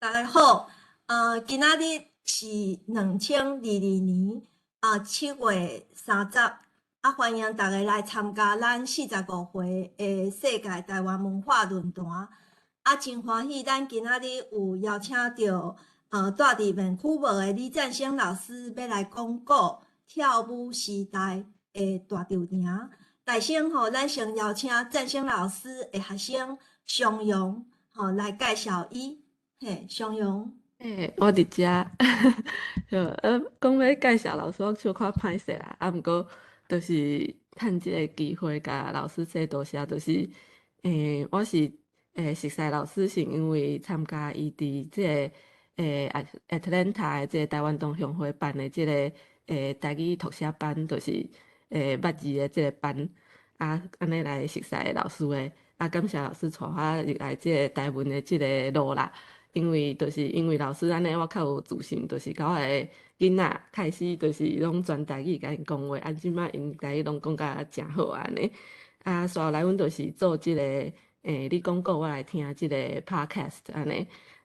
大家好，今仔日是2022年7月30，歡迎大家來參加咱45回的世界台灣文化論壇。真歡喜，咱今仔日有邀請著蹛佇 Vancouver 的李贊昇老師，欲來講古跳舞時代的大稻埕。首先吼，咱先邀請贊昇老師的學生雙陽吼來介紹伊。嘿，雙陽。欸，我佇遮，講欲介紹老師，我小可歹勢啦。啊，毋過就是趁這个機會，共老師說多謝，就是，我是熟似老師，是因為參加伊佇這个Atlanta 的這个台灣同鄉會辦的這个台語讀寫班，就是捌字的這个班，啊，按呢來熟似老師的，啊，感謝老師帶我入來這个台文的這个路啦。因為就是因為老師按呢，我較有自信，就是共我的囡仔開始就是攏全台語共𪜶講話，啊，這擺𪜶台語攏講甲誠好按呢。啊，紲落來阮就是做這个，你講故我來聽這个 podcast 按呢。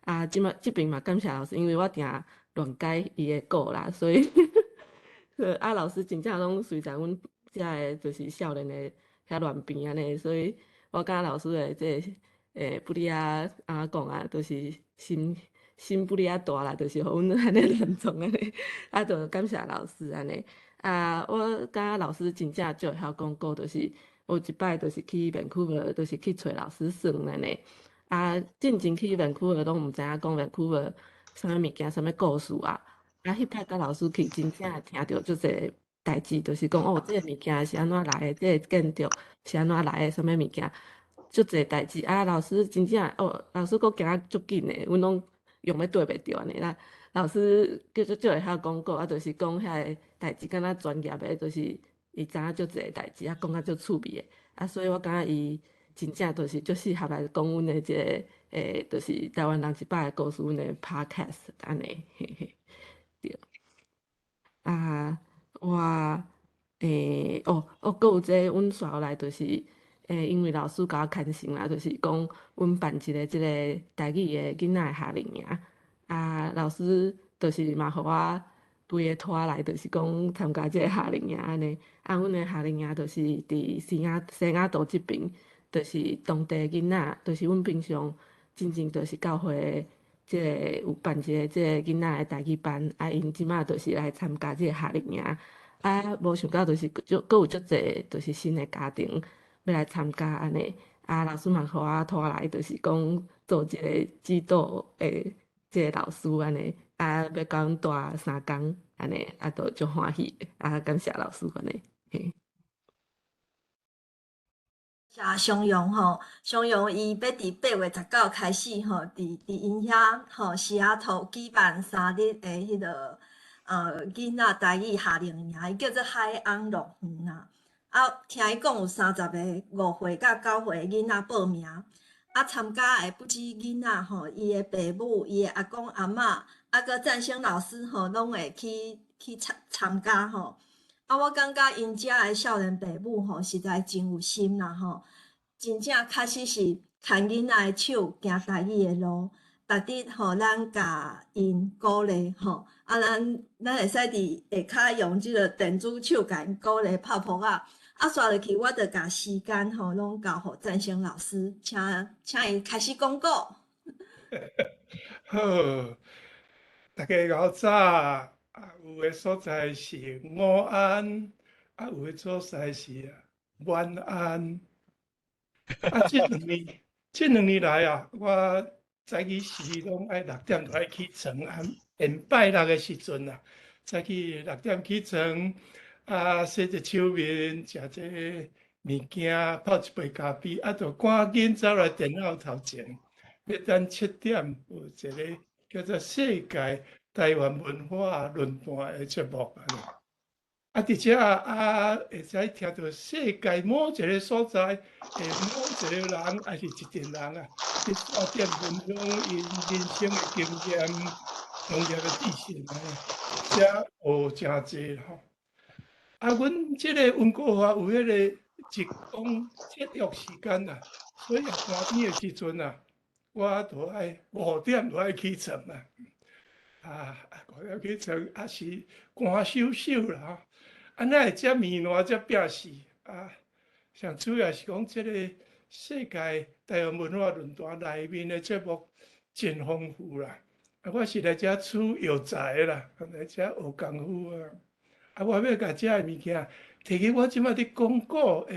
啊，這擺這邊嘛感謝老師，因為我定亂改伊的故啦，所以啊，老師真正攏隨在阮遮的，就是少年的遐亂編按呢，所以我感覺老師的這个不哩仔按怎講啊，就是心心不哩仔大啦，就是予阮按呢亂創按呢，啊，就感謝老師按呢。啊，我感覺老師真正足會曉講故，就是有一擺就是去 Vancouver，就是去揣老師耍按呢。啊，進前去 Vancouver 攏毋知影講 Vancouver 啥物物件，啥物故事啊。啊，彼擺佮老師去，真正聽著足濟代誌，就是講哦，這个物件是按怎來的，這个建築是按怎來的，啥物物件。足濟代誌啊！老師真正哦，老師閣行足緊的，阮攏用欲綴袂著按呢啦。老師叫做足會曉講故，啊，就是講遐个代誌，敢若專業的，就是伊知影足濟代誌，啊，講甲足趣味的，啊，所以我感覺伊真正就是足適合來講阮的這个，就是台灣人一百个故事，阮的 podcast 按呢，嘿嘿，對。啊，我，哦哦，閣有這个，阮紲落來就是，因為老師共我牽線啦，就是講阮辦一个這个台語的囡仔的夏令營，啊，老師就是嘛，予我規个拖來，就是講參加這个夏令營按呢。啊，阮的夏令營就是佇西雅圖這爿，就是當地囡仔，就是阮平常進前就是教會這个有辦一个這个囡仔的台語班，啊，𪜶這擺就是來參加這个夏令營，啊，無想到就是足閣有足濟就是新的家庭欲來參加按呢，啊，老師嘛予我拖來，就是講做一个指導的這个老師按呢，啊，欲共阮帶3工按呢，啊，都足歡喜的，啊，感謝老師按呢，嘿。謝雙陽吼，雙陽伊欲佇8月19開始吼，佇𪜶遐吼西雅圖舉辦3日的彼个囡仔台語夏令營，伊叫做海翁樂園啦。啊，聽伊講有30個5歲佮9歲的囡仔報名，啊，參加的不止囡仔吼，伊的爸母、伊的阿公阿嬤，啊，閣贊昇老師吼，攏會去參加吼。啊，我感覺𪜶遮的少年爸母吼，實在真有心啦吼，真正確實是牽囡仔的手，行台語的路，逐日吼，咱共𪜶鼓勵吼，啊，咱會使佇下跤用這个電子手共𪜶鼓勵拍噗仔，啊，紲落去我就共時間吼，攏交予贊昇老師，請伊開始講故。好，大家𠢕早。啊，有的所在是午安，啊，有的所在是晚安。啊，這兩年來啊，我早起時攏愛6點就愛起床啊，禮拜六的時陣啊，早起六點起床，啊，洗一手面，食這物件，泡一杯咖啡，啊，就趕緊走來電腦頭前，欲等7點有一个叫做世界台灣文化論壇的節目。啊，佇遮啊，會使聽著世界某一个所在的某一个人，抑是一陣人啊，佇線頂分享𪜶人生的經驗、專業的知識按呢，遮學誠濟吼。啊，阮這个溫哥華有彼个日光節約時間啊，所以寒天的時陣啊，我我都愛5點就愛起床啊，啊，5點起床也是寒嗄嗄啦吼，啊，哪會遮麵爛遮摒死啊？上主要是講這個世界台灣文化論壇內面的節目真豐富啦。啊，我是來遮取藥材啦，來遮學功夫啊。啊，我欲共遮的物件提去我這擺佇講古的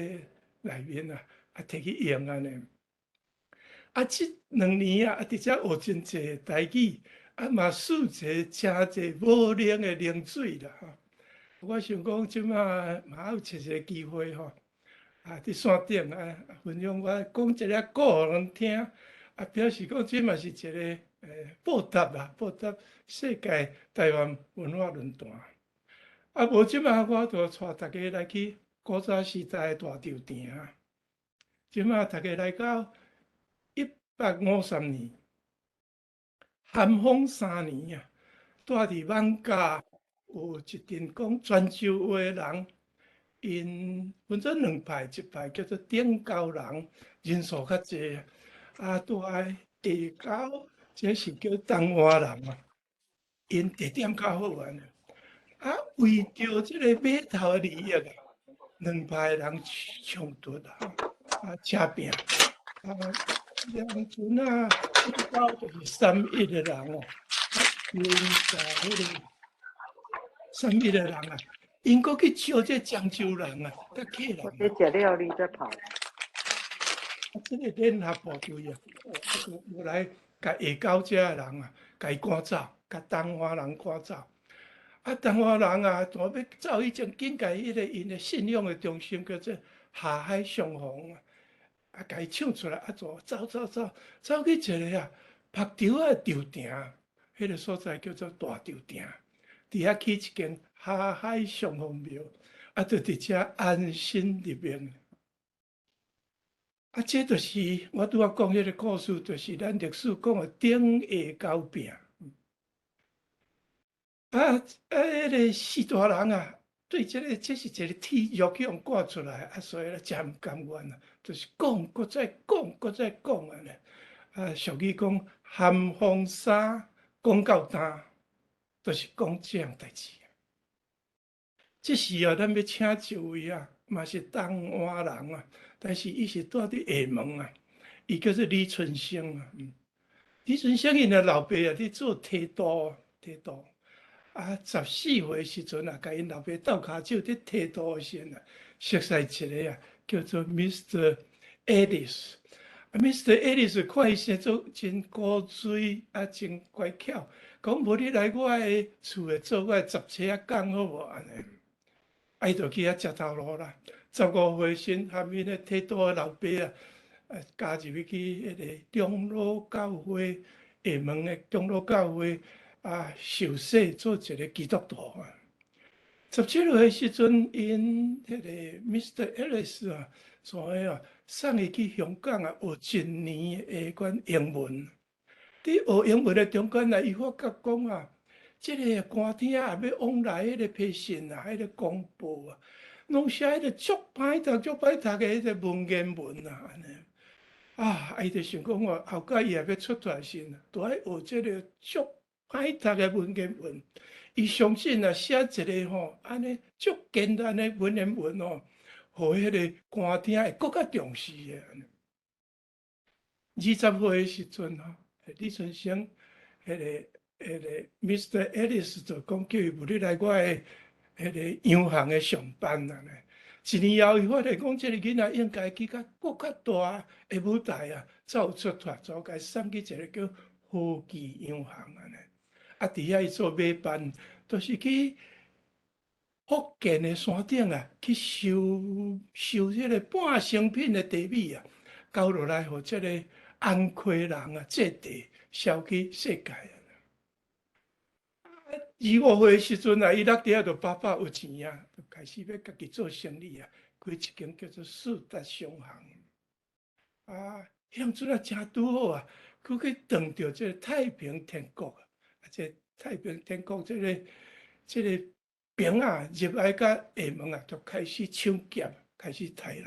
內面啊，啊，提去用按呢。啊，這2年啊，啊，佇遮學真濟台語，啊，嘛試一個誠濟無靈的靈水啦吼。我想講，這擺嘛有一個機會吼，啊，佇線頂啊，分享我講一个故予人聽，啊，表示講這嘛是一個報答啦，報答世界台灣文化論壇。啊，無這擺我就帶大家來去古早時代的大稻埕。這擺大家來到150年，咸豐三年啊，住佇艋舺有一陣講泉州話的人，𪜶分做兩派，一派叫做頂溝人，人數較濟啊，住佇下溝，這是叫東灣人啊，𪜶地點較好按呢。啊，為著這個碼頭的利益啊，兩派人衝突啊，啊，車拚啊，兩陣啊，頂溝就是三邑的人哦，𪜶共彼個三邑的人啊，𪜶閣去招這漳州人啊，佮客人。你食了你再跑。啊，這個聯合部隊啊，過來共下溝遮的人啊，共伊趕走，共東灣人趕走。啊，東灣人啊，若欲走以前，緊共彼個𪜶的信仰的中心叫做下海雙鳳啊，啊，共伊搶出來，啊，就走走走，走去一個啊，曝洲仔的稻埕，彼個所在叫做大稻埕，佇遐起一間下海雙鳳廟，啊，就佇遮安身立命。啊，這就是我拄仔講彼個故事，就是咱歷史講的頂下溝拚。啊啊！彼個四大人啊，對這個這是一個天獄去予趕出來，啊，所以咧誠毋甘願啊，就是講，閣再講，閣再講按呢。啊，俗語講咸豐三講到今，就是講這項代誌。這時啊，咱欲請一位啊，嘛是東灣人啊，但是伊是住佇廈門啊，伊叫做李春生啊。李春生𪜶的老爸啊，佇做提督，提督。啊，14歲時陣啊，共𪜶老爸鬥跤手佇提督的時陣啊，熟似一個啊，叫做 Mr. Ellis。啊，Mr. Ellis 看伊生做真古錐，啊，真乖巧，講無你來我的厝的做我的雜差仔工好無？按呢，啊，伊就去遐食頭路啦。15歲時，含𪜶的提督的老爸啊，加入去彼個長老教會，廈門的長老教會。啊，受洗做一個基督徒啊！17歲時陣，𪜶彼個 Mr. Ellis 啊，所以啊，送伊去香港啊，學一年的款英文。佇學英文的中間啊，伊發覺講啊，這個官廳啊，欲往來彼個批信啊，彼個公報啊，攏寫彼個足歹讀、足歹讀的彼個文言文啊，按呢。啊，伊就想講哦，後蓋伊若欲出來時，都愛學這個足歹讀的文言文，伊相信啊，寫一個吼按呢足簡單的文言文吼，予彼個官廳會閣較重視的。20歲的時陣吼，李春生，彼個 Mr. Ellis 就講叫伊無你來我的彼個洋行的上班啊。一年後，伊發現講這個囡仔應該去較閣較大的舞台啊，才有出頭，就共伊送去一個叫和記洋行按呢。啊，佇遐伊做買辦，就是去福建的山頂啊，去收收這個半成品的茶米啊，交落來予這個安溪人啊，製茶銷去世界啊。25歲時陣啊，伊落佇遐就飽飽有錢啊，就開始欲家己做生意啊，開一間叫做四達商行。啊，彼陣啊誠拄好啊，閣去撞著這個太平天國啊，這太平天國這個兵啊入來到廈門啊，就開始搶劫，開始刣人。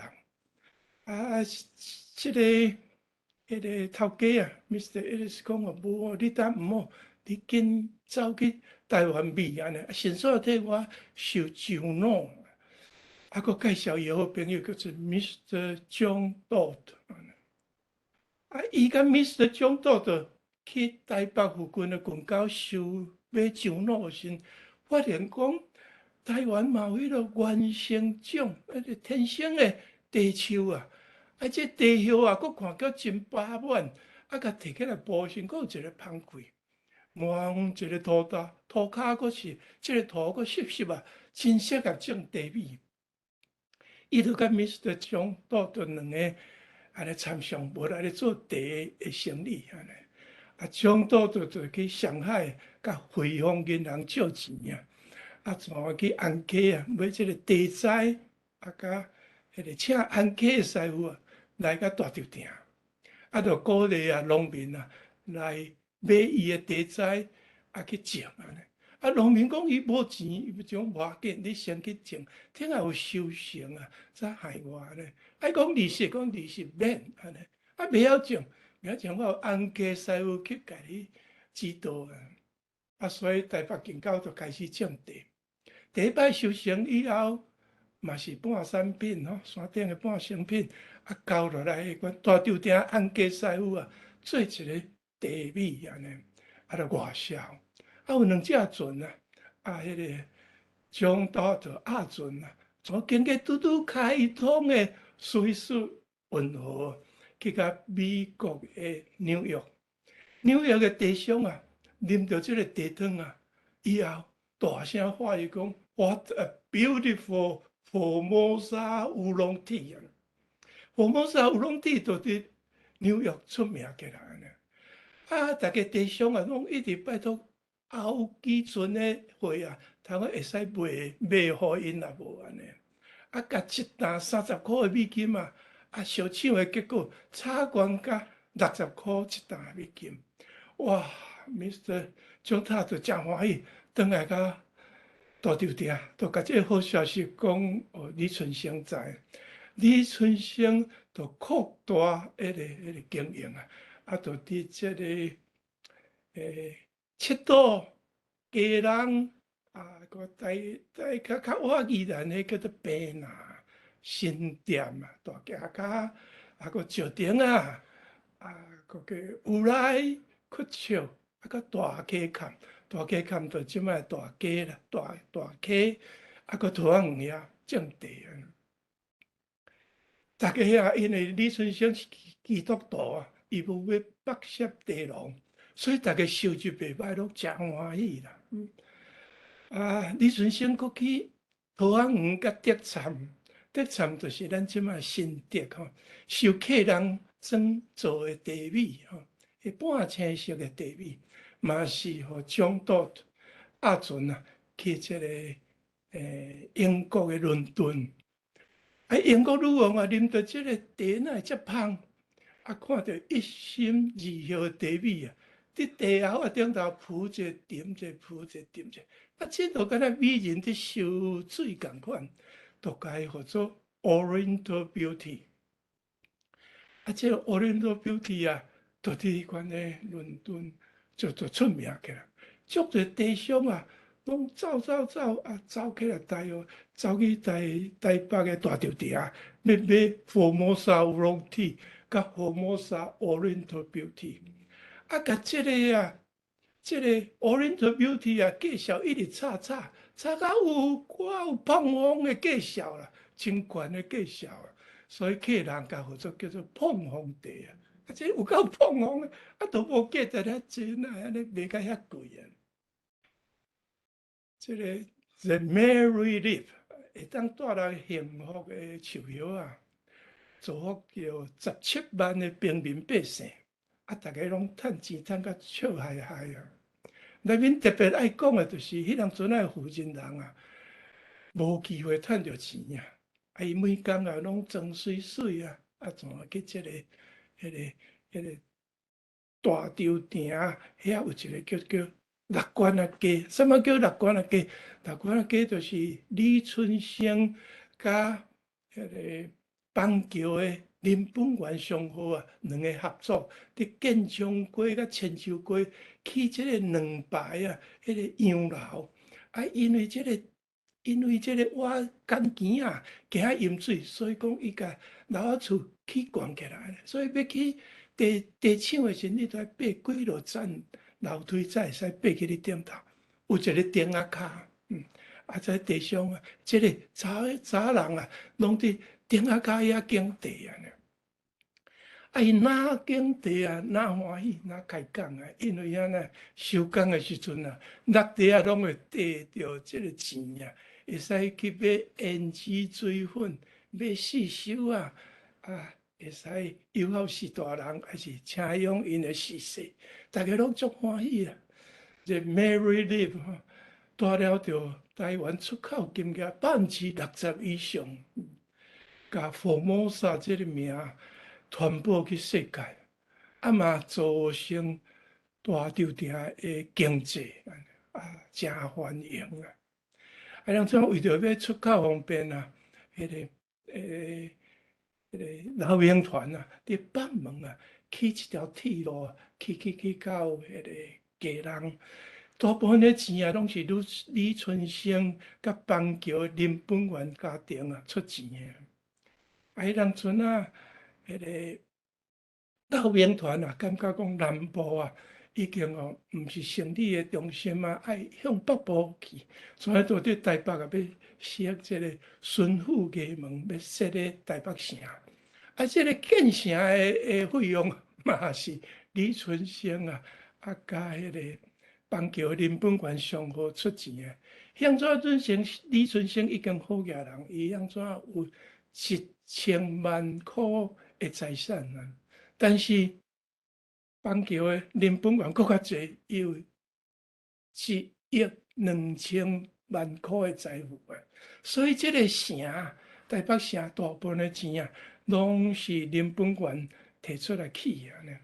啊，這個彼个頭家啊，Mr. Ellis 講哦，無哦，你等毋好，你緊走去台灣米按呢，順紲替我收樟腦，啊，閣介紹伊好朋友叫做 Mr. John Todd，啊，伊佮 Mr. John Todd 去台北附近的近郊收買樟腦時，發現講台灣嘛有彼个原生種，彼个天生的茶樹啊。啊，這茶葉啊，閣看較真飽滿，啊，共提起來補身，閣有一個芳氣。望一个塗大塗跤，閣是這个塗閣濕濕啊，真適合種茶米。伊就佮 Mr. John Todd 兩个按呢參詳，無來咧做茶的生意按呢。啊，John Todd 就去上海佮匯豐銀行借錢啊，啊，怎去安溪啊買這个茶栽，啊，佮彼个請安溪的師傅啊，來佮大稻埕，啊，就鼓勵啊農民啊來買伊的茶栽，啊去種按呢。啊，農民講伊無錢，伊欲種無要緊，你先去種，等下有收成啊，才還我按呢。愛講利息，講利息免按呢。啊，袂曉種，袂曉種，我有安溪師傅去共你指導啊。啊，所以台北近郊就開始種茶。第一擺收成以後，嘛是半產品吼，山頂的半成品，啊，交落來彼款大稻埕安溪師傅啊，做一個茶米按呢，啊，就外銷。啊，有兩隻船啊，啊，彼个樟島就鴨船啊，從經過拄拄開通的蘇伊士運河，去到美國的紐約。紐約的茶商啊，啉著這个茶湯啊，以後大聲喊伊講：What a beautiful Formosa oolong tea 啊！Formosa oolong tea 就佇紐約出名起來呢。啊，逐个茶商啊，攏一直拜託歐幾陣的貨啊，通講會使賣賣予𪜶也無按呢。啊，共一擔30箍的美金啊，啊，相搶的結果差懸甲60箍一擔美金。哇，Mr. 張塔就誠歡喜，轉來共大稻埕，就共這个好消息講，予李春生知。李春生就擴大彼个經營啊，啊，就佇這个七堵、基隆啊，閣台台較較倚宜蘭彼叫做白拿、新店啊、大崎跤，啊，閣石碇啊，啊，閣叫烏來、堀尺，啊，閣大溪崁，大溪崁就這擺大溪啦，大大溪，啊，閣桃仔園遐種茶啊。逐家遐因為李春生是基督徒啊，伊無欲剝削茶農，所以逐家收入袂䆀，攏誠歡喜啦。啊，李春生閣去桃仔園佮竹塹，竹塹就是咱這擺新竹吼，收客人裝做的茶米吼，彼半青色的茶米，嘛是予樟島鴨船啊去這个英國的倫敦。啊，英國女王啊，啉著這个茶哪會遮芳？啊，看著一心二葉茶米啊，佇茶甌仔頂頭浮者沉者，浮者沉者，啊，這就敢若美人佇泅水仝款，就共伊號做 Oriental Beauty。啊，這个 Oriental Beauty 啊，就佇彼款的倫敦就出名起來，足濟茶商啊，攏走走走啊，走起來台哦，走去台台北的大稻埕，欲買 Formosa Oolong Tea，佮 Formosa Oriental Beauty。啊，共這个啊，這个 Oriental Beauty 啊，介紹一直炒炒，炒到有夠有膨風的介紹啦，真懸的介紹啊，所以客人共號做叫做膨風茶啊。啊，這有夠膨風的，啊，都無價值遐濟，哪會按呢賣甲遐貴啊？這个 The Merry Leaf 會當帶來幸福的樹葉啊，造福著17萬的平民百姓，啊，逐家攏趁錢趁甲笑嗨嗨啊！內面特別愛講的，就是彼當陣仔負責人啊，無機會趁著錢啊，啊，伊每工啊攏裝媠媠啊，啊，怎去這个、彼个、彼个大稻埕遐有一个叫叫六關仔街，啥物叫六關仔街？六關仔街就是李春生佮彼个板橋的林本源商號啊，兩个合作，佇建昌街佮泉州街起這个兩排啊，彼个洋樓。啊，因為這個挖乾井啊，驚淹水，所以講伊共樓仔厝起懸起來。所以欲去地地廠的時陣，你著愛爬幾落層樓梯才會使爬去你頂頭。有一个釘仔跤，啊，這地上啊，這个查查人啊，攏佇釘仔跤遐耕地啊。啊，𪜶若耕地啊，若歡喜，若開工啊，因為按呢收工的時陣啊，落地啊，攏會綴著這个錢啊，會使去買胭脂水粉，買刺繡啊，啊，會使友好序大人，還是請養𪜶的婿婿，逐家攏足歡喜啊。這 Mary Leap 吼，帶了著台灣出口金額60%以上，共 Formosa 這个名傳播去世界，啊嘛造成大稻埕的經濟啊，誠繁榮啊！啊，當陣為著欲出口方便啊，彼个老兵團啊，佇北門啊，起一條鐵路，起起起到彼个基隆，大部分的錢啊，攏是李春生佮邦橋林本源家庭啊出錢的。啊，彼當陣啊，彼个老兵團啊，感覺講南部啊，已經哦，毋是生理的中心啊，愛向北部去，所以就佇台北啊，欲設這个巡撫衙門，欲設咧台北城。啊，這个建城的費用嘛是李春生啊，啊，佮彼个邦橋林本源商號出錢的。向怎陣時李春生已經好額人，伊向怎有1000萬箍的財產啊，但是邦橋的林本源閣較濟，伊有1億2000萬箍的財富啊！所以這个城，台北城大部分的錢啊，攏是林本源提出來起的。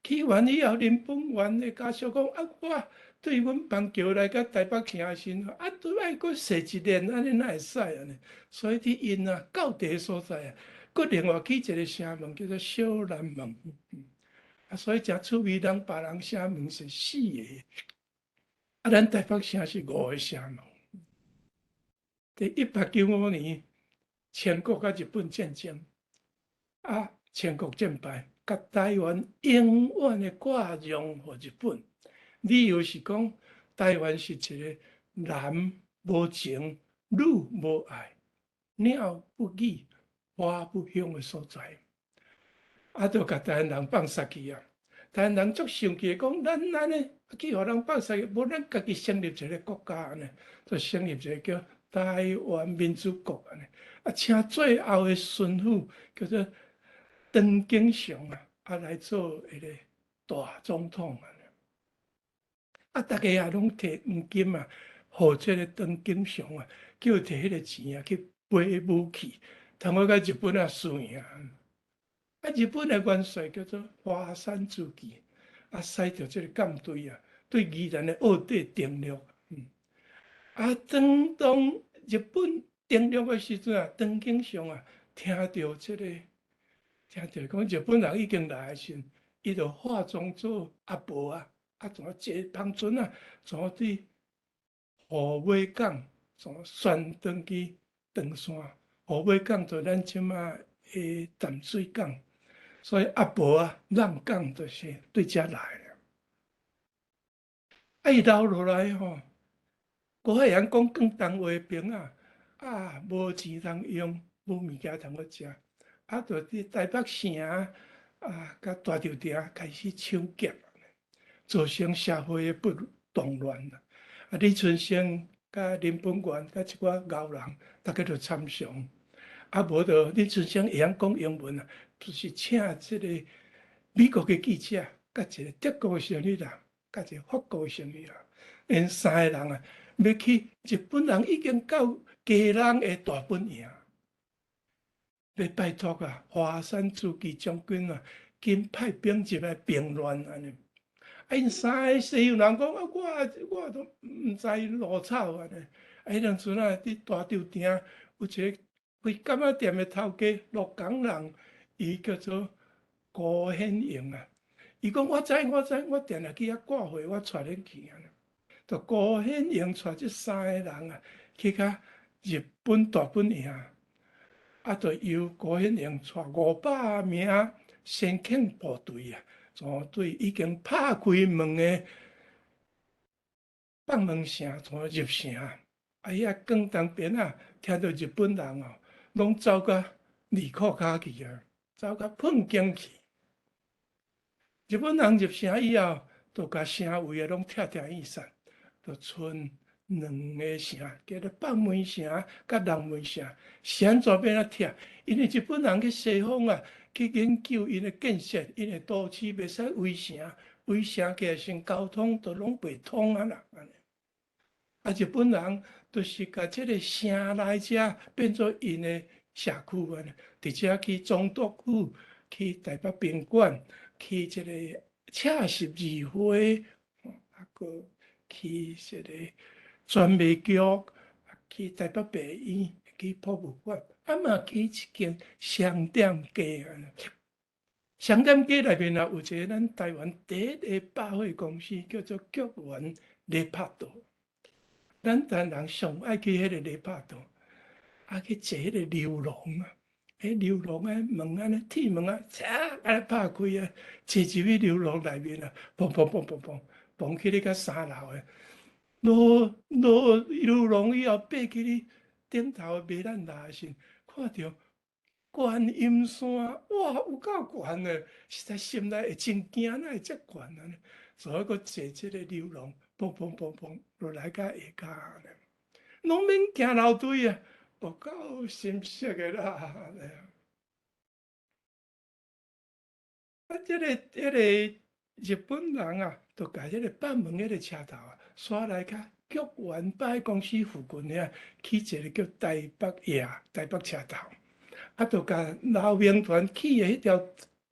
起完以後，林本源的家屬講：啊，我對阮邦橋來到台北城的時陣，啊，都愛閣踅一年，按呢哪會使按呢？所以佇𪜶啊，到佇个所在啊，閣另外起一个城門，叫做小南門。啊，所以誠趣味，人別人城門是四个，啊，咱台北城是五个城門。佇1895年，清國佮日本戰爭，啊，清國戰敗，共台灣永遠的割讓予日本。理由是講，台灣是一个男無情、女無愛、鳥不語、花不香的所在。啊，就共台灣人放殺去啊！台灣人足生氣，講咱按呢去予人放殺去，無咱家己成立一个國家按呢，就成立一个叫台灣民主國按呢。啊，請最後的巡撫叫做張景祥啊，啊來做彼个大總統啊。啊，逐家也攏提黃金啊，予這个張景祥啊，叫提彼个錢啊去買武器，通好共日本仔輸贏。啊，日本的元帥叫做樺山資紀，啊，駛著這个艦隊啊，對宜蘭的澳底登陸。啊，當日本登陸的時陣啊，張景祥啊，聽著講日本人已經來的時陣，伊就化妝做阿婆啊，啊，怎坐帆船啊，怎佇虎尾港，怎旋轉去長山。虎尾港就咱這馬的淡水港。所以阿婆啊，浪港就是對遮來的。啊，伊留落來吼，閣會曉講廣東話的兵啊，啊，無錢通用，無物件通好食，啊，就佇台北城啊，佮大稻埕開始搶劫，造成社會的不動亂啊。啊，李春生佮林本源佮一寡𠢕人，逐家就參詳。啊，無就李春生會曉講英文啊，就是請這个美國的記者，佮一个德國的生意人，佮一个法國的生意人，𪜶三个人啊，欲去日本人已經到基隆的大本營，欲拜託啊，樺山資紀將軍啊，緊派兵入來平亂按呢。啊，𪜶三个西洋人講啊，我都毋知路草按呢。啊，彼當陣啊，佇大稻埕有一个開柑仔店的頭家鹿港人，伊叫做辜顯榮啊。伊講我知我知，我定定去遐掛會，我帶恁去啊。就辜顯榮帶這三个人啊，去共日本大本營，啊，就由辜顯榮帶500名先遣部隊啊，全隊已經拍開門的北門城，全入城。啊，遐廣東邊仔，聽著日本人哦，攏走甲二褲跤去啊，走甲噴經去。日本人入城以後，就共城圍的攏拆拆去散，就賰兩个城，叫做北門城佮南門城，是按怎欲按怎拆？因為日本人去西方啊，去研究𪜶的建設，𪜶的都市袂使圍城，圍城起來先交通都攏袂通啊啦。啊，日本人就是共這个城內遮變做𪜶的社區按呢，佇遮去總督府，去台北賓館，去這個赤十字會，啊，閣去這個專賣局，去台北醫院，去博物館，啊嘛去一間商店街按呢。商店街內面啊，有一个咱台灣第一个百貨公司，叫做菊園禮百道。咱台灣人上愛去彼个禮百道，啊去坐彼个溜廊啊，彼溜廊的門按呢鐵門啊，嚓按呢拍開啊，坐入去溜廊內面啊，砰砰砰砰砰，砰去咧到三樓的，落落溜廊以後，爬去咧頂頭的馬蘭達的時，看著觀音山，哇，有夠懸的，實在心內會真驚，哪會遮懸按呢？所以閣坐這个溜廊，砰砰砰砰落來到下跤呢，攏免行樓梯啊，有夠心適的啦。啊，這个這个日本人啊，就共這个北門彼个車頭啊，徙來較菊園百貨公司附近遐，起一个叫台北驛台北車頭，啊，就共老兵團起的彼條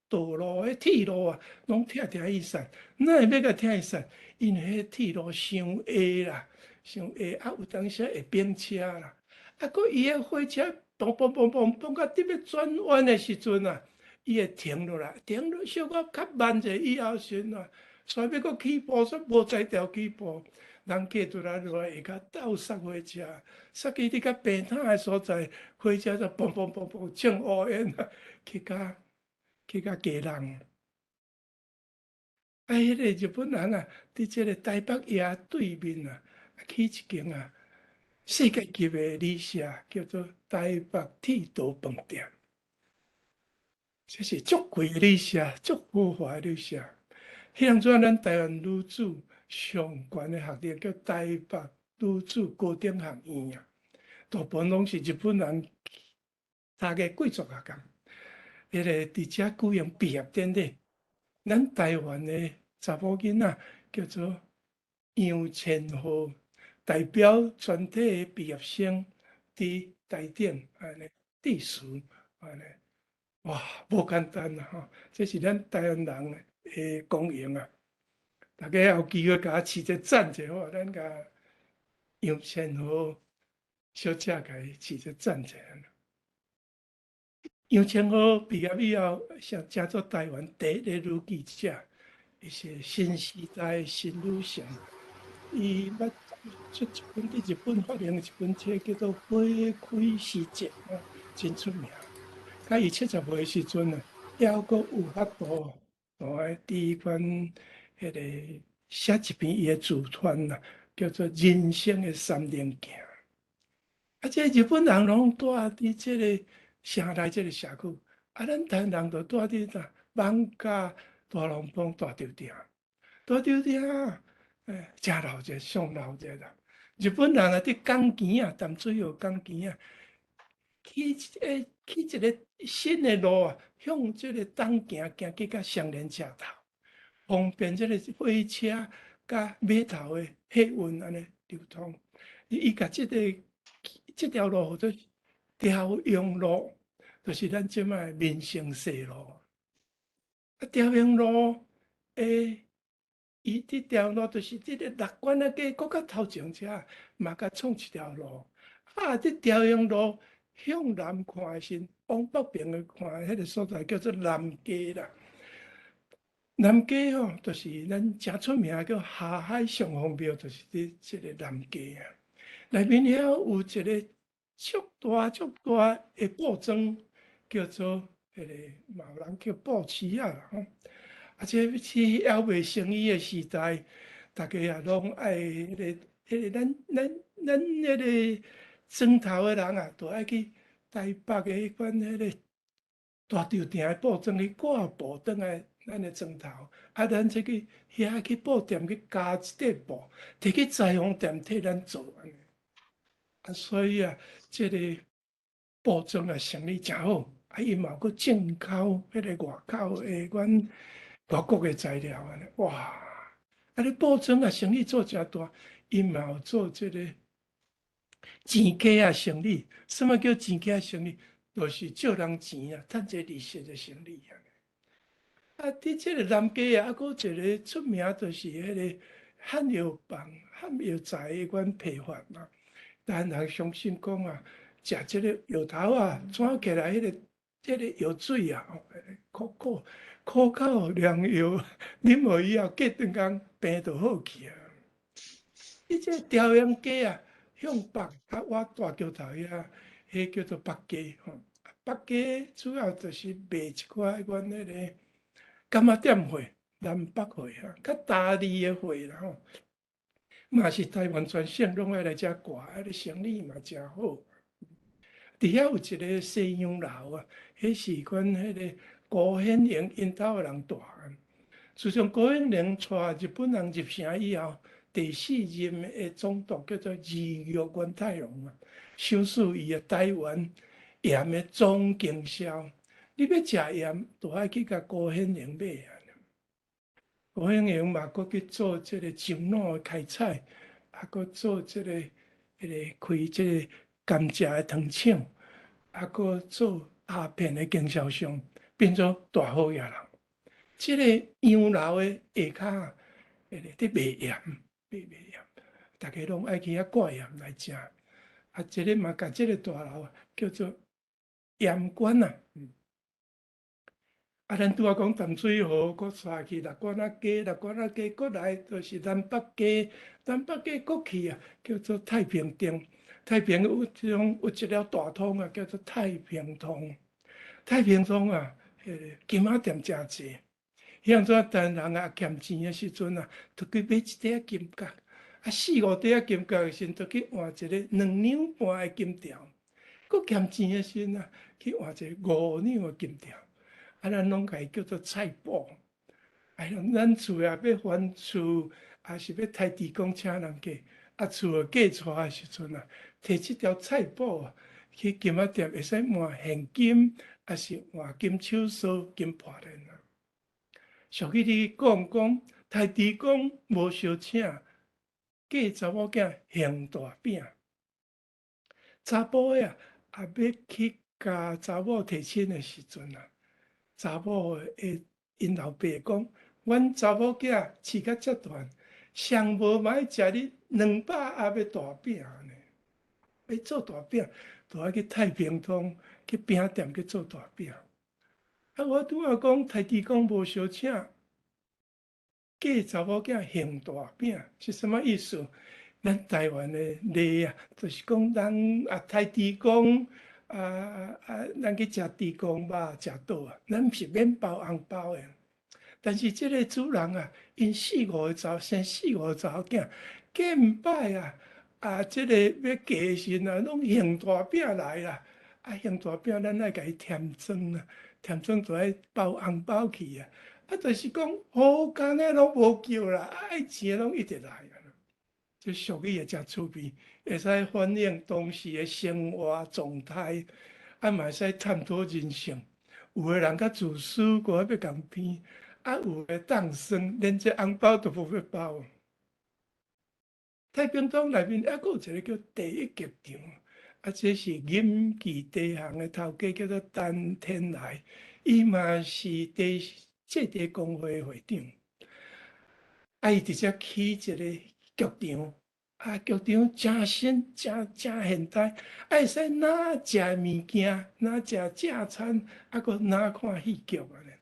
道路、彼鐵路啊，攏拆拆去散。哪會欲共拆去散？因為彼鐵路傷矮啦，傷矮啊，有當時會變車啦。啊，閣伊的火車嘣嘣嘣嘣嘣到得欲轉彎的時陣啊，伊會停落來，停落小可較慢者以後時陣啊，煞欲閣起步，煞無才調起步。人客就來落來下跤鬥剎火車，剎去佇較平坦的所在，火車就嘣嘣嘣嘣衝烏煙啊，去共基隆。啊，彼个日本人啊，佇這个台北驛對面啊，起一間啊世界級的旅社，叫做台北鐵道飯店。這是足貴的旅社，足豪華的旅社。彼當陣咱台灣女子上懸的學歷叫台北女子高等學院啊，大部分攏是日本人讀的貴族學校。彼个佇遮舉行畢業典禮，咱台灣的查某囡仔叫做楊千和，代表全體的畢業生佇台頂按呢致辭按呢，哇，無簡單啊吼！這是咱台灣人的光榮啊！大家有機會共我揤一讚者好，咱共楊千和小姐共伊揤一讚者。楊千和畢業以後，成做台灣第一个女記者，伊是新時代新女性。伊捌出一本佇日本發行一本冊，叫做《花開時節》啊，真出名。佮伊70歲時陣啊，猶閣有法度，來佇阮彼个寫一篇伊的自傳啦，叫做《人生的三棱鏡》。啊，這個日本人攏住佇這个城內這个社區，啊，咱台灣人就住佇啥艋舺大龍峒大稻埕，大稻埕，欸，誠鬧熱，上鬧熱啦。日本人啊，佇港墘啊，淡水河港墘啊，起一个新的路啊，向這个東行行去到雙連車頭，方便這个火車佮碼頭的貨運按呢流通。伊共這个這條路號做朝陽路，就是咱這擺民生西路。啊，朝陽路，欸，伊佇朝陽路就是這个六關仔街，閣較頭前遮嘛共創一條路。啊，佇朝陽路向南看的時，往北邊的看，彼個所在叫做南街啦。南街吼，就是咱誠出名叫霞海城隍廟，就是佇這个南街啊。內面遐有一个足大足大的布莊，叫做彼个嘛有人叫布市仔啦吼。啊，這是猶未成衣的時代，逐家啊攏愛彼个彼个咱咱咱彼个莊頭的人啊，都愛去台北的彼款彼个大稻埕的布莊去掛布，轉來咱的莊頭。啊，咱這去遐去布店去加一塊布，提去裁縫店替咱做按呢。啊，所以啊，這个布莊啊，生意誠好。啊，伊嘛閣進口彼个外口的阮外國的材料按呢。哇！啊，你布莊啊，生意做誠大，伊嘛有做這个錢卡仔生意。啥物叫錢卡仔生意？就是借人錢啊，趁這利息的生意啊。啊，佇這个南街啊，猶閣有一个出名，就是彼个漢藥房、漢藥材的款批發嘛。咱人相信講啊，食這个藥頭啊，轉起來彼个這个藥水啊，苦苦苦口良藥，啉落以後，過頓工病就好去啊。佇這个朝陽街啊，向北較倚大橋頭遐，彼叫做北街吼。北街主要就是賣一寡阮彼个柑仔店貨、南北貨啊，較大膩的貨啦吼。嘛是台灣全省攏愛來遮掛，啊，咧生意嘛誠好。佇遐有一个西洋樓啊，彼是阮彼个辜顯榮𪜶兜的人蹛的。自從辜顯榮帶日本人入城以後，第四任的總督叫做二玉源太郎啊，賞賜伊的台灣鹽的總經銷。你欲食鹽，就愛去共辜顯榮買啊。辜顯榮嘛，閣去做這个樟腦的開採，啊，閣做這个彼个開這个甘蔗的糖廠，啊，閣做鴉片的經銷商，變做大好額人。這个洋樓的下跤，彼个佇賣鹽，賣鹽，逐家攏愛去遐掛鹽來食。啊，這个嘛，共這个大樓叫做鹽館啊。啊，咱拄仔講淡水河，閣帶去六館仔街，六館仔街閣來就是南北街，南北街閣去啊，叫做太平鎮。太平有這種有一條大通啊，叫做太平通。太平通啊，彼个金仔店誠濟。彼陣時台灣人啊欠錢的時陣啊，就去買一塊仔金角。啊，四五塊仔金角的時陣，就去換一个2兩半的金條。閣欠錢的時陣啊，去換一个5兩的金條。啊，咱攏共伊叫做菜脯。哎喲，咱厝啊欲還厝，抑是欲刣豬公請人過，啊厝嫁娶的時陣啊，提這條菜脯啊，去金仔店會使換現金，抑是換金手鎖、金破鏈啊。俗語咧講講，刣豬公無相請，嫁查某囝還大餅。查埔的啊，啊欲去共查某提親的時陣啊，查某的𪜶老爸講：阮查某囝飼甲遮大，上無嘛愛食你200盒的大餅呢。欲做大餅，就愛去太平通去餅店去做大餅。啊，我拄仔講刣豬公無相請，嫁查某囝還大餅是啥物意思？咱台灣的例啊，就是講咱啊刣豬公啊啊，咱去食豬公肉、食桌啊，咱是免包紅包的。但是這个主人啊，𪜶四五个查生四五个查某囝，見擺啊啊，這个欲嫁的時陣啊，攏還大餅來啦。啊，還大餅，咱愛共伊添妝啊，添妝就愛包紅包去啊。啊，就是講好工的攏無救啦，愛錢攏一直來啊。這俗語也誠趣味，會使反映當時的生活狀態，啊嘛會使探討人性。有的人較自私，閣欲共騙；啊，有的當耍，連這紅包都無欲包。太平通內面猶閣有一个叫第一劇場，啊，這是錦記茶行的頭家叫做陳天來，伊嘛是茶製茶公會會長。啊，伊直接起一个劇場，啊，劇場誠新、誠誠現代，啊會使若食物件，若食正餐，啊閣若看戲劇按呢。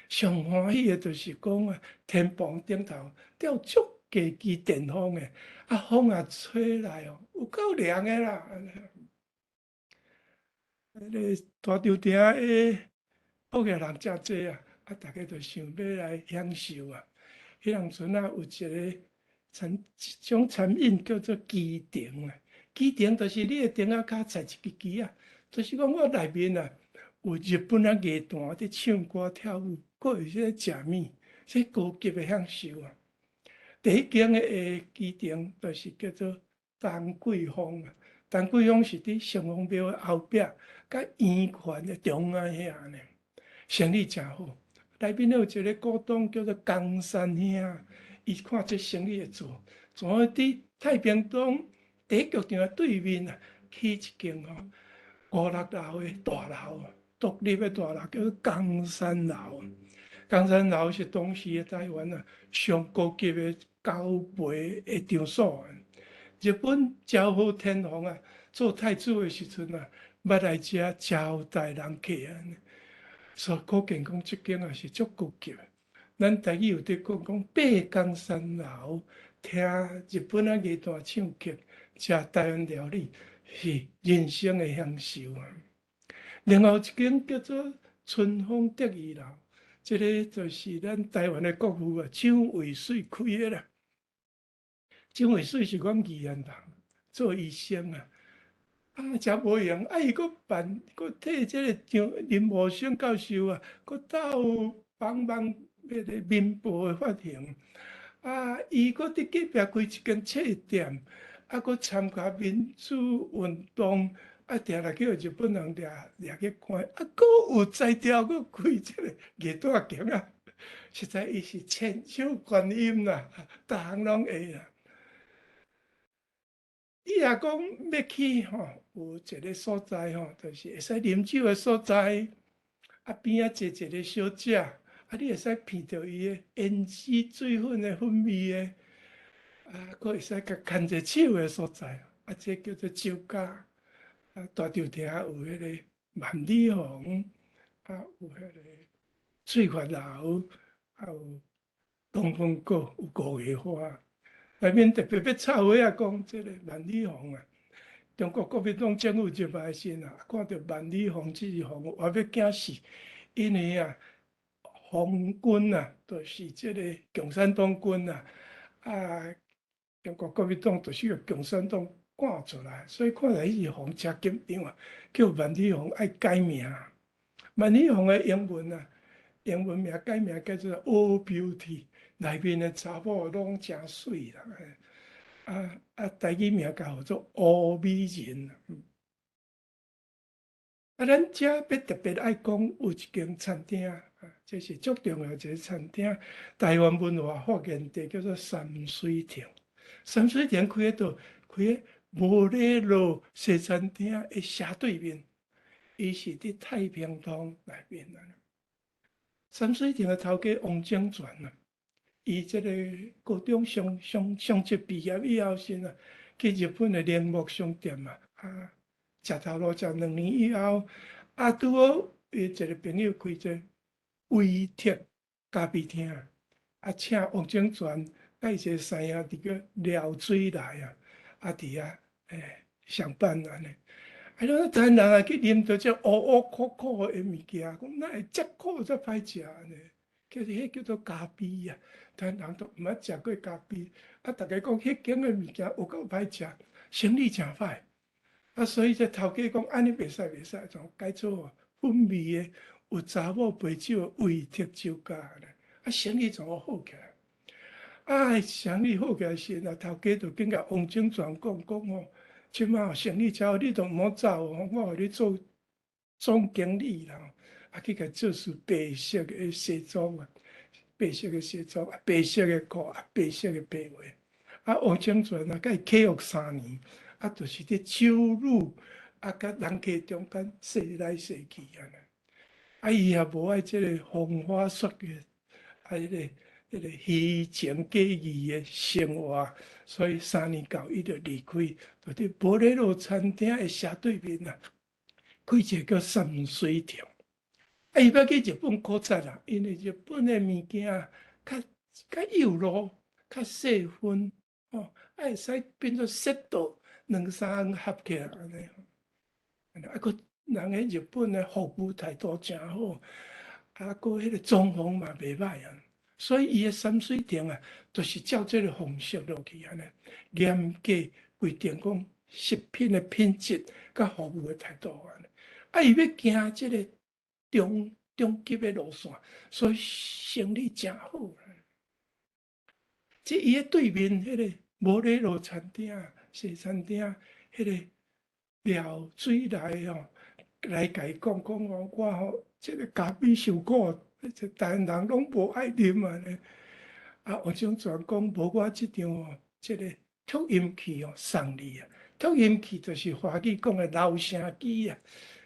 上歡喜的就是講啊，天棚頂頭吊足濟支電風的，啊風啊吹來哦，有夠涼的啦。彼个大稻埕的好額人誠濟啊，啊，逐家就想欲來享受啊。彼當陣啊，有一个餐一種餐飲叫做旗亭啊，旗亭就是你的亭仔跤插一支旗仔，就是講我內面啊有日本仔藝團佇唱歌跳舞，閣有這個食物，這高級的享受啊。第一間的旗亭就是叫做丹桂坊啊，丹桂坊是佇城隍廟的後壁，佮圓環的中間遐呢，生意誠好。內面有一个股東叫做江山兄，伊看這生意會做，怎佇太平東第一劇場的對面啊，起一間吼五六樓的大樓，獨立的大樓叫做江山樓。江山樓是當時的台灣啊上高級的交陪的場所。日本昭和天皇啊做太子的時陣啊，捌來遮招待人客啊，所以可見講這間也是足高級的。咱台語有佇講講爬江山樓，聽日本仔藝團唱曲，食台灣料理，是人生的享受啊。另外有一間叫做春風得意樓，這个就是咱台灣的國父啊，蔣渭水開的啦。蔣渭水是阮宜蘭人，做醫生啊，啊，誠無閒，啊，伊閣辦，閣替這个張林茂生教授啊，閣鬥幫忙彼个民報的發行，啊，伊閣佇隔壁開一間冊店，啊，閣參加民主運動，啊，定定叫日本人掠掠去關，啊，閣有才調，閣開這个藝大間啊，實在伊是千手觀音啦，逐項攏會啦。你若講欲去吼，有一个所在吼，就是會使啉酒的所在，啊邊仔坐一个小姐，啊你會使聞著伊的胭脂水粉的粉味的，啊，閣會使共牽一手的所在，啊，這叫做酒家。啊，大稻埕有彼个萬里紅，啊，有彼个翠發樓，啊有東風閣，有五月花。內面特別欲插話仔講，這个萬里紅啊，中國國民黨政府入來時啊，看著萬里紅這支紅，活欲驚死，因為啊，紅軍啊，就是這个共產黨軍啊，啊，中國國民黨就是予共產黨趕出來，所以看來彼支紅誠緊張啊，叫萬里紅愛改名。萬里紅的英文啊，英文名改名叫做 All Beauty。內面的查某攏誠媠啦，啊啊，台語名叫做烏美人。啊，咱遮欲特別愛講有一間餐廳，啊，這是足重要一个餐廳，台灣文化發源地叫做三水亭。三水亭開佇佗？開佇無禮路西餐廳的斜對面，伊是佇太平通內面啊。三水亭的頭家王整全啊。伊這个高中上上上級畢業以後時啊，去日本的鈴木商店啊，啊，食頭路食2年以後，啊，拄好伊一个朋友開這威特咖啡廳，啊，請王整全佮伊一个師兄弟叫廖水來啊，啊，佇遐上班按呢。啊，咱台灣人啊去啉著這烏烏苦苦的物件，講哪會遮苦遮歹食呢？其實彼叫做咖啡啊，台灣人都毋捌食過咖啡。啊，逐家講彼間的物件有夠歹食，生意誠歹。啊，所以這頭家講按呢袂使袂使，就改做粉味的有查某陪酒的威特酒家咧。啊，生意怎麼好起來？啊，生意好起來時，啊，頭家就緊共王整全講講吼，這馬生意誠好，你都毋好走哦，我予你做總經理啦。啊，去共做束白色的西裝啊，白色的西裝啊，白色的褲啊，白色的白襪。啊，王整全啊，佮伊契約3年，啊，就是佇酒女啊，佮人客中間踅來踅去按呢。啊，伊也無愛這个風花雪月，啊，彼个彼个虛情假意的生活，所以3年後伊就離開，就佇無禮路餐廳的斜對面啊，開一個叫三水亭。啊，伊欲去日本考察啦，因為日本的物件較較幼路、較細份，吼，啊會使變做 set 兩三樣合起來按呢。啊，閣人彼日本的服務態度誠好，啊，閣彼個裝潢嘛袂䆀啊，所以伊的三水亭啊，就是照這個方式落去按呢，嚴格規定講食品的品質佮服務的態度按呢。啊，伊欲行這個中中級的路線，所以生意誠好。這伊的對面彼個無禮路餐廳、西餐廳，彼個廖水來吼，來共伊講講吼，我吼這個咖啡傷苦，這台灣人攏無愛啉按呢。啊，王整全講無我這張吼，這個擴音器吼送你啊，擴音器就是華語講的留聲機啊，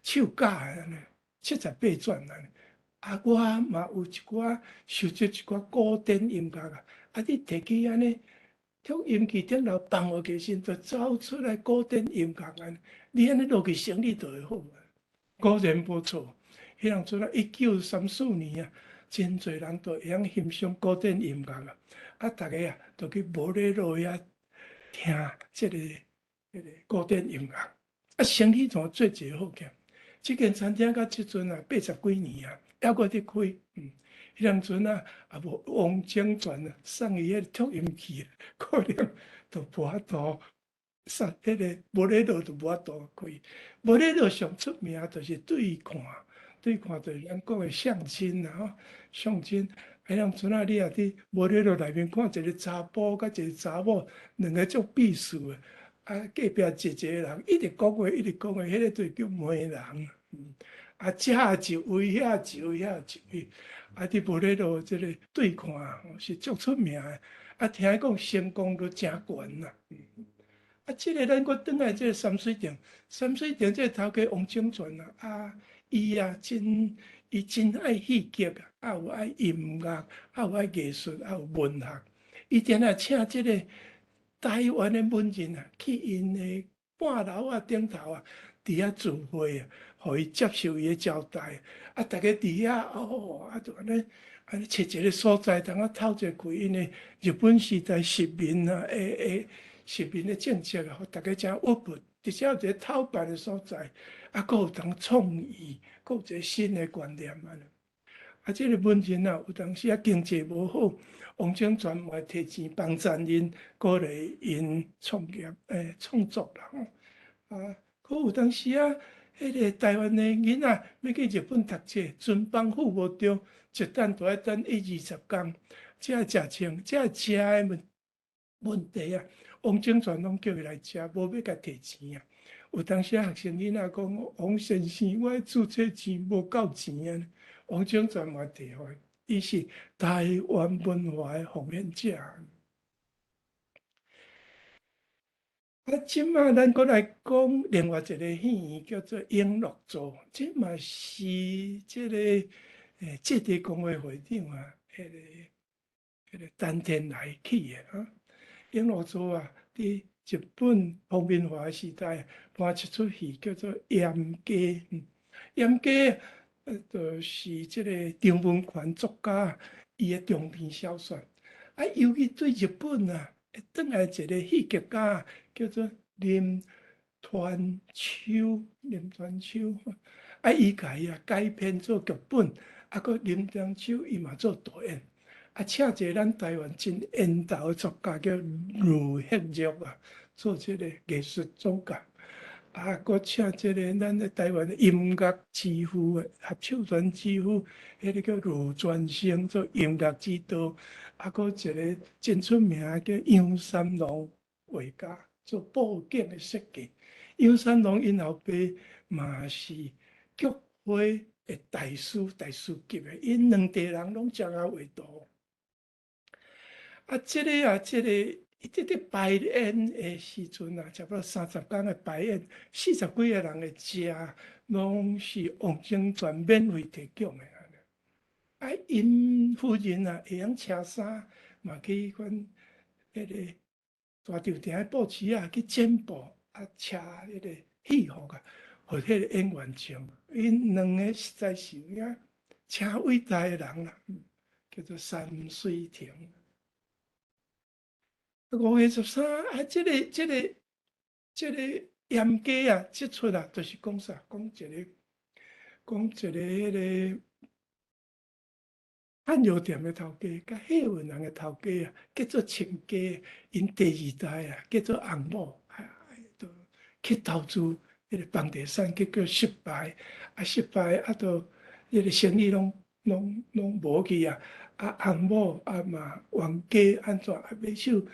手夾的按呢，78轉按呢。啊，我嘛有一寡收集一寡古典音樂啊，啊，你提去按呢，擴音器頂頭放落去時，就走出來古典音樂按呢，你按呢落去生意就會好啊。果然無錯，彼當陣啊，1934年啊，真濟人都會曉欣賞古典音樂啊，啊，逐家啊，就去無禮路遐聽這个彼個古典音樂，啊，生意怎做一個好起。這間餐廳到這陣啊，80幾年啊，猶閣佇開。彼當陣啊，也無王整全啊，送伊彼個擴音器，可能就無法度，送彼個無禮路就無法度開。無禮路上出名就是對看，對看就是咱講的相親啦吼，相親。彼當陣啊，你若佇無禮路內面看一個查埔佮一個查某，兩个足彼此的，啊，隔壁一一個人一直講話，一直講話，彼個就叫媒人。啊，遮一位，遐一位，遐一位，啊，佇無禮路這個對看是足出名的，啊，聽講成功率誠懸啦。啊，這個咱閣轉來這個三水亭，三水亭這個頭家王整全啊，啊，伊啊真，伊真愛戲劇啊，啊有愛音樂，啊有愛藝術，啊有文學。伊定定請這個台灣的文人啊，去𪜶的半樓仔頂頭啊，佇遐聚會啊，予伊接受伊的招待。啊，逐家佇遐哦，啊，就按呢，按呢揣一个所在，通啊透一個氣，因為日本時代殖民啊，會殖民的政策啊，予逐家誠鬱悶。直接有一個透白的所在，啊，閣有當創意，閣有一個新的觀念按呢。啊，這個文人啊，有當時啊經濟無好，王整全嘛會提錢幫贊𪜶，鼓勵𪜶創業創作啦吼。啊，閣有當時啊，彼個台灣的囡仔欲去日本讀冊，存放付無著，一等就愛等一二十工，這食穿，這食的問題啊，王整全攏叫伊來食，無欲共提錢啊。有當時啊，學生囡仔講：王先生，我註冊錢無夠錢啊。王整全嘛提予伊，伊是台灣文化的奉獻者。啊，這馬咱閣來講另外一個戲院，叫做永樂座，這嘛是這個浙地公會會長啊，彼個陳天來起的啊。永樂座啊，佇日本皇民化的時代，搬一齣戲叫做《閻家》。閻家，就是這個張文權作家伊的長篇小說。啊，尤其對日本啊，會轉來一個戲劇家叫做林湍秋，林湍秋，啊，伊共伊啊改編做劇本，啊，閣林湍秋伊嘛做導演，啊，請一個咱台灣真緣投的作家叫呂赫若啊，做這個藝術總監，啊，閣請這個咱的台灣的音樂之父的合唱團之父，彼個叫呂傳生做音樂指導，啊，閣一個真出名叫楊三郎畫家做布景的設計。楊三郎𪜶後爸嘛是菊花的大師，大師級的，𪜶兩地人攏誠𠢕畫圖。啊，這個啊，這個伊佇咧排演的時陣啊，差不多30工的排演，40幾个人的食，攏是王整全免費提供的。啊，𪜶夫人啊會曉車衫，嘛去款彼个大稻埕的布市啊去剪布，啊車彼个戲服啊，予彼个演員穿。𪜶兩个實在是有影誠偉大的人啦，叫做山水亭。5月13啊，這個嚴家啊，這齣啊，就是講啥？講一個彼个漢藥店的頭家，佮貨運人的頭家啊，叫做親家，𪜶第二代啊，叫做翁某，啊，就去投資彼个房地產，結果失敗，啊失敗啊，就彼个生意攏無去啊，啊翁某啊嘛冤家按怎啊尾手。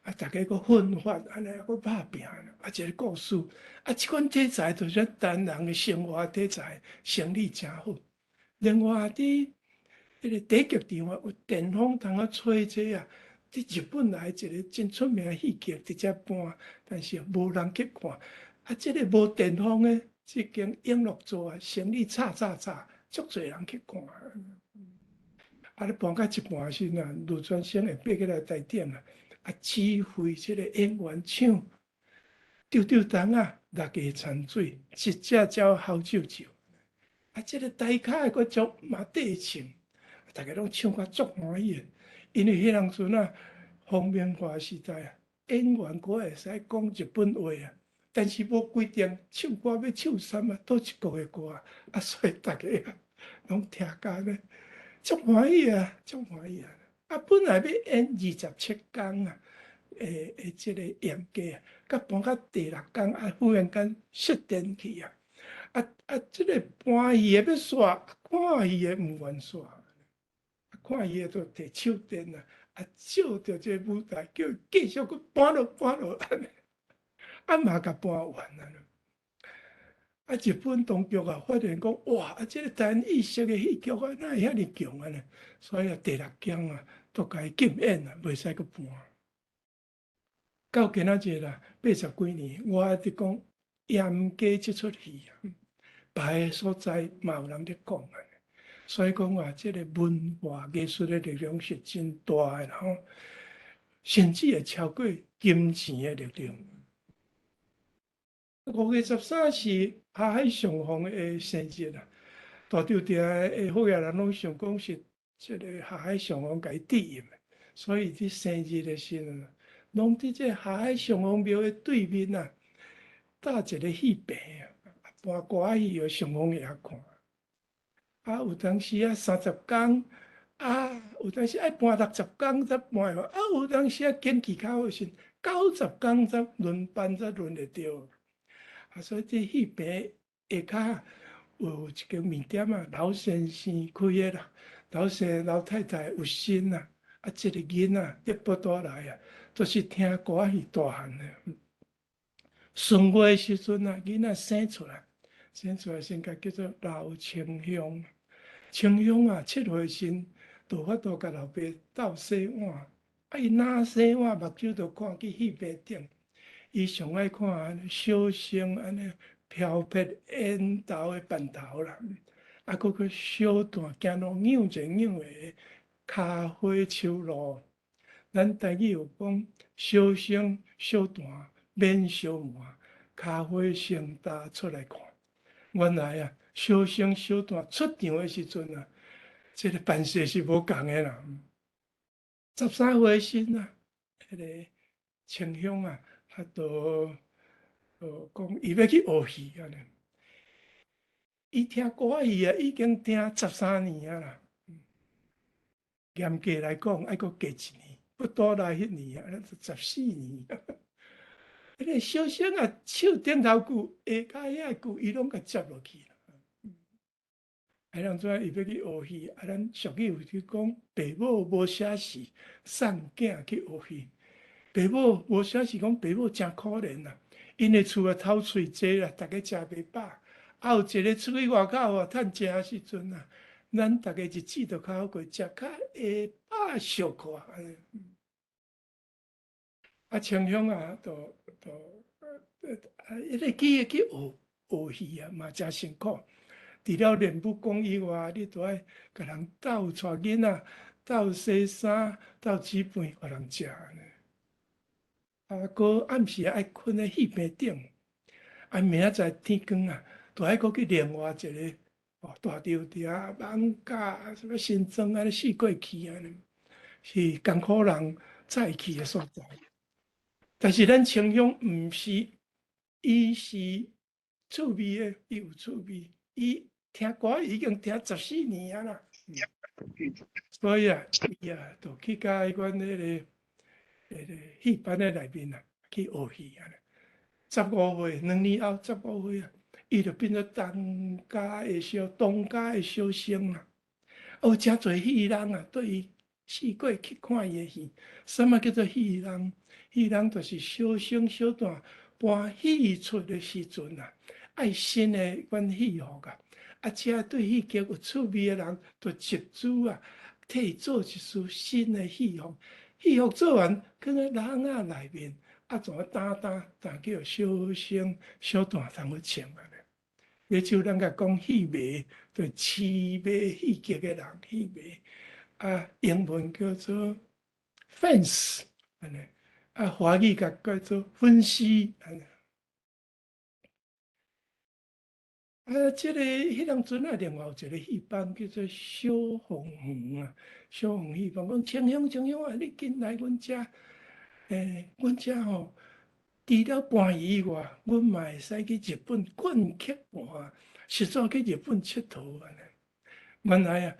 啊！逐家閣奮發，按呢閣拍拚，啊，一个故事。啊，這款題材就是台灣人的生活題材，生理誠好。另外，佇彼个短劇場啊，有電風通啊吹這啊，佇日本來一个真出名的戲劇佇遮搬，但是無人去看。啊，這个無電風的這間永樂座啊，生意炒炒炒，足濟人去看。啊，咧搬到一半時啊，盧傳生會爬起來台頂啊。啊！指揮這个演員唱，丟丟筒仔，六个田水，一隻鳥吼啾啾。啊！這个台跤的閣足嘛綴唱，逐家攏唱甲足歡喜的。因為彼當陣啊，皇民化時代啊，演員閣會使講日本話啊，但是無規定唱歌欲唱啥物，佗一國的歌啊，所以逐家啊，攏聽甲呢，足歡喜啊，足歡喜啊！啊，本來欲演27工啊，的這个演技啊，佮搬到第六工啊，忽然間失電去啊！啊啊，這个搬戲的欲煞，看戲的毋願煞，看戲的就提手電啊，啊照著這个舞台，叫伊繼續閣搬落搬落，按呢，啊嘛共搬完啊！啊，日本當局啊，發現講，哇！啊，這个台灣意識的戲劇啊，哪會遐爾強按呢？所以啊，第六工啊，都共伊禁演啊，袂使閣搬。到今仔日啦，80幾年，我佇講嚴家這齣戲啊，別个所在嘛有人咧講啊。所以講啊，這个文化藝術的力量是真大的吼，甚至會超過金錢的力量。5月13是下海上皇的生日啊！大稻埕的福野人攏想講是這个下海上皇共伊致意的，所以佇生日的時陣，攏佇這下海上皇廟的對面啊，搭一个戲棚啊，搬歌仔戲予上皇爺看。啊，有當時啊30工，啊，有當時愛搬60工才搬會，啊，有當時啊景氣較好時，90工才輪班才輪會著。啊，所以這戲棚下跤有一間麵店啊，老先生開的啦，老先老太太有心啊，啊，這个囡仔佇腹肚內啊，都是聽歌仔戲大漢的。春月的時陣啊，囡仔生出來，生出來先共叫做劉清香。清香啊，7歲時，就有法度共老爸鬥洗碗。啊，伊若洗碗，目睭就看去戲棚頂。伊上愛看小生按呢飄撇緣投的扮頭啦，啊，閣閣小段行路扭一扭的跤花手路。咱台語有講，小生小段免相瞞，跤花先踏出來看。原來啊，小生小旦出場的時陣啊，這个扮勢是無仝的啦。13歲時啊，彼个清香啊。啊，就講伊欲去學戲按呢。伊聽歌仔戲啊，已經聽13年啊啦。嚴格來講，愛閣加一年，腹肚內彼年啊，14年。彼个小生啊，手頂頭句，下跤遐句，伊攏共接落去啦。啊，當陣伊欲去學戲，啊，咱俗語有句講，爸母無寫字，送囝去學戲。爸母無寫字，講爸母誠可憐啊！𪜶的厝啊，頭喙濟啦，逐家食袂飽。啊，有一个出去外口啊，趁食的時陣啊，咱逐家日子就較好過，食較會飽小可按呢。啊，清香啊，就啊，彼个去去學學戲啊，嘛誠辛苦。除了練武功以外，你都愛共人鬥帶囡仔、鬥洗衫、鬥煮飯，予人食按呢。啊，閣暗時愛睏咧戲棚頂，啊，明仔載天光啊，就愛閣去另外一個哦大稻埕、艋舺、啥物新莊按呢四過去按呢，是艱苦人早起的所在。但是咱清鄉毋是，伊是趣味的，伊有趣味，伊聽歌已經聽14年啊啦。所以啊，伊啊，就去共阮彼個戲班的內面啊，去學戲啊。15歲，2年後十五歲啊，伊就變做當家的小當家的小生啦。有誠濟戲人啊，對伊四過去看伊的戲。啥物叫做戲人？戲人就是小生小旦搬戲出的時陣啊，愛新的款戲服啊，啊，這對戲劇有趣味的人，就集資啊，替伊做一束新的戲服。戲服做完，囥佇籠仔內面，啊，怎啊擔擔擔叫小生小旦通去穿按呢。也就咱共講戲迷，就痴迷戲劇的人，戲迷啊，英文叫做 fans，按呢，啊，華語共叫做粉絲，按呢。啊，這個彼當陣啊，另外有一個戲班叫做小鳳園啊，小鳳戲班講清鄉清鄉啊，你緊來阮遮，阮遮吼，除了搬戲以外，阮嘛會使去日本灌曲盤，實在去日本𨑨迌按呢。原來啊，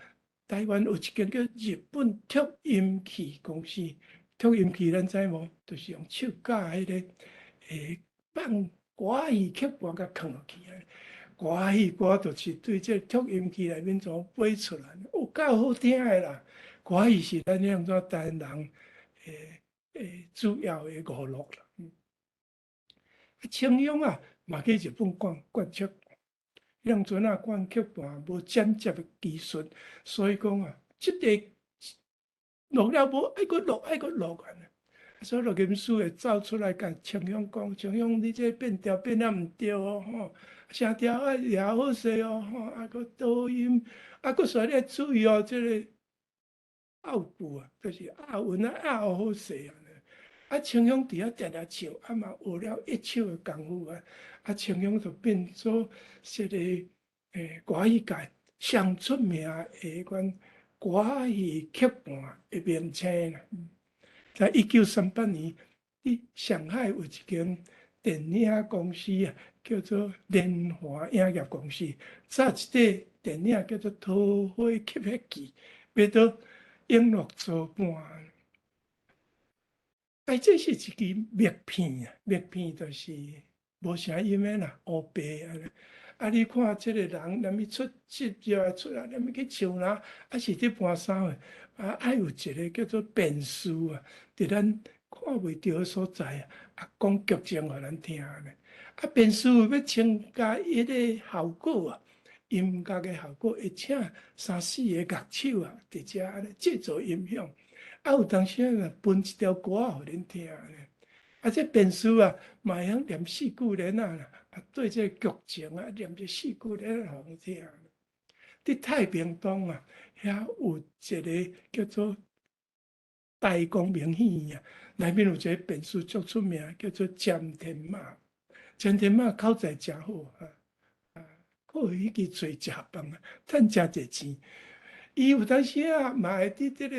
台灣有一間叫日本拓音器公司，拓音器咱知無？就是用手咬彼個，放歌戲曲盤共囥落去啊。歌戲歌就是對這個拓音器內面怎飛出來，有夠好聽的啦。歌戲是咱遐怎台灣人主要的娛樂啦。清鄉啊，嘛去日本灌灌曲，彼當陣啊，灌曲盤無剪接的技術，所以講啊，這個錄了無愛閣錄，愛閣錄按呢。所以錄音師會走出來共清鄉講，清鄉你這變調變了毋對哦，吼，聲調愛調好勢哦，吼，啊閣導音，啊閣煞你愛注意哦，這個拗句啊，就是押韻啊，押好勢按呢。啊，清鄉佇遐定定唱，啊嘛學了一手的功夫啊，啊，清鄉就變做這個歌戲界上出名的款歌戲曲盤的明星啦。在1938年，佇上海有一間電影公司啊，叫做聯華影業公司，早一塊電影叫做《桃花吸血記》，欲到永樂座搬。哎，這是一支默片啊，默片就是無聲音的啦，烏白按呢。啊，你看這個人，連伊出職業出來，連伊去唱啦，啊是佇搬啥貨，啊，愛有一個叫做辯士啊，佇咱看袂著的所在啊，啊，講劇情予咱聽按呢。啊，辯士欲增加彼個效果啊，音樂的效果，會請三四個樂手啊，佇遮按呢製造音響。啊，有當時啊，分一條歌予恁聽按呢。啊，這辯士啊，嘛會曉念四句聯仔啦，啊，對這個劇情啊，念這四句聯仔予人聽。佇太平東啊，遐有一個叫做大光明戲院啊，內面有一個辯士足出名，叫做詹天馬。詹天馬口才誠好啊，啊，靠彼支喙食飯啊，趁誠濟錢。伊有當時啊，嘛會佇這個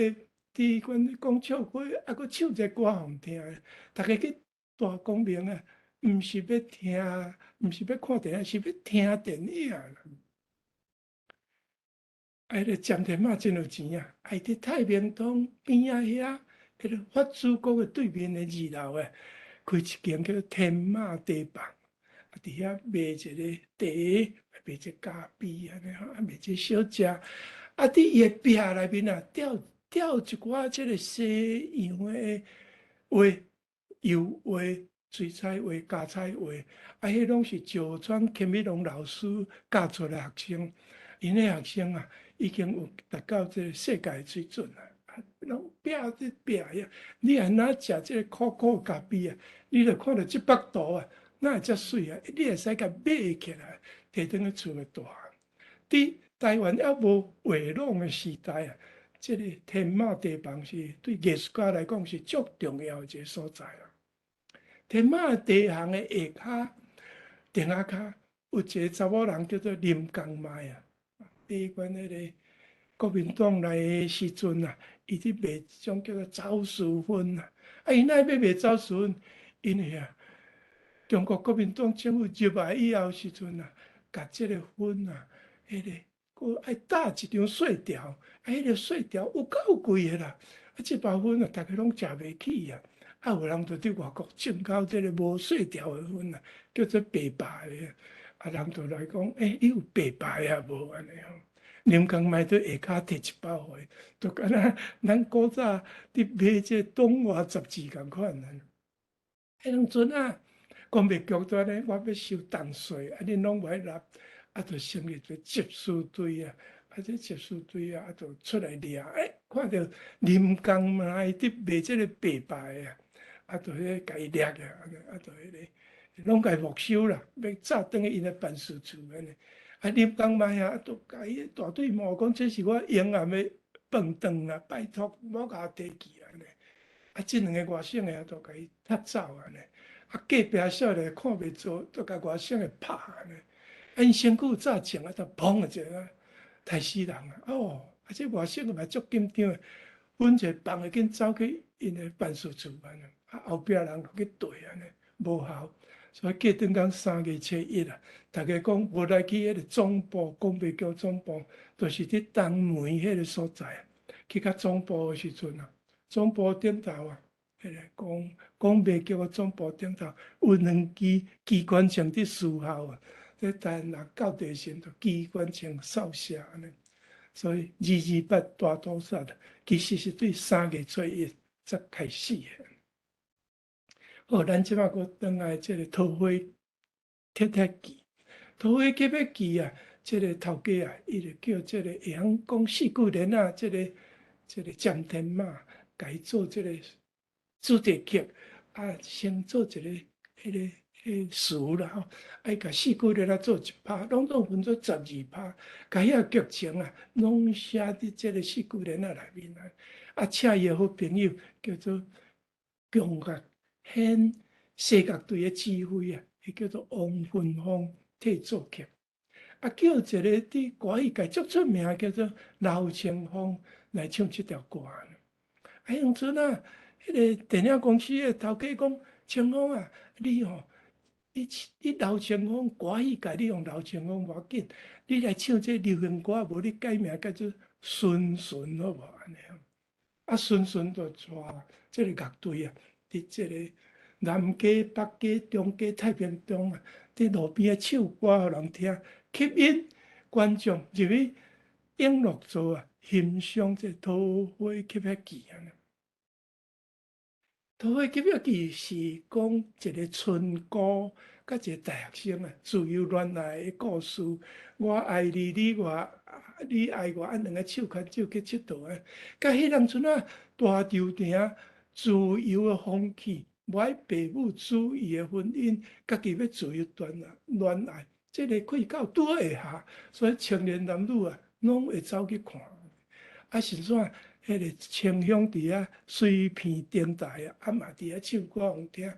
佇阮講笑話，啊，閣唱一個歌予人聽。逐家去大光明啊，毋是欲聽，毋是欲看電影，是欲聽電影啦。啊，彼個詹天馬真有錢啊！伊佇太平東邊仔遐，彼個法租國的對面的二樓啊，開一間叫做天馬茶房，啊，佇遐賣一個茶，賣一個咖啡按呢吼，啊，賣一個小食。啊，佇伊的壁內面啊，吊吊一寡這個西洋的畫、油畫、水彩畫、膠彩畫，啊，彼攏是石川乾美隆老師教出來學生，𪜶的學生啊，已經有達到這個世界水準啦。啊，攏壁佇壁遐，你若若食這個苦苦咖啡啊，你就看著這幅圖啊，哪會遮媠啊？你會使共買起來，提轉去厝內大漢。佇台灣猶無畫廊的時代啊，這个天馬茶房是對藝術家來講是足重要的一个所在啊。天馬茶行的下跤頂仔跤有一个查某人叫做林江邁啊，佇阮彼个國民黨來的時陣啊，伊佇賣一種叫做走私薰啊。啊，伊哪欲賣走私薰？因為啊，中國國民黨政府入來以後時陣啊，共這个薰啊，彼个閣愛打一張稅條，啊，彼个稅條有夠貴的啦。啊，這包薰啊，逐家攏食袂起啊。啊，有人就佇外國進口這个無稅條的薰啊，叫做白牌的。啊，人就來講，欸，你有白牌啊無？按呢吼。林江邁佇下跤提一包予伊，就敢若咱古早佇買這个東華雜誌仝款啊。彼當陣啊，廣播局拄按呢，我欲收重稅，啊，恁攏無愛納，啊，就成立一个緝私隊啊，啊，這緝私隊啊，啊，就出來掠，欸，看著林江邁佇賣這个白牌啊，啊，就彼个共伊掠起來，啊，就彼个攏共伊沒收啦，欲載轉去𪜶的辦事處按呢。啊，林江邁啊，就共伊大隊罵講，這是我永暗的飯頓啊，拜託莫共我提去按呢。啊，這兩个外省的啊，就共伊踢走按呢。啊，隔壁少年看袂做，就共外省的拍按呢。啊，𪜶身軀早穿啊，就砰一下，刣死人啊！哦，啊，這外省的嘛足緊張的，阮一个放的緊走去𪜶的辦事處按呢。啊，後壁人就去對按呢，無效。所以過轉工3月初1啊，逐家講無來去彼个總部，廣播局總部，就是佇東門彼个所在啊。去到總部的時陣啊，總部頂頭啊，彼个廣廣播局的總部頂頭有兩支機關槍佇守候啊。這台灣人到地時，就機關槍掃射按呢。所以228大屠殺其實是對3月初1才開始的。好，咱這擺閣轉來這个桃花泣血記，桃花泣血記啊，這个頭家啊，伊就叫這个會曉講四句聯仔，這个詹天馬，共伊做這个主題曲，啊，先做一个彼个詞啦吼，愛共四句聯仔做一拍，攏總分做12拍，共遐劇情啊，攏寫佇這个四句聯仔內面啊。啊，請伊的好朋友叫做強樂縣西樂隊的指揮啊，伊叫做王芬芳替作曲。啊，叫一个佇歌戲界足出名，叫做劉青峰來唱這條歌。啊，彼陣啊，彼个電影公司的頭家講：青峰啊，你吼，你劉青峰歌戲界，你用劉青峰無要緊，你來唱這流行歌，無你改名叫做孫順好無？按呢。啊，孫順就帶這个樂隊啊，佇這个南街、北街、中街、太平中啊，佇路邊仔唱歌予人聽，吸引觀眾入去永樂座啊，欣賞這桃花泣血記啊。桃花泣血記是講一个村姑佮一个大學生啊，自由戀愛的故事。我愛你，你愛我，啊，兩个手牽手去𨑨迌啊。佮彼當陣啊，大稻埕自由的風氣，無愛父母主義的婚姻，家己欲自由戀愛，這个氣到拄好會合，所以青年男女啊，攏會走去看。啊，是怎？彼个清香佇遐隨便頂台啊，啊嘛佇遐唱歌予聽。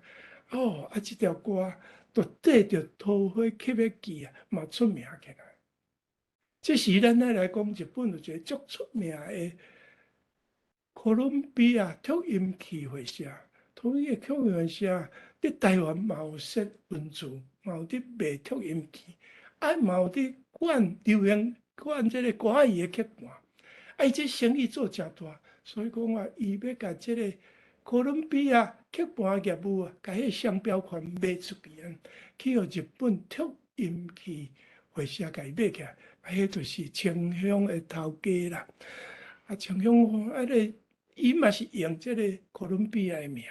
哦，啊，這條歌就綴著桃花泣血記啊，嘛出名起來。這時咱愛來講，日本有一个足出名的哥倫比亞擴音器會社，統一擴音會社佇台灣嘛有設分處，嘛有佇賣擴音器，啊嘛有佇管流行管這个歌仔戲的曲盤。啊，伊這生意做誠大，所以講啊，伊欲共這个哥倫比亞曲盤業務啊，共彼个商標權賣出去啊，去予日本擴音器會社共伊買起來，啊，彼就是清香的頭家啦。啊，清香啊，个伊嘛是用這个哥倫比亞的名，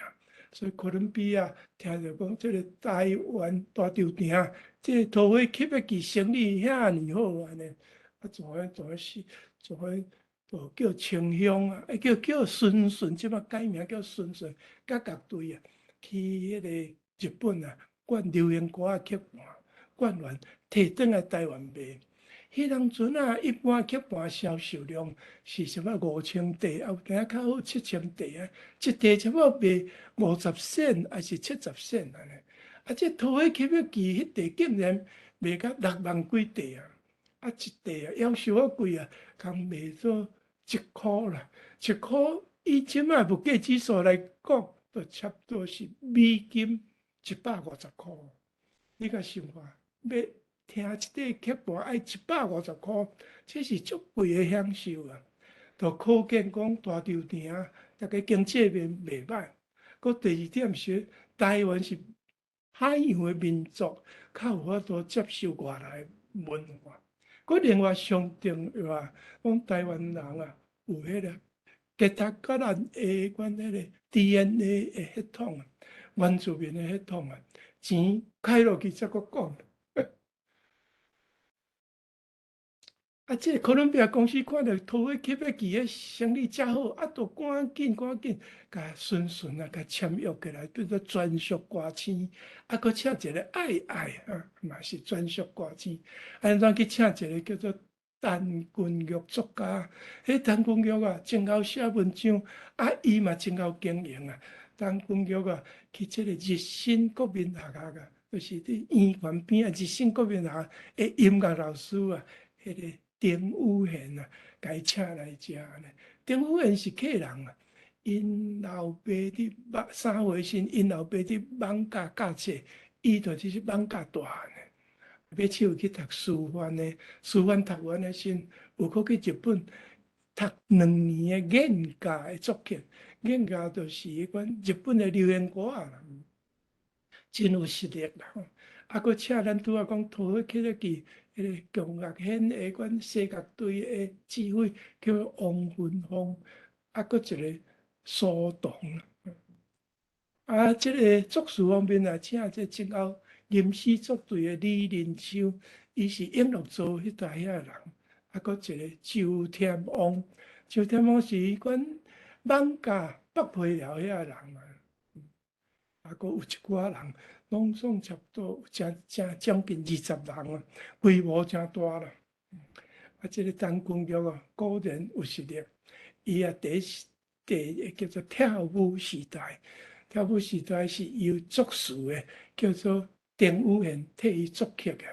所以哥倫比亞聽著講這个台灣大稻埕，這个桃花泣血記生意遐爾好按呢，啊，怎個怎個是怎個？就叫清香啊，叫孫順，這擺改名叫孫順，佮樂隊啊，去彼个日本啊，管流行歌仔曲盤，管完提轉來台灣賣。彼當陣啊，一般曲盤銷售量是啥物5000塊，啊有當較好7000塊啊，一塊差不多賣50仙，抑是70仙按呢。啊，這桃花吸月記彼塊竟然賣甲6萬幾塊啊！啊，一塊啊，夭壽啊貴啊，共賣做1箍啦，1箍以這擺物價指數來講，就差不多是美金150箍。你共想看，欲聽一塊曲盤愛150箍，這是足貴的享受啊！就可見講大稻埕，逐家經濟面袂䆀。閣第二點是，台灣是海洋的民族，較有法度接受外來文化。閣另外上重要啊，講台灣人啊，有彼個結合佮咱的阮彼個 DNA 的血統啊，原住民的血統啊，錢開落去才閣講。啊，這個哥倫比亞公司看著桃花吸月記的生意遮好，啊，就趕緊趕緊共孫順啊，共簽約起來，變做專屬歌星。啊，閣請一個愛愛啊，嘛是專屬歌星。按怎去請一個叫做陳君玉作家？彼陳君玉啊，真𠢕寫文章，啊，伊嘛真𠢕經營啊。陳君玉啊，去這個日新國民學校啊，就是佇圓環邊仔日新國民學校的音樂老師啊，彼個。丁宇賢啊，共伊請來遮呢。丁宇賢是客人啊，𪜶老爸佇艋三歲時，𪜶老爸佇艋舺教冊，伊就佇艋舺大漢的。尾手去讀師範的，師範讀完的時，有閣去日本讀2年的演歌的作曲，演歌就是彼款日本的流行歌仔啦，真有實力啦。啊，閣請咱拄仔講桃花吸月記。彼個強樂顯的阮西樂隊的指揮叫王芬芳，啊，閣一個蘇童啊，這個作詞方面啊，請這真𠢕吟詩作對的李仁秋，伊是永樂座彼帶遐人，啊，閣一個周添旺，周添旺是彼款艋舺北皮寮遐人啊，啊，閣有一寡人。攏總差不多有誠誠將近20人啊，規模誠大啦。啊，這個陳君玉啊，果然有實力。伊啊，第一第一叫做跳舞時代，跳舞時代是由作詞的，叫做丁宇賢替伊作曲的。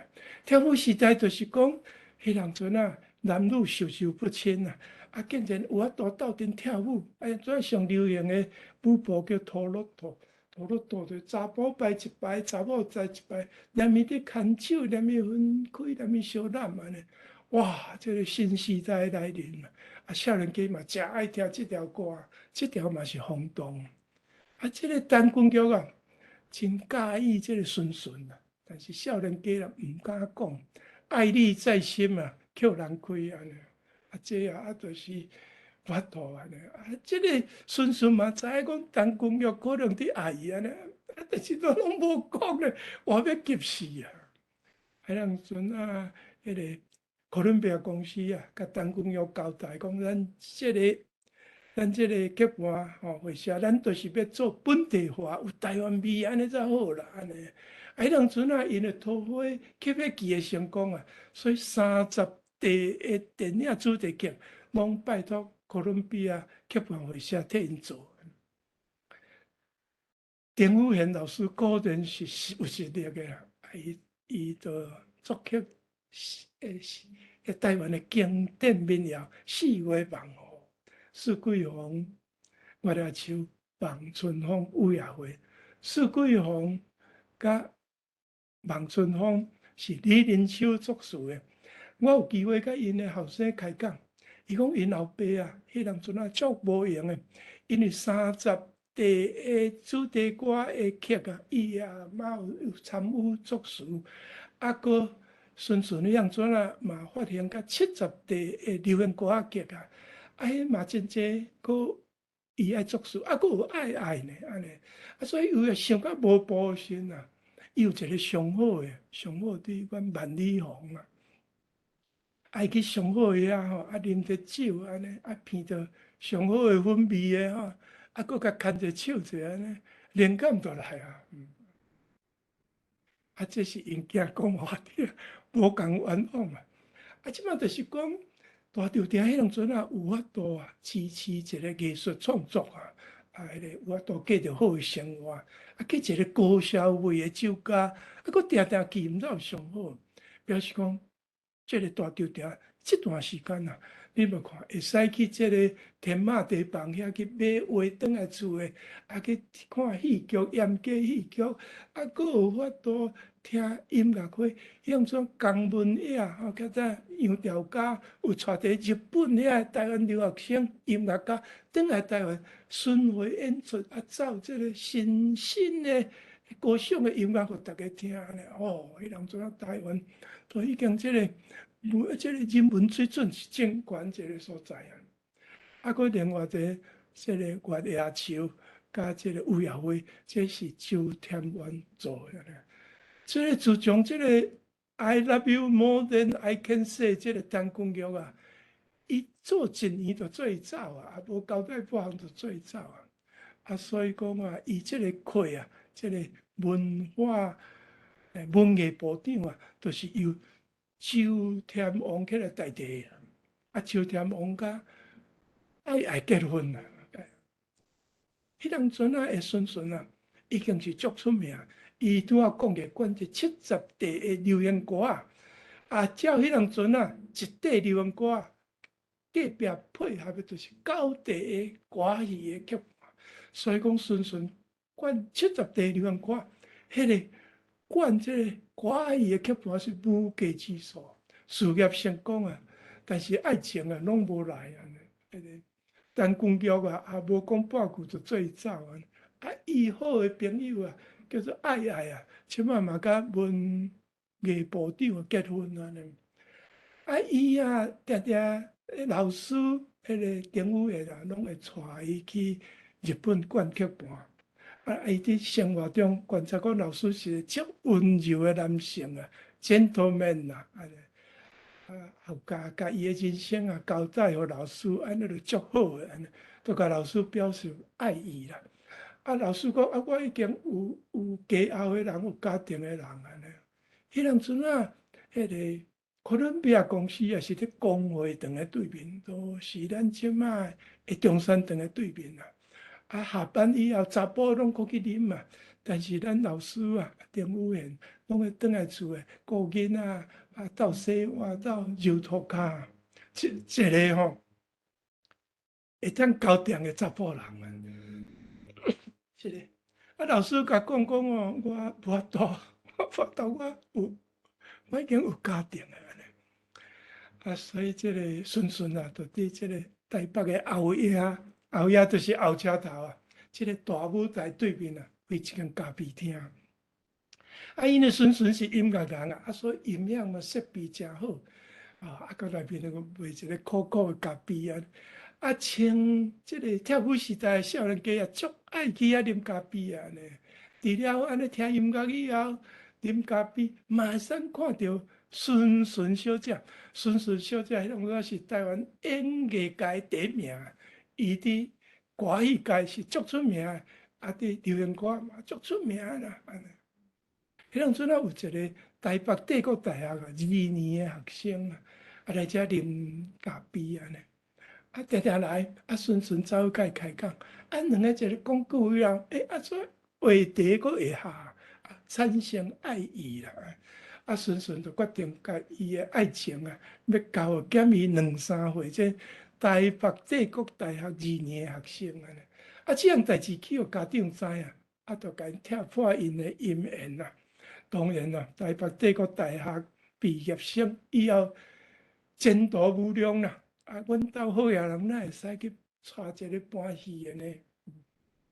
跳舞時代就是講，彼當陣啊，男女授受不親啊，啊，竟然有法度鬥陣跳舞，啊，這上流行的舞步叫陀螺陀。陀螺陀就查埔排一排，查某排一排，連伊佇牽手，連伊分開，連伊相攬按呢。哇！這個新時代來臨啊！少年家嘛誠愛聽這條歌，這條嘛是轟動。啊，這個陳君玉啊，真佮意這個孫順啊，但是少年家啦毋敢講，愛你在心啊，抾人開按呢。啊，這啊，啊，就是法度按呢。啊，這個孫順嘛知影講陳君玉可能佇愛伊按呢，啊，但是都攏無講咧，活欲急死啊！彼當陣啊，彼個哥倫比亞公司啊，共陳君玉交代講，咱這個曲盤吼，會社，咱就是欲做本地化，有台灣味按呢才好啦，按呢。啊，彼當陣啊，因為桃花吸月記的成功啊，所以30塊的電影主題曲，攏拜託哥倫比亞曲盤會社替𪜶做。丁宇賢老師果然是有實力的啦，啊，伊伊就作曲，誒，台灣的經典民謠《四月望雨》，四季紅、月仔樹、望春風、雨夜花。四季紅佮望春風是李仁秋作詞的。我有機會佮𪜶的後生開講，伊講𪜶老爸啊，彼當陣啊足無閒的，因為30塊的主題歌的曲啊，伊也嘛有參與作詞，啊，閣孫順彼當陣啊嘛發行甲70塊的流行歌仔曲啊，啊，彼嘛真濟，閣伊愛作詞，啊，閣有愛愛呢，按呢，啊，所以伊會想甲無步時啊，伊有一個上好的，上好佇阮萬里紅啊，愛去上好的遐吼，啊，啉著酒按呢，啊，闻著上好的粉味的吼，啊，閣共牽著手者按呢，靈感就來啊。啊，這是𪜶囝講予我聽，無仝冤枉啊。啊，這擺就是講大稻埕彼當陣啊，有法度啊支持一個藝術創作啊，啊，彼個有法度過著好的生活，啊，去一個高消費的酒家，啊，閣定定去，毋知有上好，表示講這個大稻埕這段時間啊，你無看會使去這個天馬茶房遐去買畫轉來厝的，啊去看戲劇、演假戲劇，啊，閣有法度聽音樂會，向種江文也吼，較早楊調嘉有帶佇日本遐台灣留學生音樂家轉來台灣巡迴演出，啊，奏這個新新的高尚的音樂予大家聽咧。哦，彼當陣啊，台灣都已經這個。這個人文水準是真懸一個所在啊！啊，閣另外一個這個月牙樹佮這個有葉花，這是周添源做的。這個自從這個 I love you more than I can say 這個陳君玉啊，伊做一年就做走啊，啊無交代半項就做走啊。啊，所以講啊，伊這個課啊，這個文化文藝部長啊，就是由周添王起來代替啊，周添王佮愛愛結婚啊。彼當陣啊，的孫孫啊，已經是足出名。伊拄仔講的管這70塊的流行歌啊，啊，照彼當陣啊，一塊流行歌啊，隔壁配合的就是九塊的歌戲的劇本。所以講，孫孫管70塊流行歌，彼個管這個歌戲的劇本是無計之數，事業成功啊，但是愛情啊，攏無來啊。彼個陳君玉啊，也無講半句就做走啊。啊，伊好的朋友啊，叫做愛愛啊，這擺嘛佮文藝部長結婚啊。啊，伊啊，定定老師彼個丁宇賢啊，攏會帶伊去日本灌劇盤。啊，伊佇生活中觀察講，老師是個足溫柔的男性啊，gentleman 啊，按呢。啊，後共共伊的人生啊交代予老師，按呢就足好的，按呢，就共老師表示愛意啦。啊，老師講啊，我已經有家後的人，有家庭的人按呢。彼當陣啊，彼個哥倫比亞公司也是佇公會堂的對面，都是咱這擺的中山堂的對面啊。啊，下班以後，查埔攏閣去啉嘛。但是咱老師啊，丁宇賢攏會轉來厝的顧囡仔，啊，鬥洗碗，鬥揉塗跤，這這個吼會當交定的查埔人啊。這個啊，老師共講講哦，我無法度，我無法度，我已經有家庭啊。啊，所以這個孫孫啊，就佇這個台北的後野，後野就是後車頭啊，這個大舞台對面啊，開一間咖啡廳。啊，因為孫孫是音樂人啊，啊，所以音響嘛設備誠好，啊，啊，閣內面閣賣一個苦苦的咖啡啊，啊，穿這個跳舞時代的少年家啊，足愛去遐啉咖啡啊呢。除了按呢聽音樂以後，啉咖啡，馬上看著孫孫小姐，孫孫小姐彼當陣是台灣演藝界第一名，伊佇歌戲界是足出名，啊，佇流行歌嘛足出名啦。彼當陣啊，有一個台北帝國大學啊二年的學生啊，啊來遮啉咖啡按呢，啊定定來，啊孫孫走去共伊開講，啊兩个一个講句話後，欸，啊這話題閣會合，啊產生愛意啦。啊孫孫就決定共伊的愛情啊，欲交予減伊兩三歲這台北帝國大學二年的學生按呢。啊，這項代誌去予家長知啊，啊，就共𪜶拆破𪜶的姻緣啊。當然啦，台北帝國大學畢業生以後前途無量啦。啊，阮兜好野人哪會使去娶一个搬戲的呢？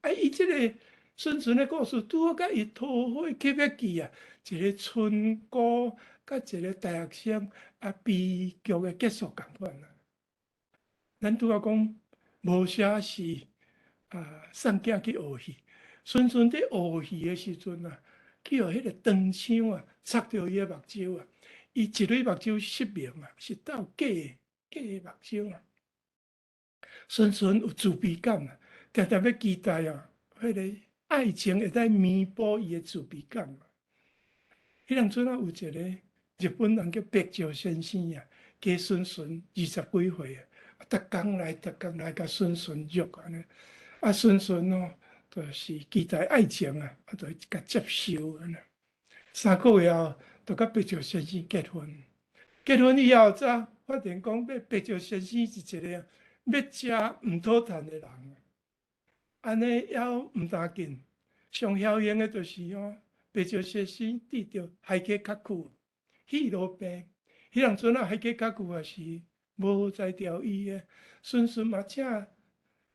啊，伊這個孫孫的故事，拄好佮伊桃花吸月記啊，一個村姑佮一個大學生啊，悲劇的結束仝款啊。咱拄仔講無啥是啊，送囝去學戲。孫孫佇學戲的時陣啊，去予彼個長槍啊，插著伊的目睭啊，伊一蕊目睭失明啊，是鬥假的假的目睭啊。孫孫有自卑感啊，定定欲期待啊，彼個愛情會當彌補伊的自卑感。彼當陣啊，有一個日本人叫白石先生啊，加孙顺20幾歲啊，逐工來逐工來共孫順約按呢，啊孫順哦，就是期待愛情啊，啊就共接受按呢。3個月後，就佮白石先生結婚。結婚以後，才發現講，欲白石先生是一個欲食毋討趁的人。按呢猶毋但緊，上囂型的就是哦，白石先生得著海溪較久，肺癆病。彼當陣啊，海溪較久也是無才調醫的，孫順嘛請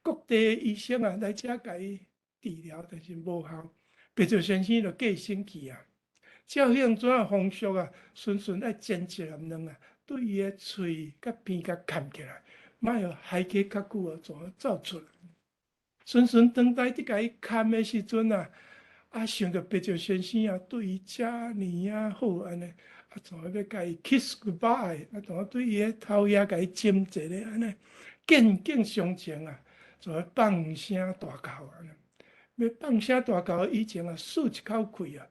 各地醫生啊來遮共伊治療，但是無效。白石先生就過身去啊。照彼陣仔風俗啊，孫順愛煎一粒卵啊，對伊的喙佮鼻共崁起來，莫予海溪較久啊，怎走出來。孫順轉來佇共伊崁的時陣啊，啊想著白石先生啊對伊遮爾仔好按呢，啊怎欲共伊 kiss goodbye，啊怎對伊的頭額共伊親一下按呢，見景傷情啊，就放聲大哭按呢。欲放聲大哭以前啊，嗽一口氣啊，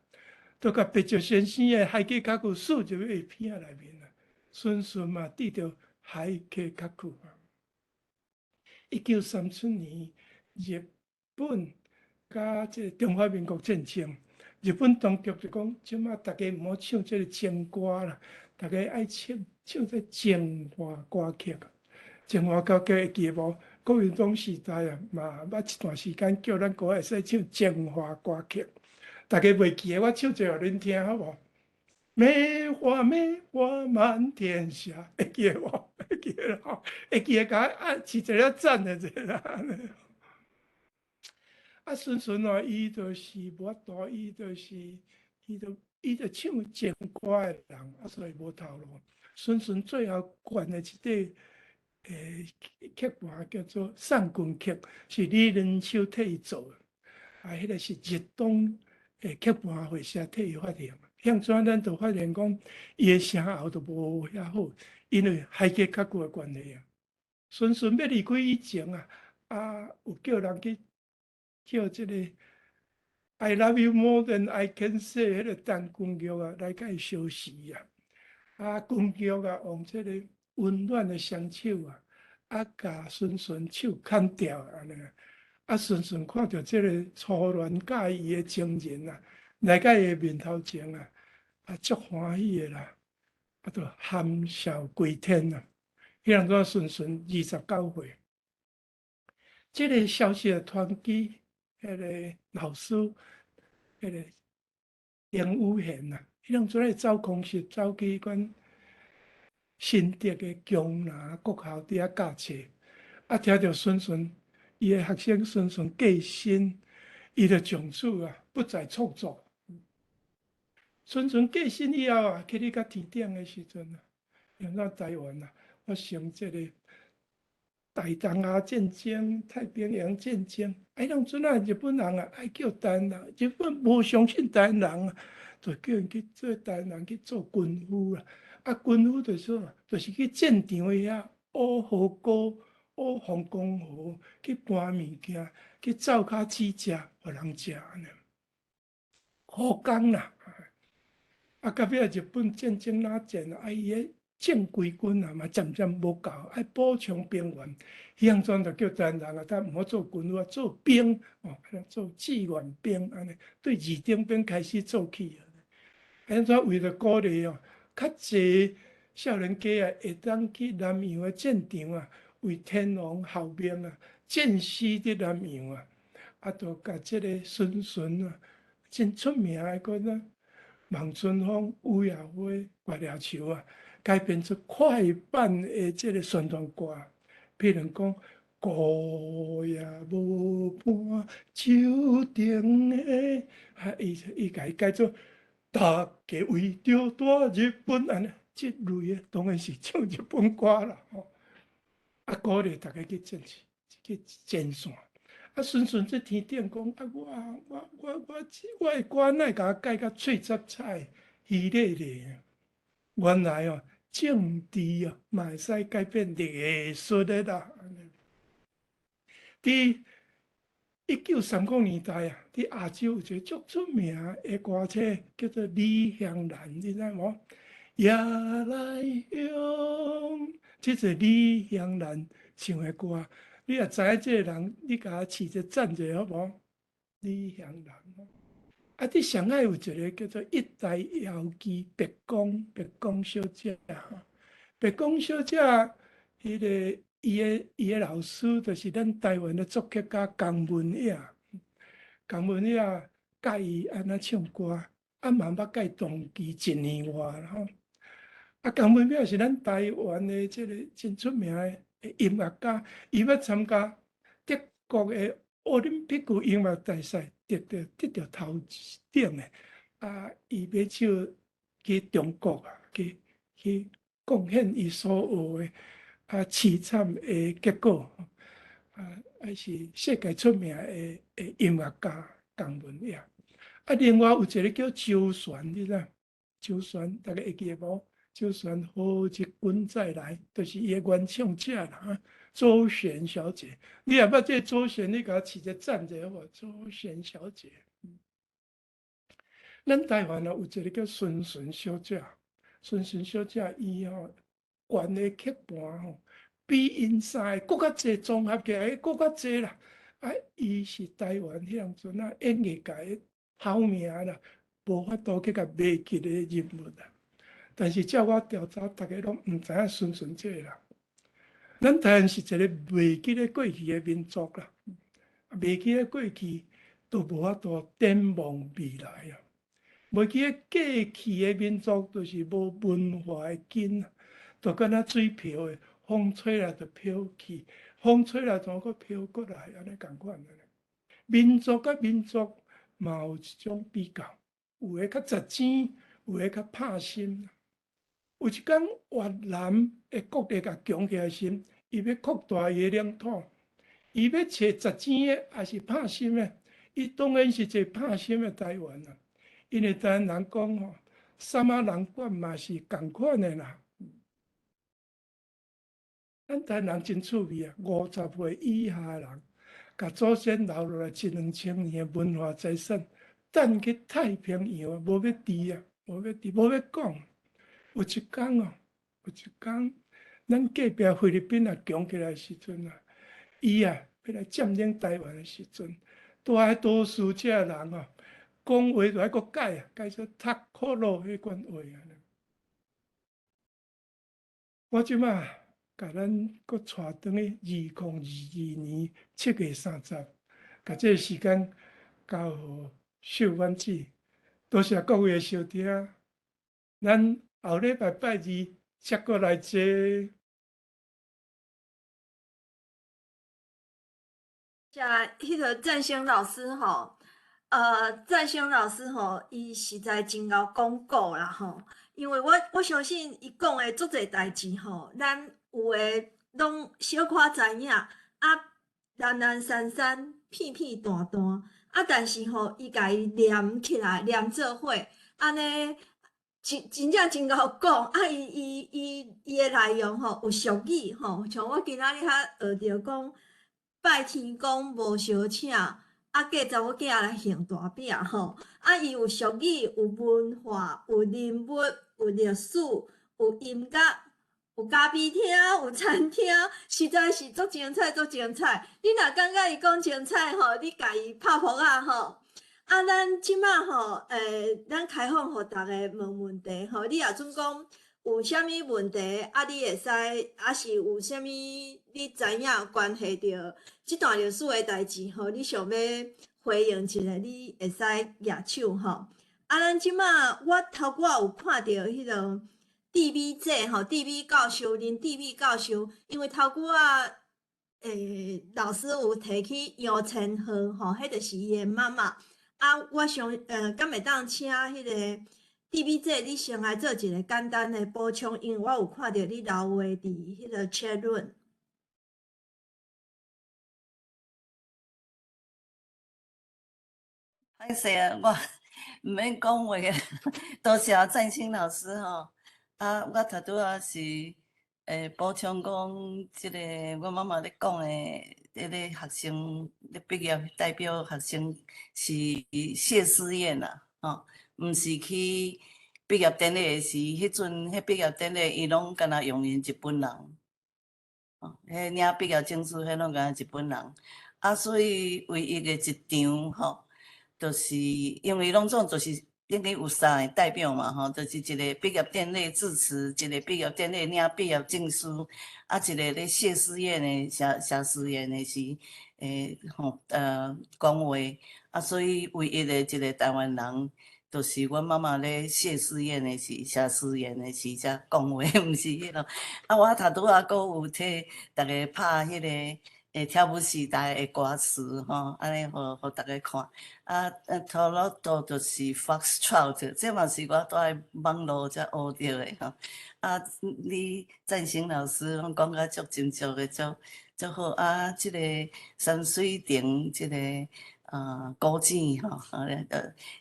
就共白石先生的海溪跤骨欶入去伊鼻仔內面啊。孫順嘛得著海溪跤骨啊。1937年，日本佮這個中華民國戰爭，日本當局就講，這馬逐家毋好唱這個情歌啦，逐家愛唱唱這中華歌曲。中華歌曲會記無？國民黨時代啊，嘛捌一段時間叫咱閣會使唱中華歌曲。逐家袂記得，我唱一下予恁聽好無？梅花梅花滿天下，會記得無？會記得吼？會記得，共按一個讚的者啦。啊，孫順哦，伊就是無法度，伊就是伊就伊就唱情歌的人，啊，所以無頭路。孫順最後懸的一塊曲盤叫做《送君曲》，是李仁秋替伊做的。啊，彼個是日東的曲盤會社替伊發行。向怎咱就發現講，伊的聲喉就無遐好，因為海溪較久的關係啊。孫順欲離開以前啊，啊，有叫人去叫這個 I love you more than I can say 彼個陳君玉啊，來共伊相辭啊。啊，君玉啊，用這個溫暖的雙手啊，啊，共孫順手牽掉按呢。啊，孫順看著這個初戀佮伊的情人啊，來到伊的面頭前啊，啊，足歡喜的啦，啊，就含笑歸天啊。彼當陣孫順29歲，這個消息傳去，彼個老師，彼個丁宇賢啊，彼當陣走空襲，走去阮新竹的江南國校佇遐教冊，啊，聽著孫順伊的學生孫順過身，伊就從此啊不再創作。孫順過身以後啊，去咧到天頂的時陣啊，因咱台灣啊發生這個大東亞戰爭、太平洋戰爭，啊，彼當陣啊，日本人啊愛叫台灣人，日本無相信台灣人啊，就叫𪜶去做台灣人去做軍夫啦。啊，軍夫就是說，就是去戰場遐挖河溝、挖防空壕，去搬物件，去灶跤煮食，予人食按呢。苦工啦。啊，到尾日本戰爭若戰啊，伊的正規軍啊嘛漸漸無夠，愛補充兵員。彼當陣就叫台灣人啊，咱毋好做軍夫，做兵哦，做志願兵按呢，對二等兵開始做起。按怎為著鼓勵哦，較濟少年家啊，會當去南洋的戰場啊，為天皇效命啊，戰死佇南洋啊，啊，就共這個孫順啊，真出名的個呢，望春風、雨夜花、月牙樹啊，改編出快板的這個宣傳歌，譬如講，孤夜無伴手頂的，啊，伊共伊改做，逐家為著大日本按呢，這類的當然是唱日本歌啦吼。啊，鼓勵逐家去戰士，去前線。啊，孫順這天頂講，啊，我的歌哪會共我改甲喙插菜、虛咧咧？原來哦，政治啊，嘛會使改變藝術的啦。佇1930年代啊，佇亞洲有一個足出名的歌星，叫做李香蘭，你知無？也來鄉，這是李香蘭唱的歌。你若知影這個人，你共我揤一個讚者好無？李香蘭。啊，佇上海有一個叫做一代妖姬白宮，白宮小姐吼。白宮小姐，彼個伊的老師就是咱台灣的作曲家江文也。江文也教伊按怎唱歌，啊嘛捌佮伊同期一年外啦吼。啊，江文也是咱台灣的這個真出名的音樂家，伊欲參加德國的奧林匹克音樂大賽，得著頭等的。啊，伊欲手去中國啊，去貢獻伊所學的啊，淒慘的結果。啊，還是世界出名的音樂家江文也。啊，另外有一個叫周璇，你知？周璇，大家會記得無？周璇何日君再來，就是伊的原唱者啦。周璇小姐，你若捌這個周璇，你共我揤一個讚者好無？周璇小姐，咱台灣啊有一個叫孫順小姐，孫順小姐伊吼懸的曲盤吼，比𪜶三个閣較濟綜合起來，閣較濟啦。啊，伊是台灣彼當陣啊演藝界頭名啦，無法度去共袂記的人物啦。但是照我調查，逐家攏毋知影孫順這個人。咱台灣是一個袂記得過去的民族啦，袂記得過去都無法度展望未來啊。袂記得過去的民族，就是無文化的根，就敢若水漂的，風吹來就飄去，風吹來就閣飄過來，按呢仝款。民族佮民族嘛有一種比較，有的較實踐，有的較拍心。有一工越南的國力共強起來時，伊欲擴大伊的領土，伊欲揣實踐的，抑是拍心的？伊當然是揣拍心的台灣啦。因為台灣人講吼，啥物人管嘛是仝款的啦。咱台灣人真趣味啊，50歲以下的人，共祖先留落來一兩千年的文化財產，擲去太平洋，無欲提啊，無欲提，無欲講。有一工哦，有一工，咱隔壁菲律賓啊強起來的時陣啊，伊啊欲來佔領台灣的時陣，大多數這人哦，講話就愛閣改啊，改做塔可洛彼款話啊。我這馬共咱閣帶轉去2022年7月30，共這個時間交予秀婉姊，多謝各位的收聽，咱後禮拜拜二才閣來坐。謝彼個振興老師吼，振興老師吼，伊實在真𠢕講古啦吼，因為我相信伊講的足濟代誌吼，咱有的攏小可知影，啊，零零散散、片片段段，啊，但是吼，伊共伊連起來，連做伙，按呢。真正真𠢕講，啊！伊的內容吼有俗語吼，像我今仔日才學著講，拜天公無相請，啊嫁查某囝來還大餅吼。啊，伊有俗語，有文化，有人物，有歷史，有音樂，有咖啡廳，有餐廳，實在是足精彩，足精彩。你若感覺伊講精彩吼，你共伊拍噗仔吼。啊，咱這馬吼，咱開放予逐家問問題吼。你若準講有啥物問題，啊，你會使，抑是有啥物你知影關係著這段歷史的代誌吼，你想欲回應一下，你會使舉手吼。啊，咱這馬我頭拄仔有看著彼個戴美姐吼，戴美教授，林戴美教授，因為頭拄仔老師有提起楊千鶴吼，彼就是伊的媽媽。啊，我想，敢會當請彼個戴美姐，你先來做一個簡單的補充，因為我有看著你留話佇彼個 chat room。歹勢啊，我毋免講話，多謝振興老師吼。啊，我頭拄仔是補充講，這個我媽媽咧講的，彼個學生咧畢業代表學生是謝師宴啦，吼，毋是去畢業典禮的時，彼陣彼畢業典禮，伊攏敢若用𪜶日本人，哦，彼領畢業證書，彼攏敢若日本人。啊，所以唯一的一場吼，就是因為攏總就是等於有三個代表嘛吼，就是一個畢業典禮致辭，一個畢業典禮領畢業證書，啊，一個咧謝師宴的謝師宴的時，吼講話。啊，所以唯一的一個台灣人，就是阮媽媽咧謝師宴的時，謝師宴的時才講話，毋是彼囉。啊，我頭拄仔閣有替逐家拍彼個跳舞時代的歌詞吼，按呢予逐家看。啊，托洛多就是 Foxtrot，這嘛是我蹛佇網路才學著的吼。啊，你贊成老師攏講甲足斟酌的，足足好。啊，這个山水亭，這个古井吼，人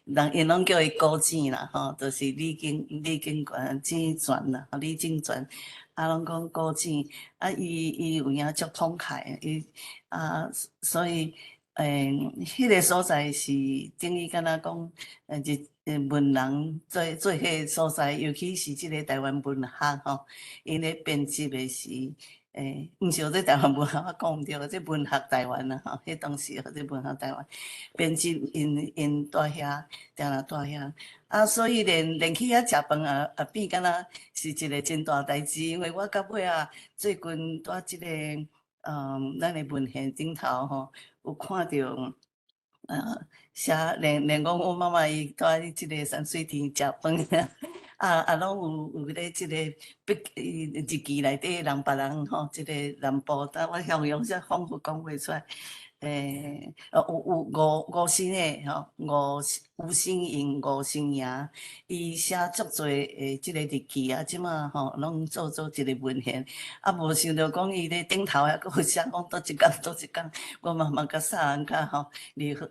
𪜶攏叫伊古井啦吼，就是李景泉井泉啦，李井泉。啊，攏講古井，啊，伊有影足慷慨，伊啊，所以，彼个所在是等於敢若講，日文人做彼个所在，尤其是這个台灣文學吼，𪜶咧編輯的時，毋是說台灣文學，我講毋對，這文學台灣啦吼，彼當時號做文學台灣，編輯𪜶𪜶蹛遐，定定蹛遐。啊，所以連去遐食飯也變敢若是一個真大代誌，因為我到尾仔最近蹛這个，咱的文獻頂頭吼，有看著，寫連講阮媽媽伊蹛這个山水亭食飯，啊，攏有咧這个筆日記內底人別人吼，這個南部，但我形容才彷彿講袂出來。有吳新的吼，吳新穎、吳新營，伊寫足濟的這個日記啊，這馬吼攏做一個文獻，啊，無想著講伊咧頂頭還閣有寫講佗一工佗一工，我媽媽佮啥人較吼，呂赫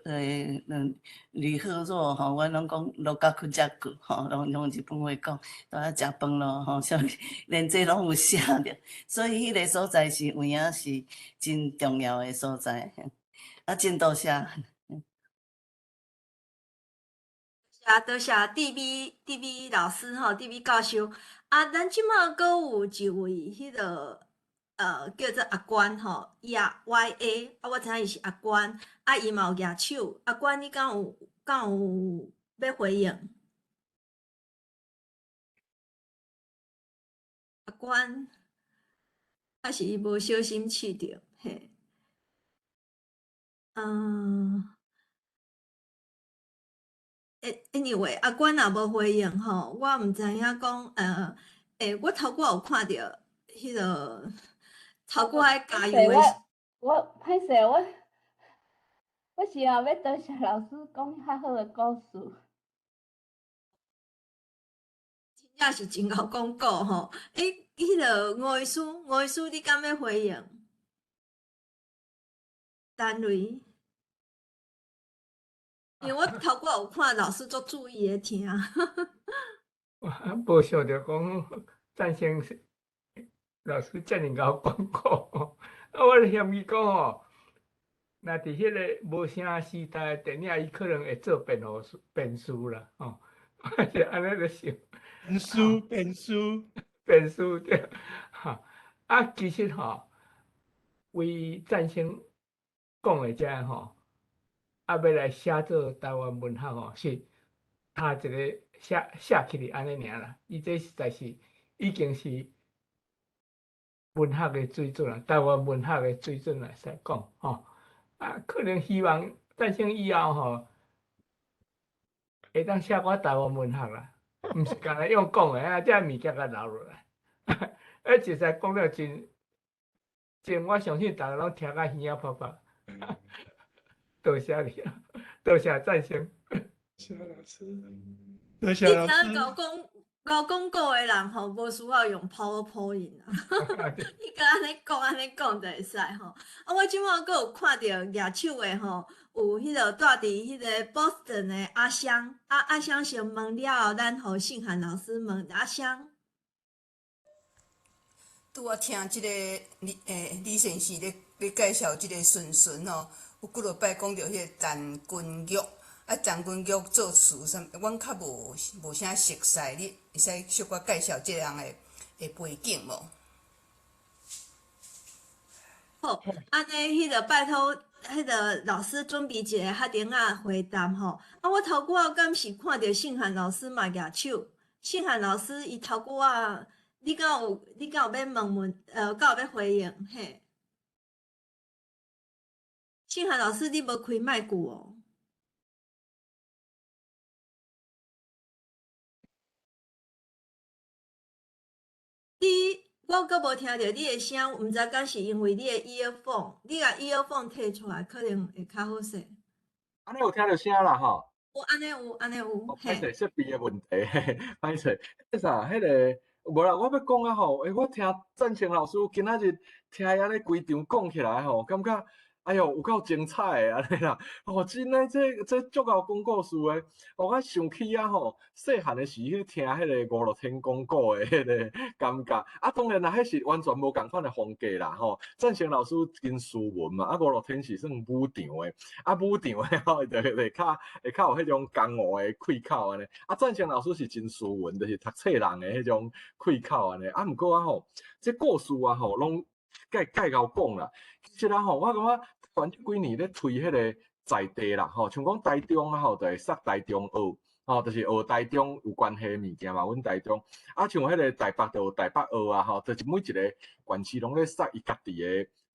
若吼，阮攏講落甲去食過吼，攏用日本話講，蹛遐食飯咯吼，啥物連這攏有寫著，所以彼個所在是有影是真重要的所在。啊，真多謝。謝多謝 D V 老師吼，D V 教授。啊，咱這馬閣有一位彼个叫做阿關吼，Y A，啊，我知影伊是阿關，啊，伊嘛有舉手。阿關，你敢有欲回應？阿關，還是伊無小心試著，嘿。Anyway，阿關若無回應吼，我毋知影講，我頭拄有看著彼个頭拄仔加油的。我歹勢，我是若欲多謝老師講較好的故事。真正是真𠢕講古吼，彼个吳醫師，吳醫師，你敢欲回應？單位。因為我頭拄有看老師足注意咧聽。我無想著講贊成老師遮爾𠢕講古，啊，我嫌伊講吼，若佇彼个無聲時代的電影，伊可能會做辯護士、辯士啦，吼，我是按呢咧想。辯士、辯士、辯士對，吼，啊，其實吼，為贊成講的這吼。啊，欲來寫做台灣文學吼，是他一個寫起來按呢爾啦。伊這實在是已經是文學的水準啦，台灣文學的水準來使講吼。啊，可能希望誕生以後吼，會當寫寡台灣文學啦，毋是干焦用講的啊，這物件共留落來。啊，實在講了真真，我相信逐家攏聽甲耳仔泡泡。多謝你，多謝贊成。謝老師，多謝老師。你聽𠢕講古的人吼，無需要用 PowerPoint 啊。你共按呢講，按呢講就會使吼。啊，我這馬閣有看著舉手的吼，有彼个蹛佇彼个 Boston 的阿香，啊阿香先問了後，咱予信涵老師問阿香。拄仔聽這個李先生咧介紹這個順順吼，有幾落擺講著彼個陳君玉，啊，張君玉作詞啥，阮較無無啥熟似，你會使小可介紹這項的的背景無？好，按呢，彼个拜託，彼个老師準備一个較長仔回答吼。啊，我頭拄仔敢是看著信漢老師嘛舉手，信漢老師伊頭拄仔，你敢有你敢有欲問問？敢有欲回應？嘿，信漢老師，你無開麥克哦。你，我閣無聽著你的聲，毋知敢是因為你的 earphone，你共 earphone 提出來，可能會較好勢。按呢有聽著聲啦吼。有，按呢有，按呢有。歹勢，設備的問題，歹勢。彼啥，彼个無啦，我欲講啊吼，欸，我聽贊成老師今仔日聽伊按呢規場講起來吼，感覺哎喲，有夠精彩的按呢啦！哦，真的，這這足𠢕講故事的，哦，我想起啊吼，細漢的時去聽彼个吳樂天講古的彼个感覺。啊，當然啦，彼是完全無仝款的風格啦吼。贊成老師真斯文嘛，啊，吳樂天是算武場的，啊，武場的吼，就會較會較有彼種江湖的氣口按呢。啊，贊成老師是真斯文，就是讀冊人的彼種氣口按呢。啊，毋過啊吼，這故事啊吼，攏蓋蓋𠢕講啦。其實啊吼，我感覺。反正這幾年咧推彼个在地啦，吼，像講台中啊吼，就會殺台中學，吼，就是學台中有關係的物件嘛。阮台中啊，像彼个台北就有台北學啊，吼，就是每一个縣市攏咧殺伊家己的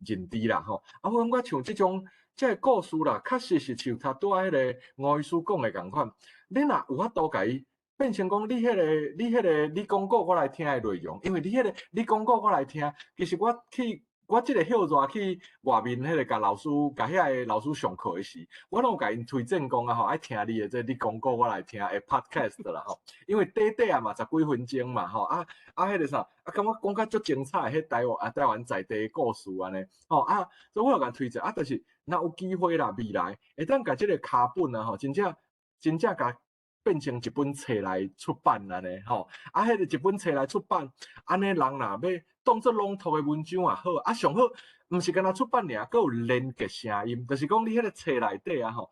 認知啦，吼。啊，我感覺像這種這个故事啦，確實是像頭拄仔彼个吳醫師講的仝款。你若有法度共伊變成講，你彼个、你彼个、你講古我來聽的內容，因為你彼个你講古我來聽，其實我去。我這个歇熱去外面，彼个共老師、共遐个老師上課的時，我攏有共𪜶推薦講啊吼，愛聽你的這你講古我來聽的 podcast 啦吼，因為短短啊嘛，十幾分鐘嘛吼，啊啊彼个啥，啊感覺講甲足精彩，彼台灣啊台灣在地的故事按呢，吼啊，所以我有共推薦啊，就是若有機會啦，未來會當共這个跤本啊吼，真正真正共變成一本冊來出版按呢吼，啊，彼个一本冊來出版，按呢人若欲當做朗讀的文章也好，啊，上好，毋是干焦出版爾，閣有連結聲音，就是講你彼个冊內底啊吼，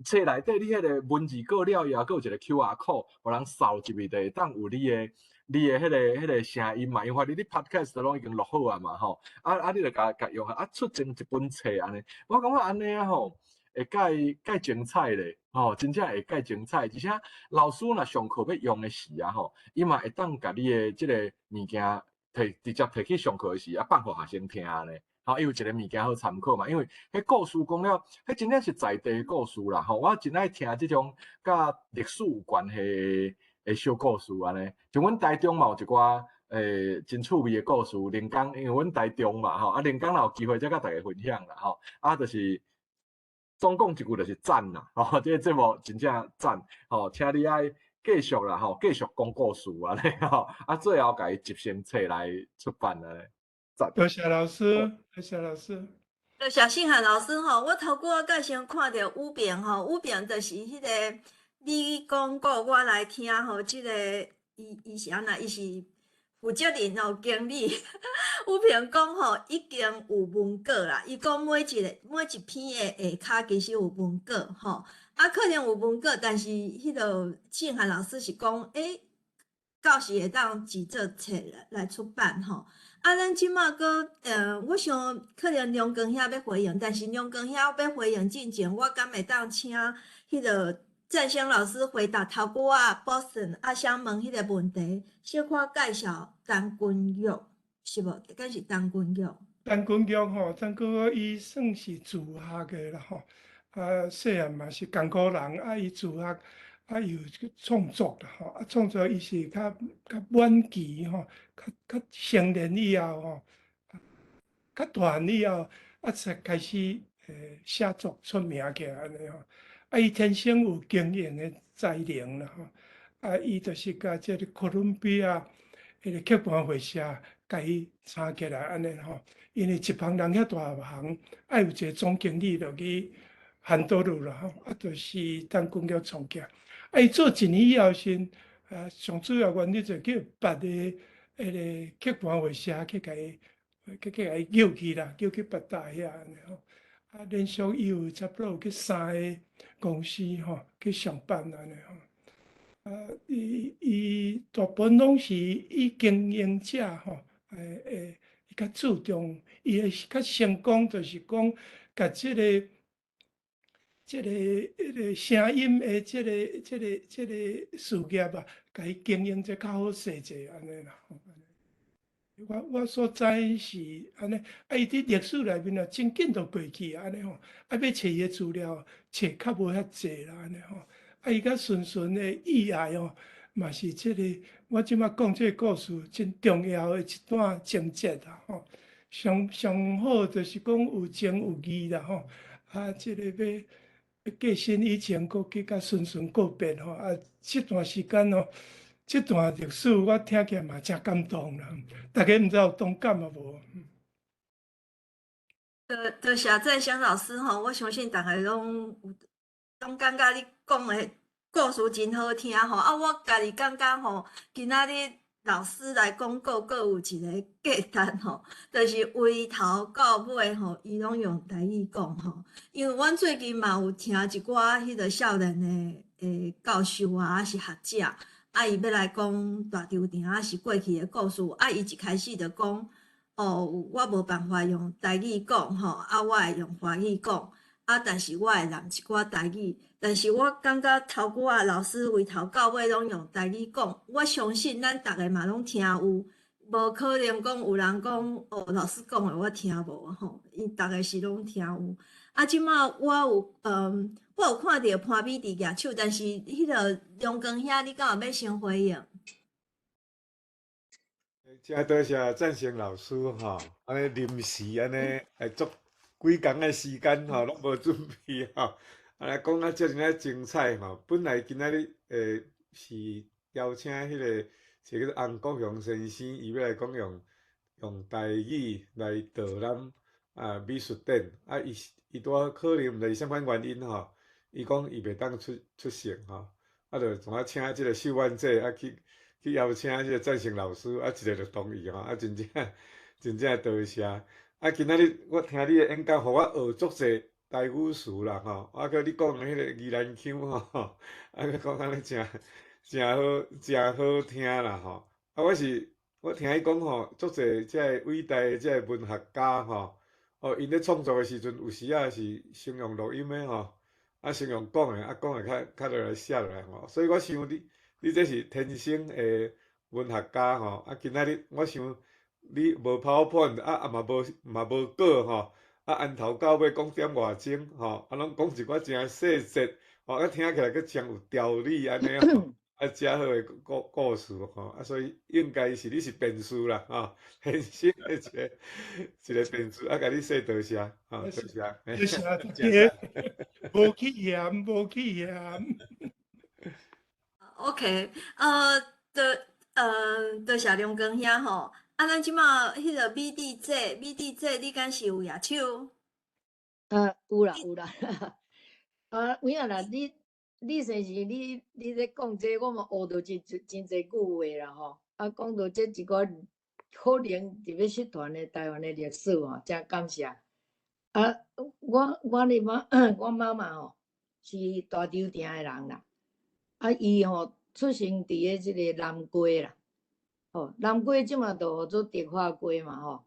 冊內底你彼个文字過了以後，閣有一個 QR code，予人掃入去就會當有你的、你的彼个、彼个聲音嘛，因為你 podcast 攏已經錄好啊嘛吼，啊啊，你就共共用啊，出成一本冊按呢，我感覺按呢啊吼，會蓋蓋精彩咧，吼，真正會蓋精彩，而且老師若上課欲用的時啊吼，伊嘛會當共你的這个物件。提直接提去上課的時，啊放予學生聽呢，吼，伊有一个物件好參考嘛。因為彼故事講了，彼真正是在地的故事啦，吼。我真愛聽這種佮歷史有關係的小故事按呢。像阮台中嘛有一寡真趣味的故事，連江因為阮台中嘛，吼，啊連江若有機會再佮大家分享啦，吼。啊，就是總講一句就是讚啦，吼，這个節目真正讚，吼，請你愛繼續啦，吼，繼續講故事按呢吼，啊，最後共伊集成冊來出版按呢。多謝老師，多謝老師。多謝信漢老師吼，我頭拄仔閣先看著武平吼，武平就是彼个你講古我來聽吼，這个伊伊是按怎？伊是負責人吼，經理。武平講吼，已經有文稿啦。伊講每一个每一篇的下跤其實有文稿吼。啊，可能有文稿，但是彼个信漢老師是講，欸，到時會當製作冊來出版吼。啊，咱這馬閣，我想可能梁光兄欲回應，但是梁光兄欲回應進前，我敢會當請彼个贊香老師回答頭拄仔 Boston 啊想問彼个問題，小可介紹陳君玉是無？敢是陳君玉？陳君玉吼，陳君玉伊算是自學的啦吼。啊，細漢嘛是艱苦人，啊，伊自學，啊，伊有創作啦吼，啊，創作伊是較較晚期吼，較較成年以後吼，較大漢以後，啊，才開始寫作出名起來按呢吼。啊，伊天生有經營的才能啦吼，啊，伊就是共這个哥倫比亞彼个刻盤會社共伊撐起來按呢吼，因為一幫人遐大行，愛有一個總經理落去。很多路啦吼，啊，就是陳君玉創起來。啊，伊做一年以後時，啊，上主要原因就叫別个彼个刻盤會社去共伊，去去共伊叫去啦，叫去別搭遐按呢吼。啊，連續伊有差不多有去三个公司吼去上班按呢吼。啊，伊伊大部分攏是以經營者吼，欸，伊較注重，伊會較成功，就是講，共這個聲音的這個事業啊，共伊經營這較好勢者按呢啦。我所知是按呢，啊，伊佇歷史內面啊，真緊就過去按呢吼，啊，欲揣伊的資料，揣較無遐濟啦按呢吼。啊，伊佮純純的意愛哦，嘛是這個我這擺講這個故事真重要的一段情節啦吼。上上好就是講有情有義啦吼。啊，這個欲過身以前，閣去佮純純告別吼。啊，這段時間哦，這段歷史我聽起來嘛誠感動啦。大家毋知有同感啊無？多多謝鄭香老師吼，我相信逐家攏有攏感覺你講的故事真好聽吼。啊，我家己感覺吼，今仔日老師來講過，閣有一個價值吼，就是由頭到尾吼，伊攏用台語講吼。因為阮最近嘛有聽一寡彼個少年的的教授啊，抑是學者，啊，伊欲來講大稻埕抑是過去的故事，啊，伊一開始就講，哦，我無辦法用台語講吼，啊，我會用華語講，啊，但是我會唸一寡台語，但是我感覺頭拄仔老師由頭到尾攏用台語講，我相信咱逐个嘛攏聽有，無可能講有人講哦，老師講的我聽無吼，𪜶逐个是攏聽有。啊，這馬我有我有看著潘美娣舉手，但是彼個梁光兄，你敢有欲先回應？真多謝贊成老師吼，按呢臨時按呢來足幾工的時間吼，攏無準備吼，按呢講啊遮爾仔精彩吼。本來今仔日是邀請彼個一個叫做洪國雄先生，伊欲來講用台語來導覽啊美術展，啊伊伊拄仔可能毋知是啥款原因吼，伊講伊袂當出出席吼，啊就怎啊請這個秀婉姐啊去。去邀請這個贊成老師，啊，一个就同意吼，啊，真正真正多謝。啊，今仔日我聽你的演講，予我學足濟台語詞啦吼，啊，閣你講的彼個宜蘭腔吼，啊，閣講按呢誠誠好誠好聽啦吼。啊，我是我聽伊講吼，足濟這个偉大的這个文學家吼，哦，𪜶咧創作的時陣，有時仔是先用錄音的吼，啊，先用講的，啊，講的較較落來寫落來吼，所以我想你。你這是天生的文學家吼，啊！今仔日我想你無 PowerPoint 啊，啊嘛無嘛無稿吼，啊，由頭到尾講點外鐘吼，啊，攏講一寡誠細節，吼，啊，聽起來閣誠有條理按呢吼，啊，誠好的故故事吼，啊，所以應該是你是辯士啦，吼，天生的一个一个辯士，啊，共你說多謝，吼，多謝。多謝大家，無去嫌，無去嫌。 OK，多多謝梁光兄吼，啊，咱這馬彼個美娣姐，美娣姐，你敢是有舉手？有啦有啦，啊，有影啦，你你先生你你咧講這個，我嘛學著真真濟句話啦吼。啊，講著這一寡可能佇欲失傳的台灣的歷史吼，誠感謝。啊，我我的媽，我媽媽吼是大稻埕的人啦。啊，伊吼出生佇个這个南街啦，吼，南街這馬就號做迪化街嘛吼。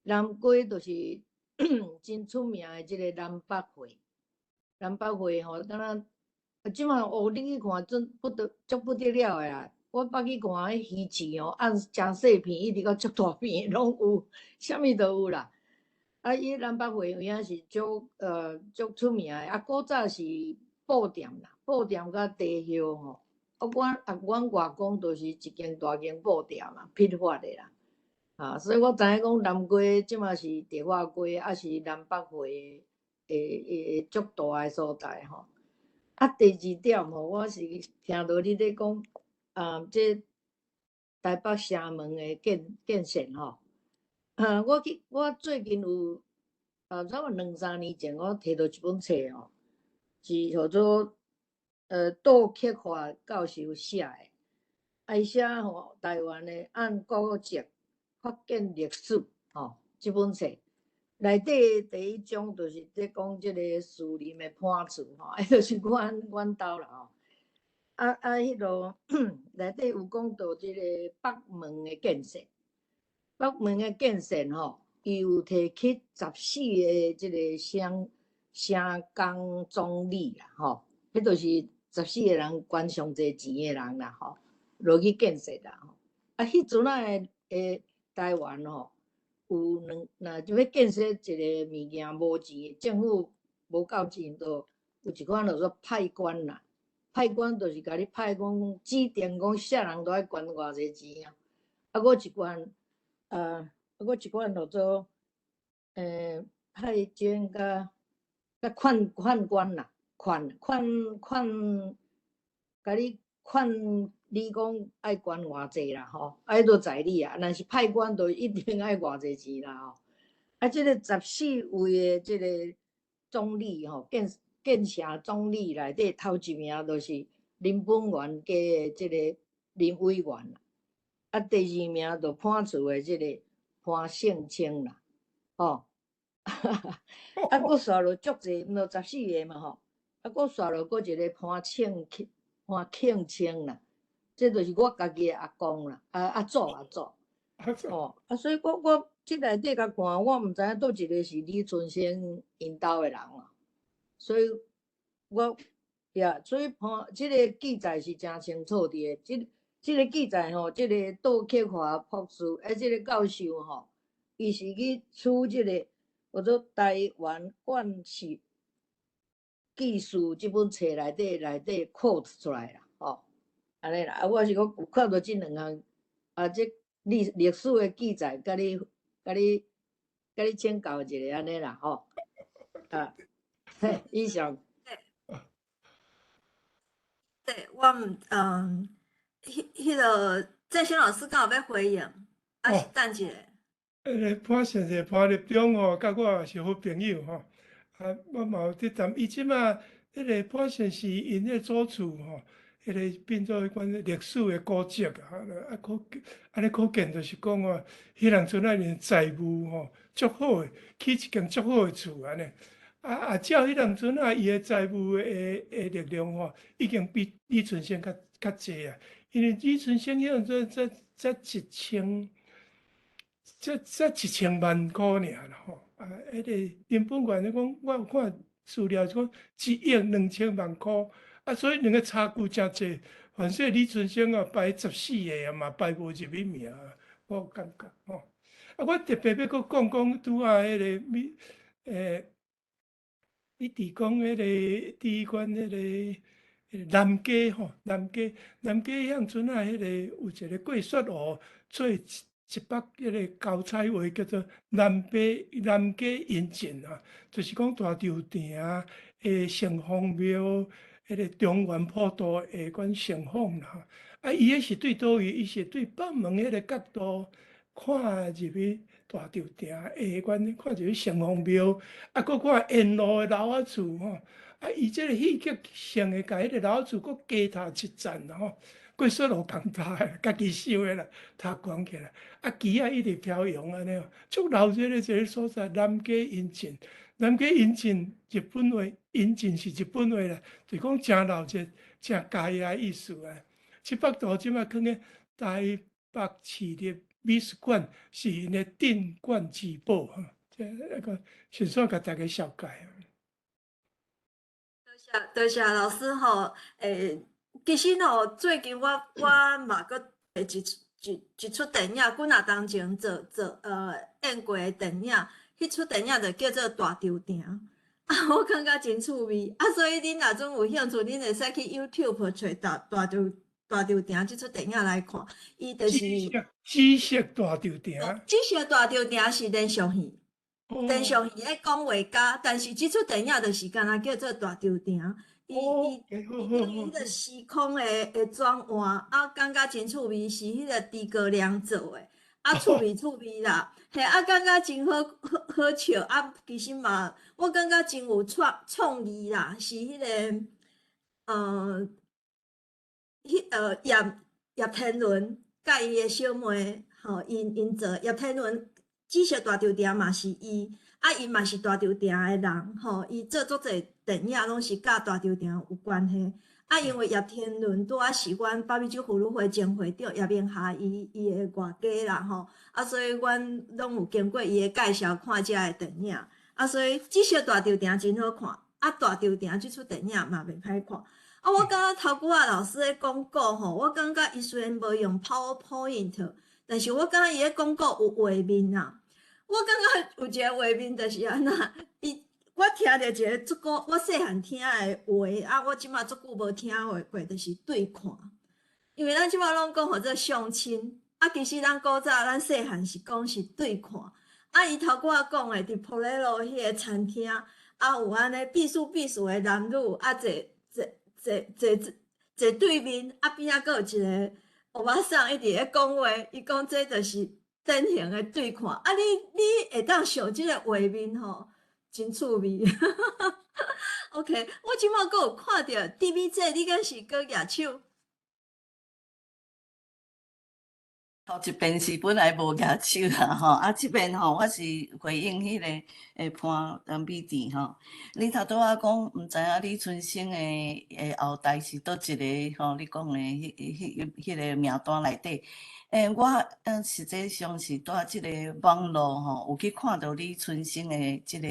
南街就是真出名的這個南北會，南北會吼，敢若這馬哦，你去看真不得足不得了的啦。我捌去看彼魚市吼，按誠細片，一直到足大片攏有，啥物都有啦。啊，伊南北會有影是足足出名的，啊，古早是布店啦，布店佮茶葉吼。啊，我啊，阮外公就是一間大間布店嘛，批發的啦。啊，所以我知影講南街這馬是迪化街，抑是南北會的的足大的所在吼。啊，第二點吼，我是聽著你咧講啊，這台北城門的建建設吼。啊，我去，我最近有啊，差不多兩三年前，我提著一本冊吼，是號做杜克華教授寫的，啊，伊寫吼台灣的按國籍發展歷史吼，這本冊，內底第一章就是咧講這个士林的潘厝吼，彼就是阮兜啦吼。啊，彼落內底有講到這个北門的建設，北門的建設吼，伊有提起十四个這个城城工總理啦吼，彼就是十四个人捐上濟錢的人啦吼，落去建設啦吼。啊，彼陣仔的台灣吼，有兩，若就欲建設一个物件無錢，政府無夠錢，就有一款叫做派官啦。派官就是共你派講指定講啥人都愛捐偌濟錢啊。啊，閣一款，啊，閣一款叫做，派捐佮勸勸官啦，勸勸勸，共你勸你講愛捐偌濟啦吼，啊，彼都在你啊，若是派官就一定愛偌濟錢啦吼。啊，這个十四位的這个總理吼，建建城總理內底頭一名就是林本源家的這个林委員啦，啊，第二名就潘厝的這个潘勝清啦，吼。啊，閣煞落足濟，毋著十四个嘛吼，啊，閣煞落閣一个潘慶潘慶清啦，這就是我家己的阿公啦，啊阿祖阿祖，吼，啊，所以我這內底共看，我毋知影佗一个是李春生𪜶兜的人啦，所以我呀，所以潘這个記載是誠清楚佇个，這這个記載吼，這个杜克華博士，欸，這个教授吼，伊是去取這个叫做台灣縣市記事這本冊內底 quote 出來啦，吼，按呢啦，啊，我是講有看著這兩項，啊，這歷史的記載，共你請教一下按呢啦，吼，啊，嘿，以上。對，我毋，彼彼个鄭軒老師敢有欲回應？抑是等一下。彼个潘先生潘立中吼，佮我也是好朋友吼。啊，我嘛有佇談，伊這馬彼个潘先生𪜶彼祖厝吼，彼个變做彼款歷史的古蹟啊。啊，可按呢可見就是講哦，彼人陣仔𪜶財務吼足好的，起一間足好的厝按呢。啊，照彼當陣仔，伊的財務的力量吼，已經比李春生較濟啊。因為李春生彼當陣才一千，才1000萬箍爾啦吼。啊，彼个林本源咧講，我有看資料是講1億2000萬箍，啊，所以兩个差距誠濟。反正李春生啊，排十四个啊嘛，排無入去名，我有感覺吼。啊，我特別欲閣講講拄仔彼个米，你佇講彼个佇阮彼个南街吼，南街遐陣仔彼个有一个過雪湖做一幅彼个膠彩畫，叫做南街引進啊，就是講大稻埕的城隍廟，彼个中元普渡的款盛況啦。啊，伊彼是對佗位？伊是對北門彼个角度看入去大稻埕的款，看入去城隍廟，啊，閣看沿路的樓仔厝吼。啊，伊這个戲劇性的，共彼个樓仔厝閣加塔一層吼，過雪路共塔的，家己想的啦，塔懸起來，啊，旗仔一直飄揚按呢哦，足鬧熱的一个所在。南街引進，南街引進日本話，引進是日本話啦，就是講誠鬧熱、誠嘉義的意思啊。這幅圖這馬囥咧台北市立美術館，是𪜶的鎮館之寶吼。這那個順紲共大家紹介。多謝多謝老師吼，其實吼，最近我嘛閣摕一齣電影，幾若冬前做演過的電影，彼齣電影就叫做《大稻埕》，啊，我感覺真趣味，啊，所以恁若陣有興趣，恁會使去 YouTube 揣大稻埕這齣電影來看，伊就是紫色大稻埕，紫色大稻埕是連續戲，連續戲咧講畫家，但是這齣電影就是敢若叫做大稻埕。伊彼個時空的轉換，啊，感覺真趣味，是彼個豬哥亮做的，啊，趣味趣味啦，嘿，啊，感覺真好好好笑，啊，其實嘛，我感覺真有創意啦，是彼個，葉天倫佮伊的小妹，吼，𪜶做葉天倫，紫色大稻埕嘛是伊，啊，伊嘛是大稻埕的人吼，伊做足濟電影攏是佮大稻埕有關係。啊，因為葉天倫拄仔是阮北美洲婦女會前會長葉明霞伊伊的外家啦吼，啊，所以阮攏有經過伊的介紹看遮的電影。啊，所以至少大稻埕真好看，啊，大稻埕這齣電影嘛袂歹看。啊，我感覺頭拄仔老師咧講古吼，我感覺伊雖然無用 PowerPoint，但是我感覺伊咧講古有畫面啊。我感覺有一個畫面就是按怎，伊我聽著一個足古，我細漢聽的話，啊，我這馬足久無聽過，就是對看。因為咱這馬攏講號做相親，啊，其實咱古早咱細漢是講是對看。啊，伊頭拄仔講的佇 Pocatello 彼個餐廳，啊，有按呢彼此彼此的男女，啊，坐坐坐坐坐對面，啊，邊仔閣有一個歐巴桑一直咧講話，伊講這就是典型的對看。啊，你你會當想這個畫面吼，真趣味。OK，我這馬閣有看著 D B 姐，你敢是閣舉手？頭一遍是本來無舉手啦吼，啊，這遍吼我是回應彼個潘陳美智吼。你頭拄仔講毋知影李春生的後代是佗一个吼，你講的彼彼彼個名單內底。我實際上是佇這个網路吼，有去看著李春生的這个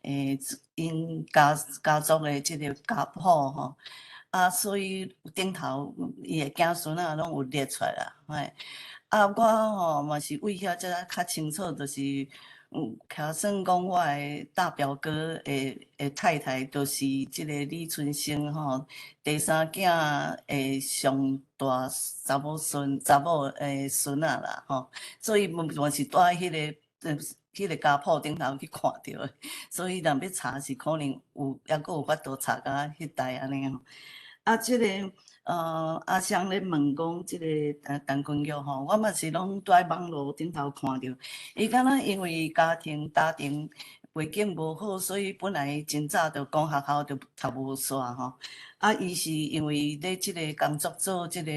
𪜶家家族的這个家譜吼。啊，所以頂頭伊的子孫仔攏有列出來啦，嘿。啊，我吼嘛是為遐才較清楚，就是假算講我的大表哥的的太太，就是這个李春生吼，第三囝的上大查某孫、查某的孫仔啦吼，所以嘛是蹛彼个彼个家譜頂頭去看著的，所以若欲查是可能有，猶閣有法度查到彼代按呢吼。啊，這个阿香咧問講這个陳君玉吼，我嘛是攏蹛網路頂頭看著，伊敢若因為家庭家庭背景無好，所以本來真早就講學校就讀無煞吼。啊，伊是因為咧這个工作做這个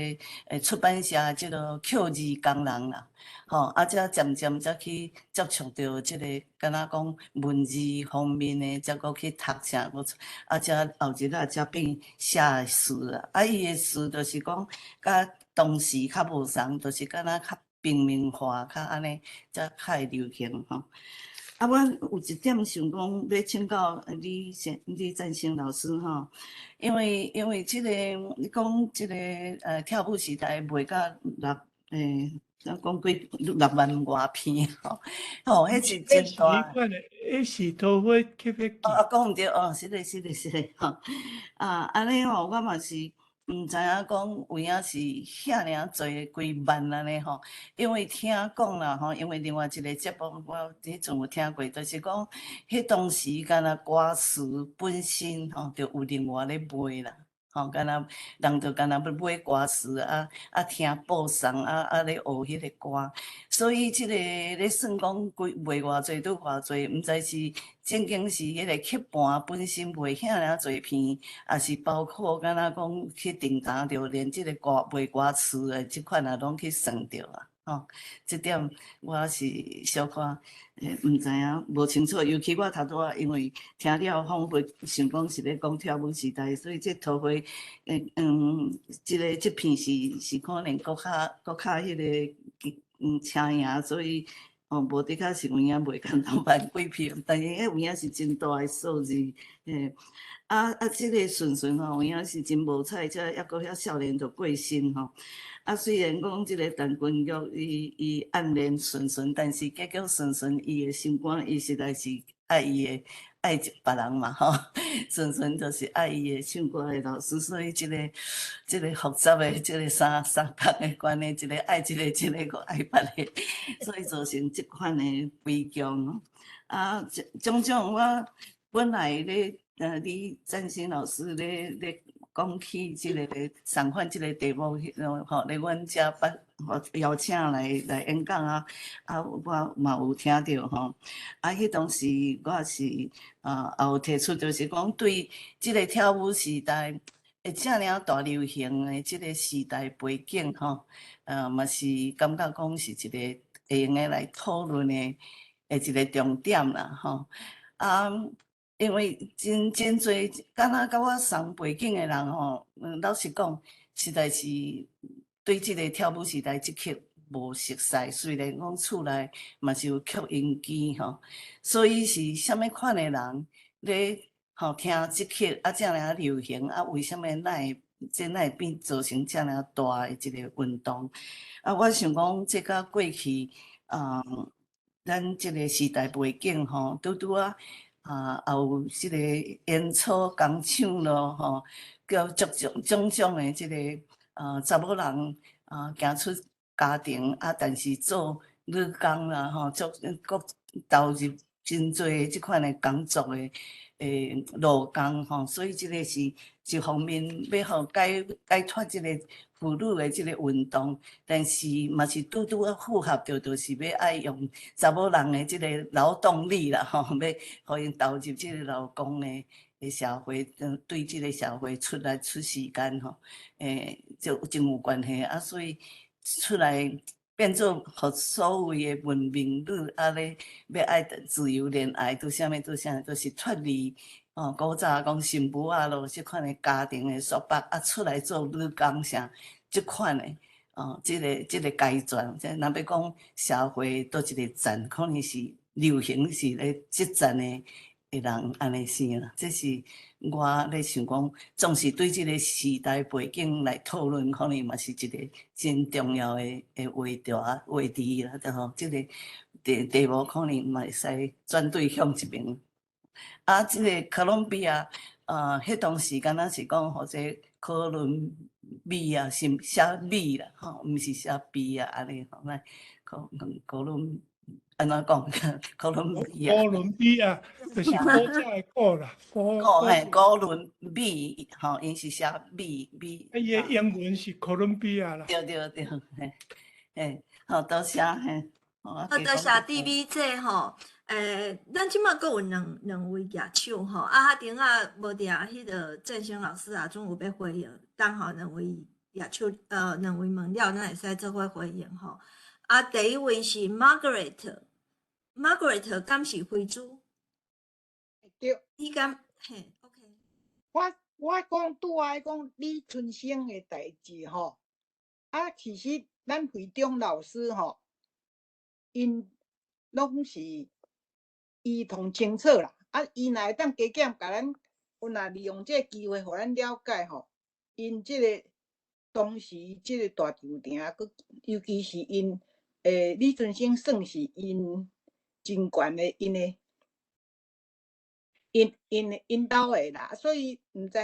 出版社這个刻字工人啦，吼，啊，才漸漸才去接觸著這个，敢若講文字方面的，才閣去讀啥閣，啊，才後日仔才變寫詩啦。啊，伊的詩就是講，佮當時較無仝，就是敢若較平民化，較按呢，才較會流行吼。啊，我有一點想講，欲請教李先李贊成老師吼，因為因為這个你講這个跳舞時代賣甲六咱講幾六萬外片吼，吼，彼是真大。彼是桃花特別哦，講毋對哦，是的，是的，是的，吼，啊，按呢吼，我嘛是。毋知影講有影是遐爾濟幾萬按呢吼，因為聽講啦吼，因為另外一個節目我彼陣有聽過，就是講彼當時敢若歌詞本身吼，就有另外咧賣啦，吼，敢若人就敢若欲買歌詞啊啊聽播送啊啊咧學彼个歌，所以這个咧算講幾賣偌濟拄偌濟，毋知是正經是彼个刻盤本身賣遐爾濟片，抑是包括敢若講去訂單著連這个歌賣歌詞的這款也攏去算著啊，吼，這點我是小可毋知影，無清楚。尤其我頭拄仔因為聽了訪問，想講是咧講跳舞時代，所以這桃花這个這片是是可能閣較閣較彼个青影，所以。哦，無的確是有影賣甲兩萬幾片，但是彼有影是真大的數字，嘿。啊啊，這个順順吼，有影是真無彩，才猶閣遐少年就過身吼。啊，雖然講這个陳君玉伊伊暗戀順順，但是結局順順伊的心肝，伊實在是愛伊的愛別人嘛吼。順順就是愛伊的唱歌的老師，所以這个這个複雜的這个三三角的關係，一个愛這个，一个閣愛別个，所以造成這款的悲劇。啊，種種我本來咧，李贊成老師咧咧講起這个相反這个題目，吼，咧阮遮捌邀請來來演講啊，啊，我嘛有聽著吼，啊，彼當時我是也有提出，就是講對這个跳舞時代會遮爾大流行的這个時代背景吼，嘛是感覺講是一个會用得來討論的。的一个重點啦，吼。啊，因為真真濟，敢若佮我仝背景的人吼，老實講，實在是對這个跳舞時代這曲無熟似，雖然講厝內嘛是有曲音機吼，所以是啥物款的人咧吼聽這曲啊，遮爾仔流行啊，為啥物咱會這哪會變造成遮爾大的一个運動？啊，我想講這佮過去啊，咱這个時代背景吼，拄拄仔啊，也有這个煙草工廠咯吼，叫足種種種的這个查某人啊，行出家庭啊，但是做女工啦吼，足閣投入真濟這款的工作的勞工吼，所以這个是一方面欲予解解脫這個婦女的這個運動，但是嘛是拄拄仔符合著，就是欲愛用查某人的這個勞動力啦吼，欲予𪜶投入這個勞工的社會，對這個社會出力出時間吼，就真有關係啊，所以出來變做予所謂的文明女啊咧，欲愛自由戀愛，拄啥物拄啥，都是脫離哦古早講新婦仔咯，這款的家庭的束縛啊，出來做女工啥，這款的哦，這個階段，這若欲講社會佗一個站，可能是流行是咧這站的人按呢生啦，這是我咧想講，總是對這個時代背景來討論，可能嘛是一個真重要的話題話題啦，對吼。這個題目可能嘛會使轉對向一邊。啊，這个哥倫比亞，彼當時敢若是講予這哥倫比亞是寫米啦，吼，毋是寫比啊，按呢吼，來哥哥倫。按怎講？哥倫比亞。哥倫比亞就是古早的古啦，古嘿，哥倫比吼，𪜶是寫米米。伊的英文是哥倫比亞啦。對對對，嘿，嘿，好多謝嘿。好多謝弟妹姐吼，咱這馬閣有兩位舉手吼，啊，頂仔無定彼个振興老師啊，總有欲回應，等吼兩位舉手，兩位問了，咱會使做伙回應吼。啊，第一位是 Margaret，Margaret 敢是非洲？對。你敢嘿？OK。我講拄仔講李春生的代誌吼，啊，其實咱會長老師吼，𪜶攏是伊同清楚啦。啊，伊若會當加減共咱，有若利用這个機會，予咱了解吼，𪜶這个當時這个大稻埕，閣尤其是𪜶李春生算是𪜶真懸的𪜶的，𪜶𪜶的𪜶兜的啦，所以毋知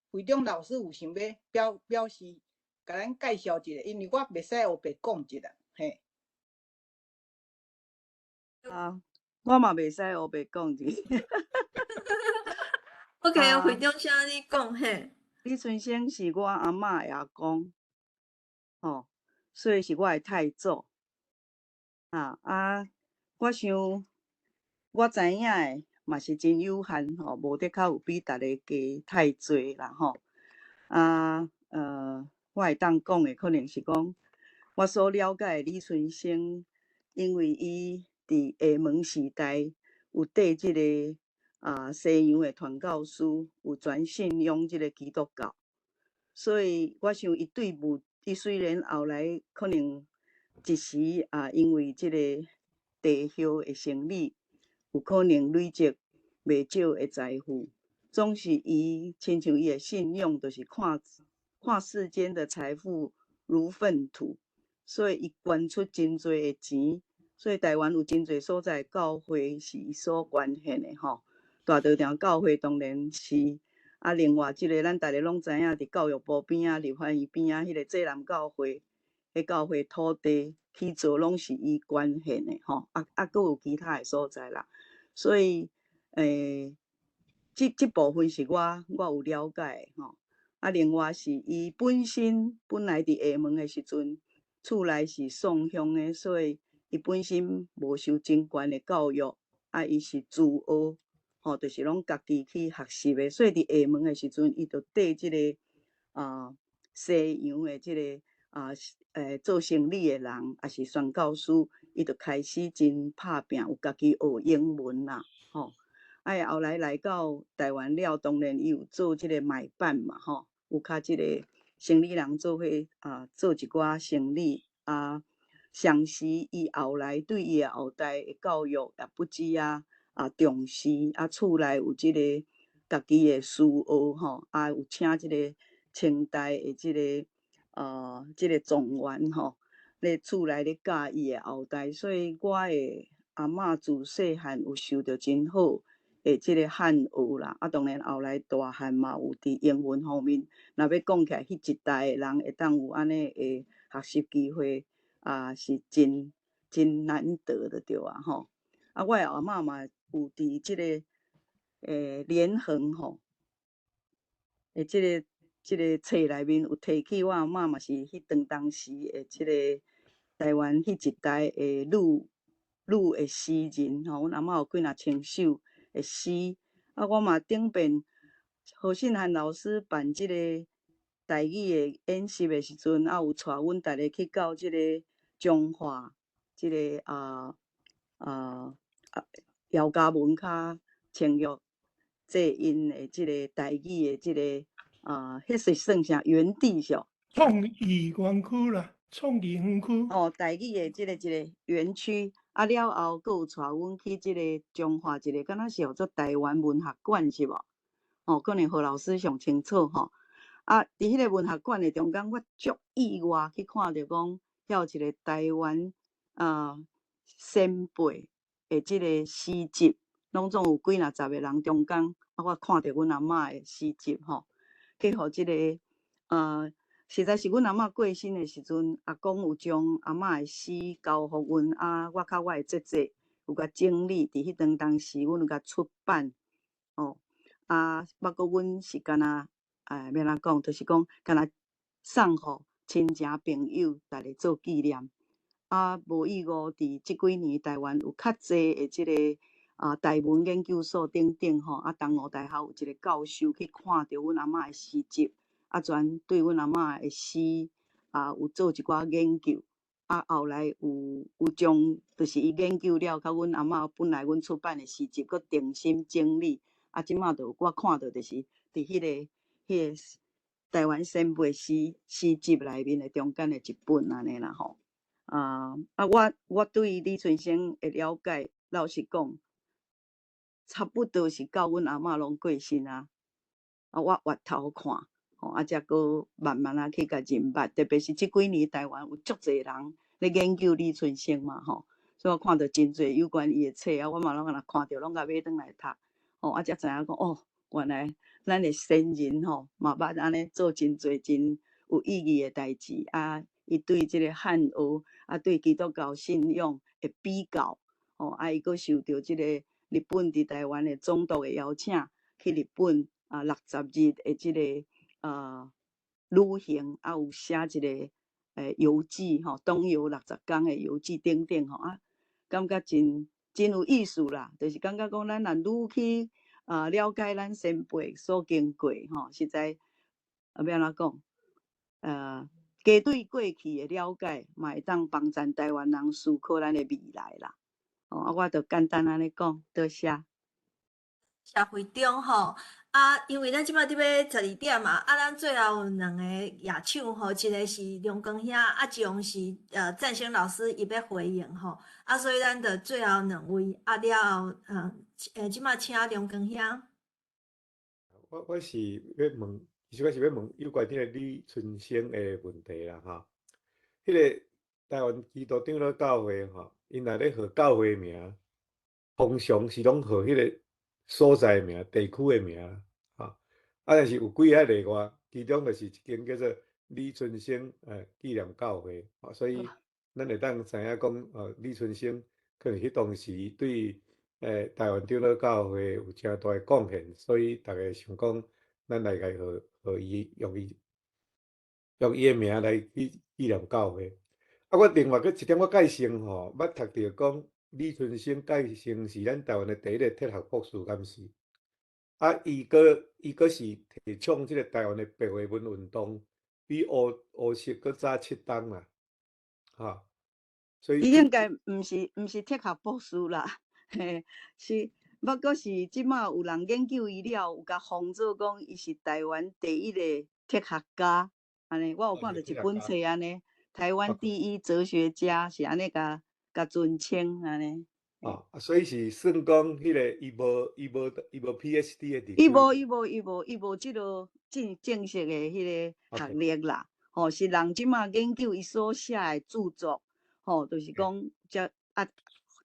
會長老師有想欲表示，共咱介紹一下，因為我袂使烏白講一下，嘿。啊，我嘛袂使烏白講一下。 OK，會長請你講嘿。李春生是我阿嬤的阿公，吼，所以是我的太祖。啊，我想我知影的嘛是真有限吼，無得較有比逐个加太濟啦吼。啊，我會當講的可能是講，我所了解的李春生，因為伊佇廈門時代有綴這个西洋的傳教士，有轉信仰這个基督教，所以我想伊對物，伊雖然後來可能一時啊，因為這个地葉的生理，有可能累積袂少的財富，總是伊親像伊的信仰，就是看看世間的財富如糞土，所以伊捐出真濟的錢，所以台灣有真濟所在教會是伊所捐獻的吼。大稻埕教會當然是，啊，另外這个咱逐个攏知影，佇教育部邊仔、立法院邊仔彼个濟南教會，彼教會土地起造攏是伊捐獻的吼，啊，閣有其他的所在啦。所以，這部分是我有了解的吼。啊，另外是伊本身本來佇廈門的時陣，厝內是送香的，所以伊本身無受真懸的教育，啊，伊是自學，吼，就是攏家己去學習的。所以佇廈門的時陣，伊就綴這个西洋的這个做生理的人，抑是宣教師，伊就開始真拍拚，有家己學英文啦，吼。啊，後來來到台灣了，當然伊有做這个買辦嘛，吼，有較這个生理人做伙啊，做一寡生理啊。同時，伊後來對伊的後代的教育也不止啊啊重視，啊厝內有這個家己的書學吼，啊有請這个清代的這个狀元吼，咧厝內咧教伊的後代，所以我的阿嬤自細漢有受著真好的這个漢學啦，啊當然後來大漢嘛有佇英文方面，若欲講起來，彼一代的人會當有按呢的學習機會。啊，是真真難得的對啊吼！啊，我的阿嬤嘛有佇這个連橫吼，這个冊內面有提起我阿嬤嘛是彼當當時的這个台灣彼一代的女的詩人吼，阮阿嬤有幾若千首的詩。啊，我嘛頂遍何信漢老師辦這个台語的演習的時陣，啊有帶阮逐个去到這个彰化，這个姚嘉文較簽約借𪜶的這个台語的這个啊，彼是算啥園地是？創意園區啦，創意園區。哦，台語的這个一个園區，啊了後，閣有帶阮去這个彰化一个，敢若是號做台灣文學館是無？哦，可能何老師上清楚吼。啊，佇彼个文學館的中間，我足意外去看著講，遐有一个台灣啊先輩的這个詩集，攏總有幾若十个人中間，啊，我看著阮阿嬤的詩集吼，去予這个啊，實在是阮阿嬤過身的時陣，阿公有將阿嬤的詩交予阮啊，我佮我的姐姐有共整理，佇彼當當時，阮有共出版，哦，啊，抑閣阮是敢若。哎，欲按怎講，就是講，敢若送予親情朋友，逐个做紀念。啊，無意外，佇這幾年台灣有較濟的這个啊台文研究所等等吼，啊，東吳大學有一個教授去看著阮阿嬤的詩集，啊，專對阮阿嬤的詩啊有做一寡研究。啊，後來有將，就是伊研究了，佮阮阿嬤本來阮出版的詩集，閣重新整理。啊，這馬就我看著就是佇彼个台灣先輩詩集內面的中間的一本按呢啦吼。啊啊！我對李春生的了解，老實講，差不多是到阮阿嬤攏過身啊。啊，我回頭看，吼啊，才閣慢慢仔去共認捌。特別是這幾年台灣有足濟人咧研究李春生嘛吼，所以我看著真濟有關伊的冊啊，我嘛攏敢若看著攏共買轉來讀。吼啊，才知影講哦，原來咱的先人吼嘛捌按呢做真濟真有意義的代誌啊！伊對這個漢學啊，對基督教信仰的比較，吼啊，伊閣受著這個日本佇台灣的總督的邀請，去日本啊60日的這個啊旅行，啊有寫一個遊記吼，東遊60工的遊記等等吼啊，感覺真真有意思啦，就是感覺講咱若愈去啊了解咱先輩所經過吼，實在啊欲按怎講，加對過去的了解，嘛會當幫助台灣人思考咱的未來啦。哦，啊，我就簡單按呢講，多謝。謝會長吼，啊，因為咱這擺佇欲12點嘛，啊，咱最後有兩個舉手吼，一個是梁光兄，啊，一樣是贊先老師伊欲回應吼，啊，所以咱就最後兩位，啊了後，這擺請梁光兄。我是欲問，其實我是欲問有關彼個李春生的問題啦，吼。彼個台灣基督長老教會吼，𪜶若咧號教會名，通常是攏號彼個所在名、地區的名，吼。啊，但是有幾个例外，其中就是一間叫做李春生紀念教會，所以咱會當知影講，李春生可能彼當時對台灣長老教會有誠大的貢獻，所以逐家想講，咱來共號號伊用伊的名來去紀念教會。啊，我另外閣一點我介紹吼，捌讀著講李春生蓋成是咱台灣的第一个哲學博士，敢是？啊，伊閣是提倡這个台灣的白話文運動，比胡適閣早7冬啦，吼。所以伊應該毋是哲學博士啦，嘿，是，不過是這馬有人研究伊了，有共封做講伊是台灣第一個哲學家，按呢，我有看著一本冊按呢，台灣第一哲學家是按呢共共尊稱按呢。哦，所以是算講彼个伊無 PhD 的伊無伊無伊無伊無這个正式的彼个學歷啦，吼，是人這馬研究伊所寫的著作，吼，就是講才啊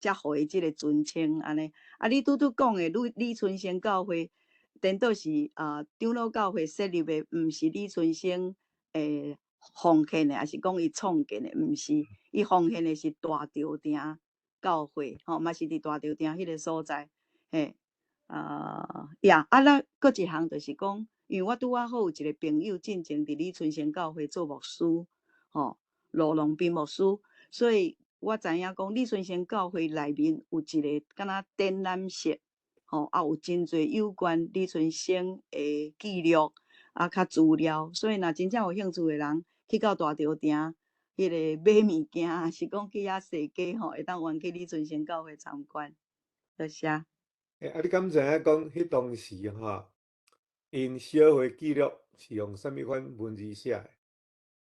才予伊這个尊稱按呢。啊，你拄拄講的李春生教會，顛倒是啊長老教會設立的，毋是李春生奉獻的，抑是講伊創建的，毋是，伊奉獻的是大稻埕教會，吼，嘛是佇大稻埕彼个所在，嘿，啊呀，啊，咱閣一項就是講，因為我拄仔好有一個朋友進前佇李春生教會做牧師，吼，盧龍斌牧師，所以我知影講李春生教會內面有一個敢若展覽室，吼，啊有真濟有關李春生的記錄，啊較資料，所以若真正有興趣的人去到大稻埕彼个買物件，抑是講去遐踅街吼，會當遠去李春生教會參觀。多謝。欸，啊，你敢知影講，彼當時吼，𪜶小會記錄是用啥物款文字寫的？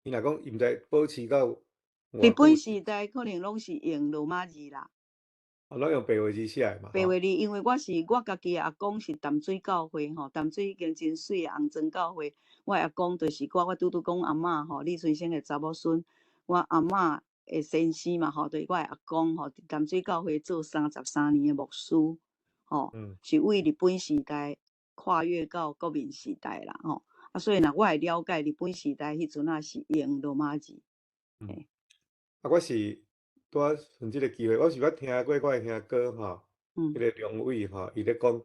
伊若講伊毋知保持到日本時代可能攏是用羅馬字啦。哦，攏用白話字寫的嘛。白話字，因為我是我家己的阿公是淡水教會吼，淡水已經真媠的紅磚教會。我的阿公就是我，我拄拄講阿嬤吼，李春生的查某孫，我阿嬤的先生嘛吼，就是我的阿公吼，佇淡水教會做33年的牧師，吼，是為日本時代跨越到國民時代啦，吼。啊，所以若我會了解日本時代彼陣仔是用羅馬字。啊，我是拄仔趁這个機會，我是捌聽過我的兄哥吼，彼个梁偉吼，伊咧講，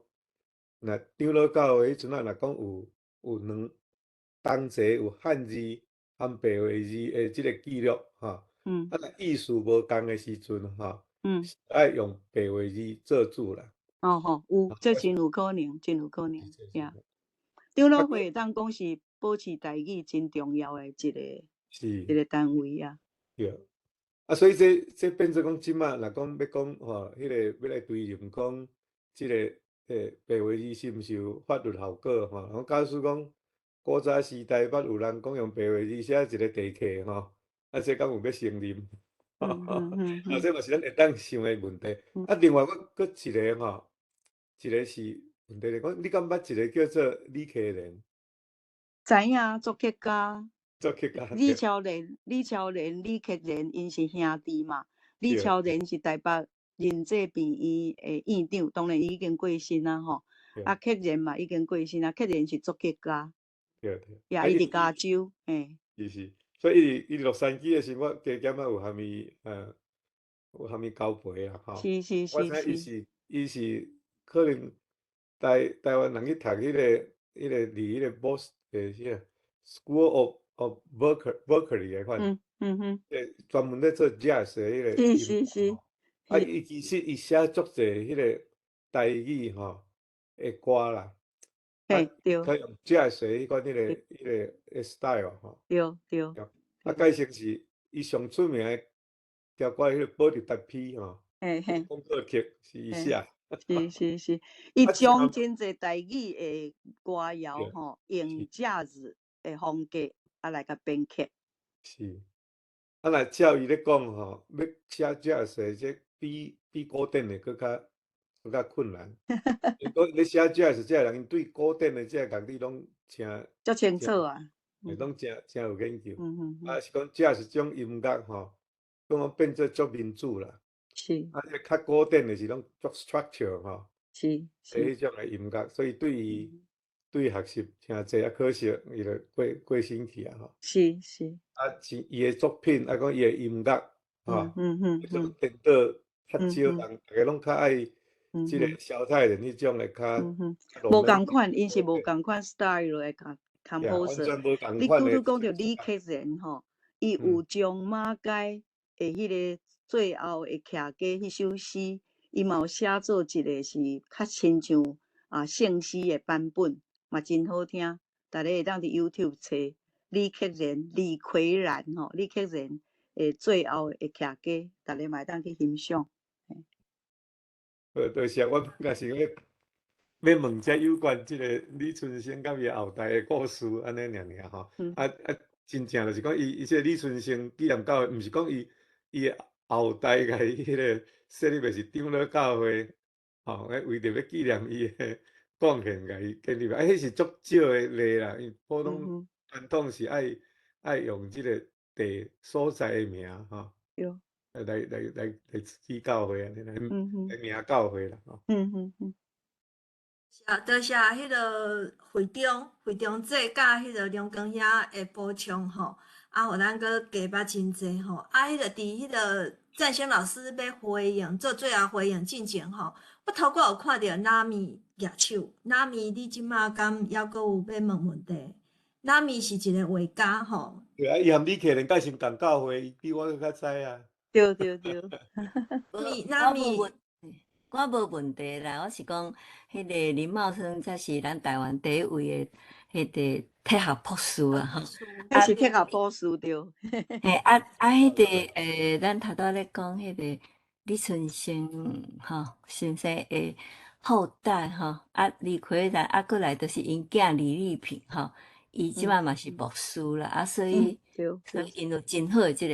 若長老教會彼陣仔若講有兩當齊有漢字和白話字的這个記錄吼，啊，若意思無仝的時陣吼，愛用白話字做主啦。哦吼，有，這真有可能，真有可能，呀。長老會會當講是保持台語真重要的一個單位啊。對。啊，所以這變做講，這馬若講欲講吼，彼个欲來追認講，這个白話字是毋是有法律效果吼？我假使講古早時代捌有人講用白話字寫一個地契吼，啊，這敢有欲承認？啊，這嘛是咱會當想的問題。啊，另外閣一個吼，一個是問題是講，你敢捌一個叫做李克蓮？知影，作曲家。作曲家。李超然、李超然、李克蓮，𪜶是兄弟嘛。李超然是台北仁濟病院的院長，當然伊已經過身啊吼。啊，克蓮嘛已經過身啊，克蓮是作曲家。對對。也伊佇加州，嘿。是是，所以伊佇洛杉磯的時，我加減仔有含伊，有含伊交陪啊，吼。我知伊是可能台灣人去讀彼個佇彼個 Bos 的彼個 School of Berkeley 的款，專門咧做 jazz 的彼個音樂。啊，伊其實伊寫足濟彼個台語吼的歌啦，嘿，對。佢用 jazz 的彼款彼個 style 吼。對對。啊，改成是伊上出名的條歌，彼個保特達批吼，廣告曲是伊寫。是是是，伊將真濟台語的歌謠吼，用 jazz 的風格啊來共編曲。是，啊，若照伊咧講吼，欲寫 jazz 的這比古典的閣較困難。如果咧寫 jazz 這个人，對古典的這个樂理攏誠足清楚啊，攏誠誠有研究。啊，是講 jazz 種音樂吼，講變做足民主啦。啊，這較古典的是攏足 structure 吼，彼種的音樂，所以對伊對學習誠濟啊，可惜伊就過身去啊吼。啊，是伊的作品，啊，講伊的音樂，吼，彼種顛倒較少人，逐家攏較愛這个蕭泰然彼種的較。無仝款，𪜶是無仝款 style 的 composer。你拄拄講著李克仁吼，伊有將馬偕的彼个最後的徛家彼首詩，伊嘛有寫做一個是較親像啊聖詩的版本，嘛真好聽。逐家會當佇 YouTube 揣李克仁、李奎然吼，李克仁。的最後會徛家，逐个嘛會當去欣賞。好，多謝。我本來是欲問這有關這個李春生佮伊後代的故事，按呢爾爾吼。啊啊，真正就是講，伊這個李春生紀念教會，毋是講伊的後代共伊彼個設立的是長老教會，吼，為著欲紀念伊的貢獻，共伊建立。啊，彼是足少的例啦，因為普通傳統是愛用這個地所在的名，吼。來起教會按呢，來名教會啦，吼。啊，多謝彼个會長姐佮彼个梁光兄的補充吼，啊，予咱閣加捌真濟吼。啊，彼个佇彼个贊生老師欲回應做最後回應進前吼，我頭拄有看著娜米舉手，娜米你這馬敢猶閣有欲問問題？娜米是一個畫家吼。對啊，伊和李克連介是仝教會，伊比我閣較知啊。對對對。娜米。我無問題啦，我是講，彼个林茂生才是咱台灣第一位的彼个哲學博士啊，吼。彼是哲學博士對。嘿，啊啊，彼个咱頭拄仔咧講彼个李春生吼先生的後代吼，啊李奎然啊，閣來就是𪜶囝李麗萍吼，伊這擺嘛是牧師啦，啊，所以𪜶有真好的這個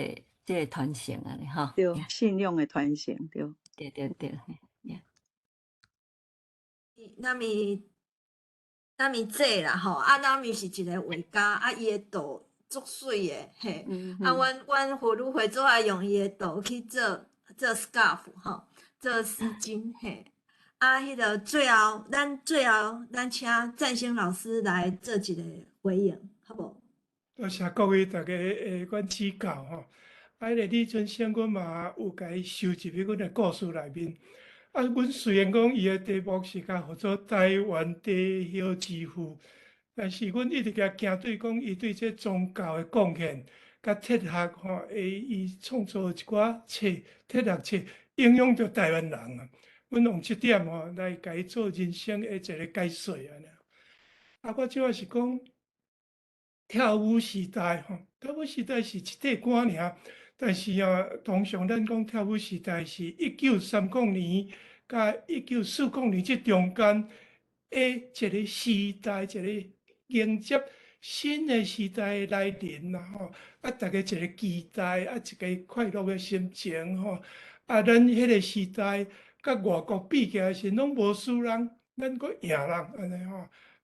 傳承按呢吼。對，信仰的傳承對。對對對。那咪這啦吼，啊，那咪是一個畫家，啊，伊的圖足媠的，嘿，啊，阮婦女會做愛用伊的圖去做 scarf 吼，做絲巾，嘿，啊，彼个最後，咱請贊生老師來做一個回應，好無？多謝各位逐家的阮指教吼，啊，彼个李春生，阮嘛有共伊收入去阮的故事內面。啊，阮雖然講伊的題目是共號做台灣地葉之父，但是阮一直共行對講，伊對這宗教的貢獻，佮哲學吼，伊創造一寡冊哲學冊，影響著台灣人啊。阮用這點吼來共伊做人生的一個解說按呢。啊，我主要是講跳舞時代吼，跳舞時代是一塊歌爾，但是啊，通常咱講跳舞時代是1930年佮1940年這中間的一個時代，一個迎接新的時代的來臨啦吼。啊，逐家一個期待，啊，一個快樂的心情吼。啊，咱彼個時代佮外國比起來時，攏無輸人，咱閣贏人按呢吼。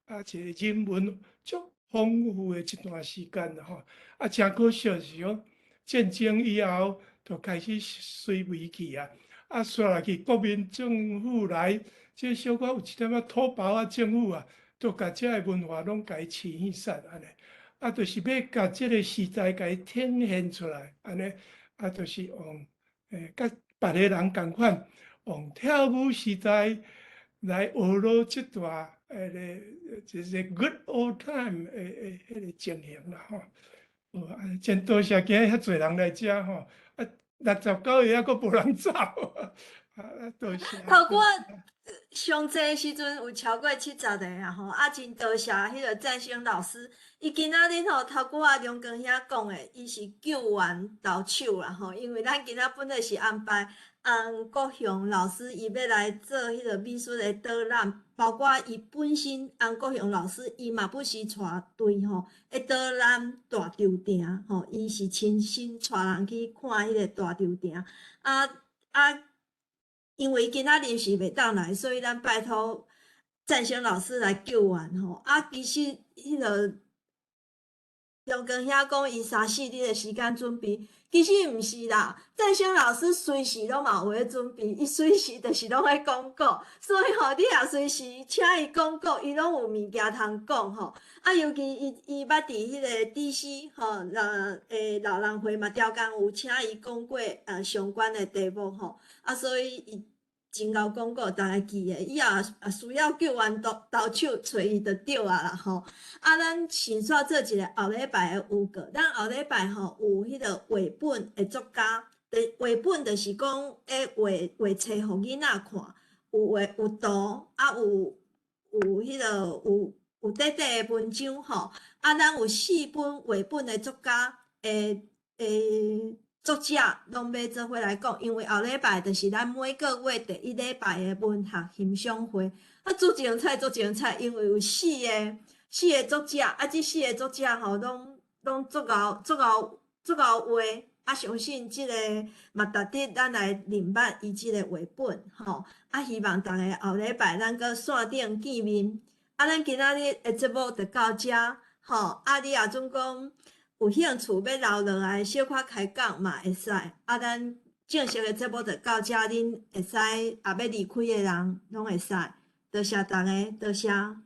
啊，一個人文足豐富的一段時間啦吼。啊，誠可惜是講戰爭以後就開始衰微去啊。啊，煞落去國民政府來，這小可有一點仔土包仔政府啊，就共這个文化攏共伊飼去殺按呢。啊，就是欲共這个時代共伊呈現出來按呢。啊，就是用佮別个人仝款，用跳舞時代來學落這段彼個就是 good old time 的彼个情形啦吼。哦，真多謝今日遐濟人來遮吼，啊，69個猶閣無人走，啊，多謝。頭拄上濟時陣有超過70個啊吼，啊，真多謝彼個贊生老師，伊今仔日吼頭拄仔梁光兄講的，伊是救援投手啦吼，因為咱今仔本來是安排洪國雄老師，伊欲來做彼個美術的導覽，包括伊本身洪國雄老師，伊嘛不時帶隊吼，會導覽大稻埕吼，伊是親身帶人去看彼個大稻埕，啊啊。因為今仔臨時袂當來，所以咱拜託贊生老師來救援吼。啊，其實彼个梁光兄講伊三四日的時間準備，其實毋是啦。贊生老師隨時攏嘛有咧準備，伊隨時就是攏咧講古，所以吼，你若隨時請伊講古，伊攏有物件通講吼。啊，尤其伊捌佇彼個 DC 吼，老人會嘛，刁工有請伊講過相關的題目吼。啊，所以伊真𠢕講古，逐家記得。伊若需要救援投手，揣伊就對啊啦吼。啊，咱先煞做一個後禮拜的預告。咱後禮拜吼有彼個繪本的作家，繪本就是講會畫畫冊予囡仔看，有畫有圖，啊有彼个有短短的文章吼。啊，咱有四本繪本的作家的作者攏欲做伙來講，因為後禮拜就是咱每個月第一禮拜的文學欣賞會，啊，足精彩，足精彩，因為有四個作者，啊，這四個作者吼，攏足𠢕足𠢕足𠢕話，啊，相信這个嘛值得咱來認捌伊這个繪本吼，啊，希望逐家後禮拜咱閣線頂見面，啊，咱今仔日的節目就到遮，吼，啊，你若準講有興趣欲留落來小可開講嘛會使，啊，咱正式的節目就到遮，恁會使也欲離開的人攏會使，多謝逐家，多謝。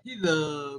彼个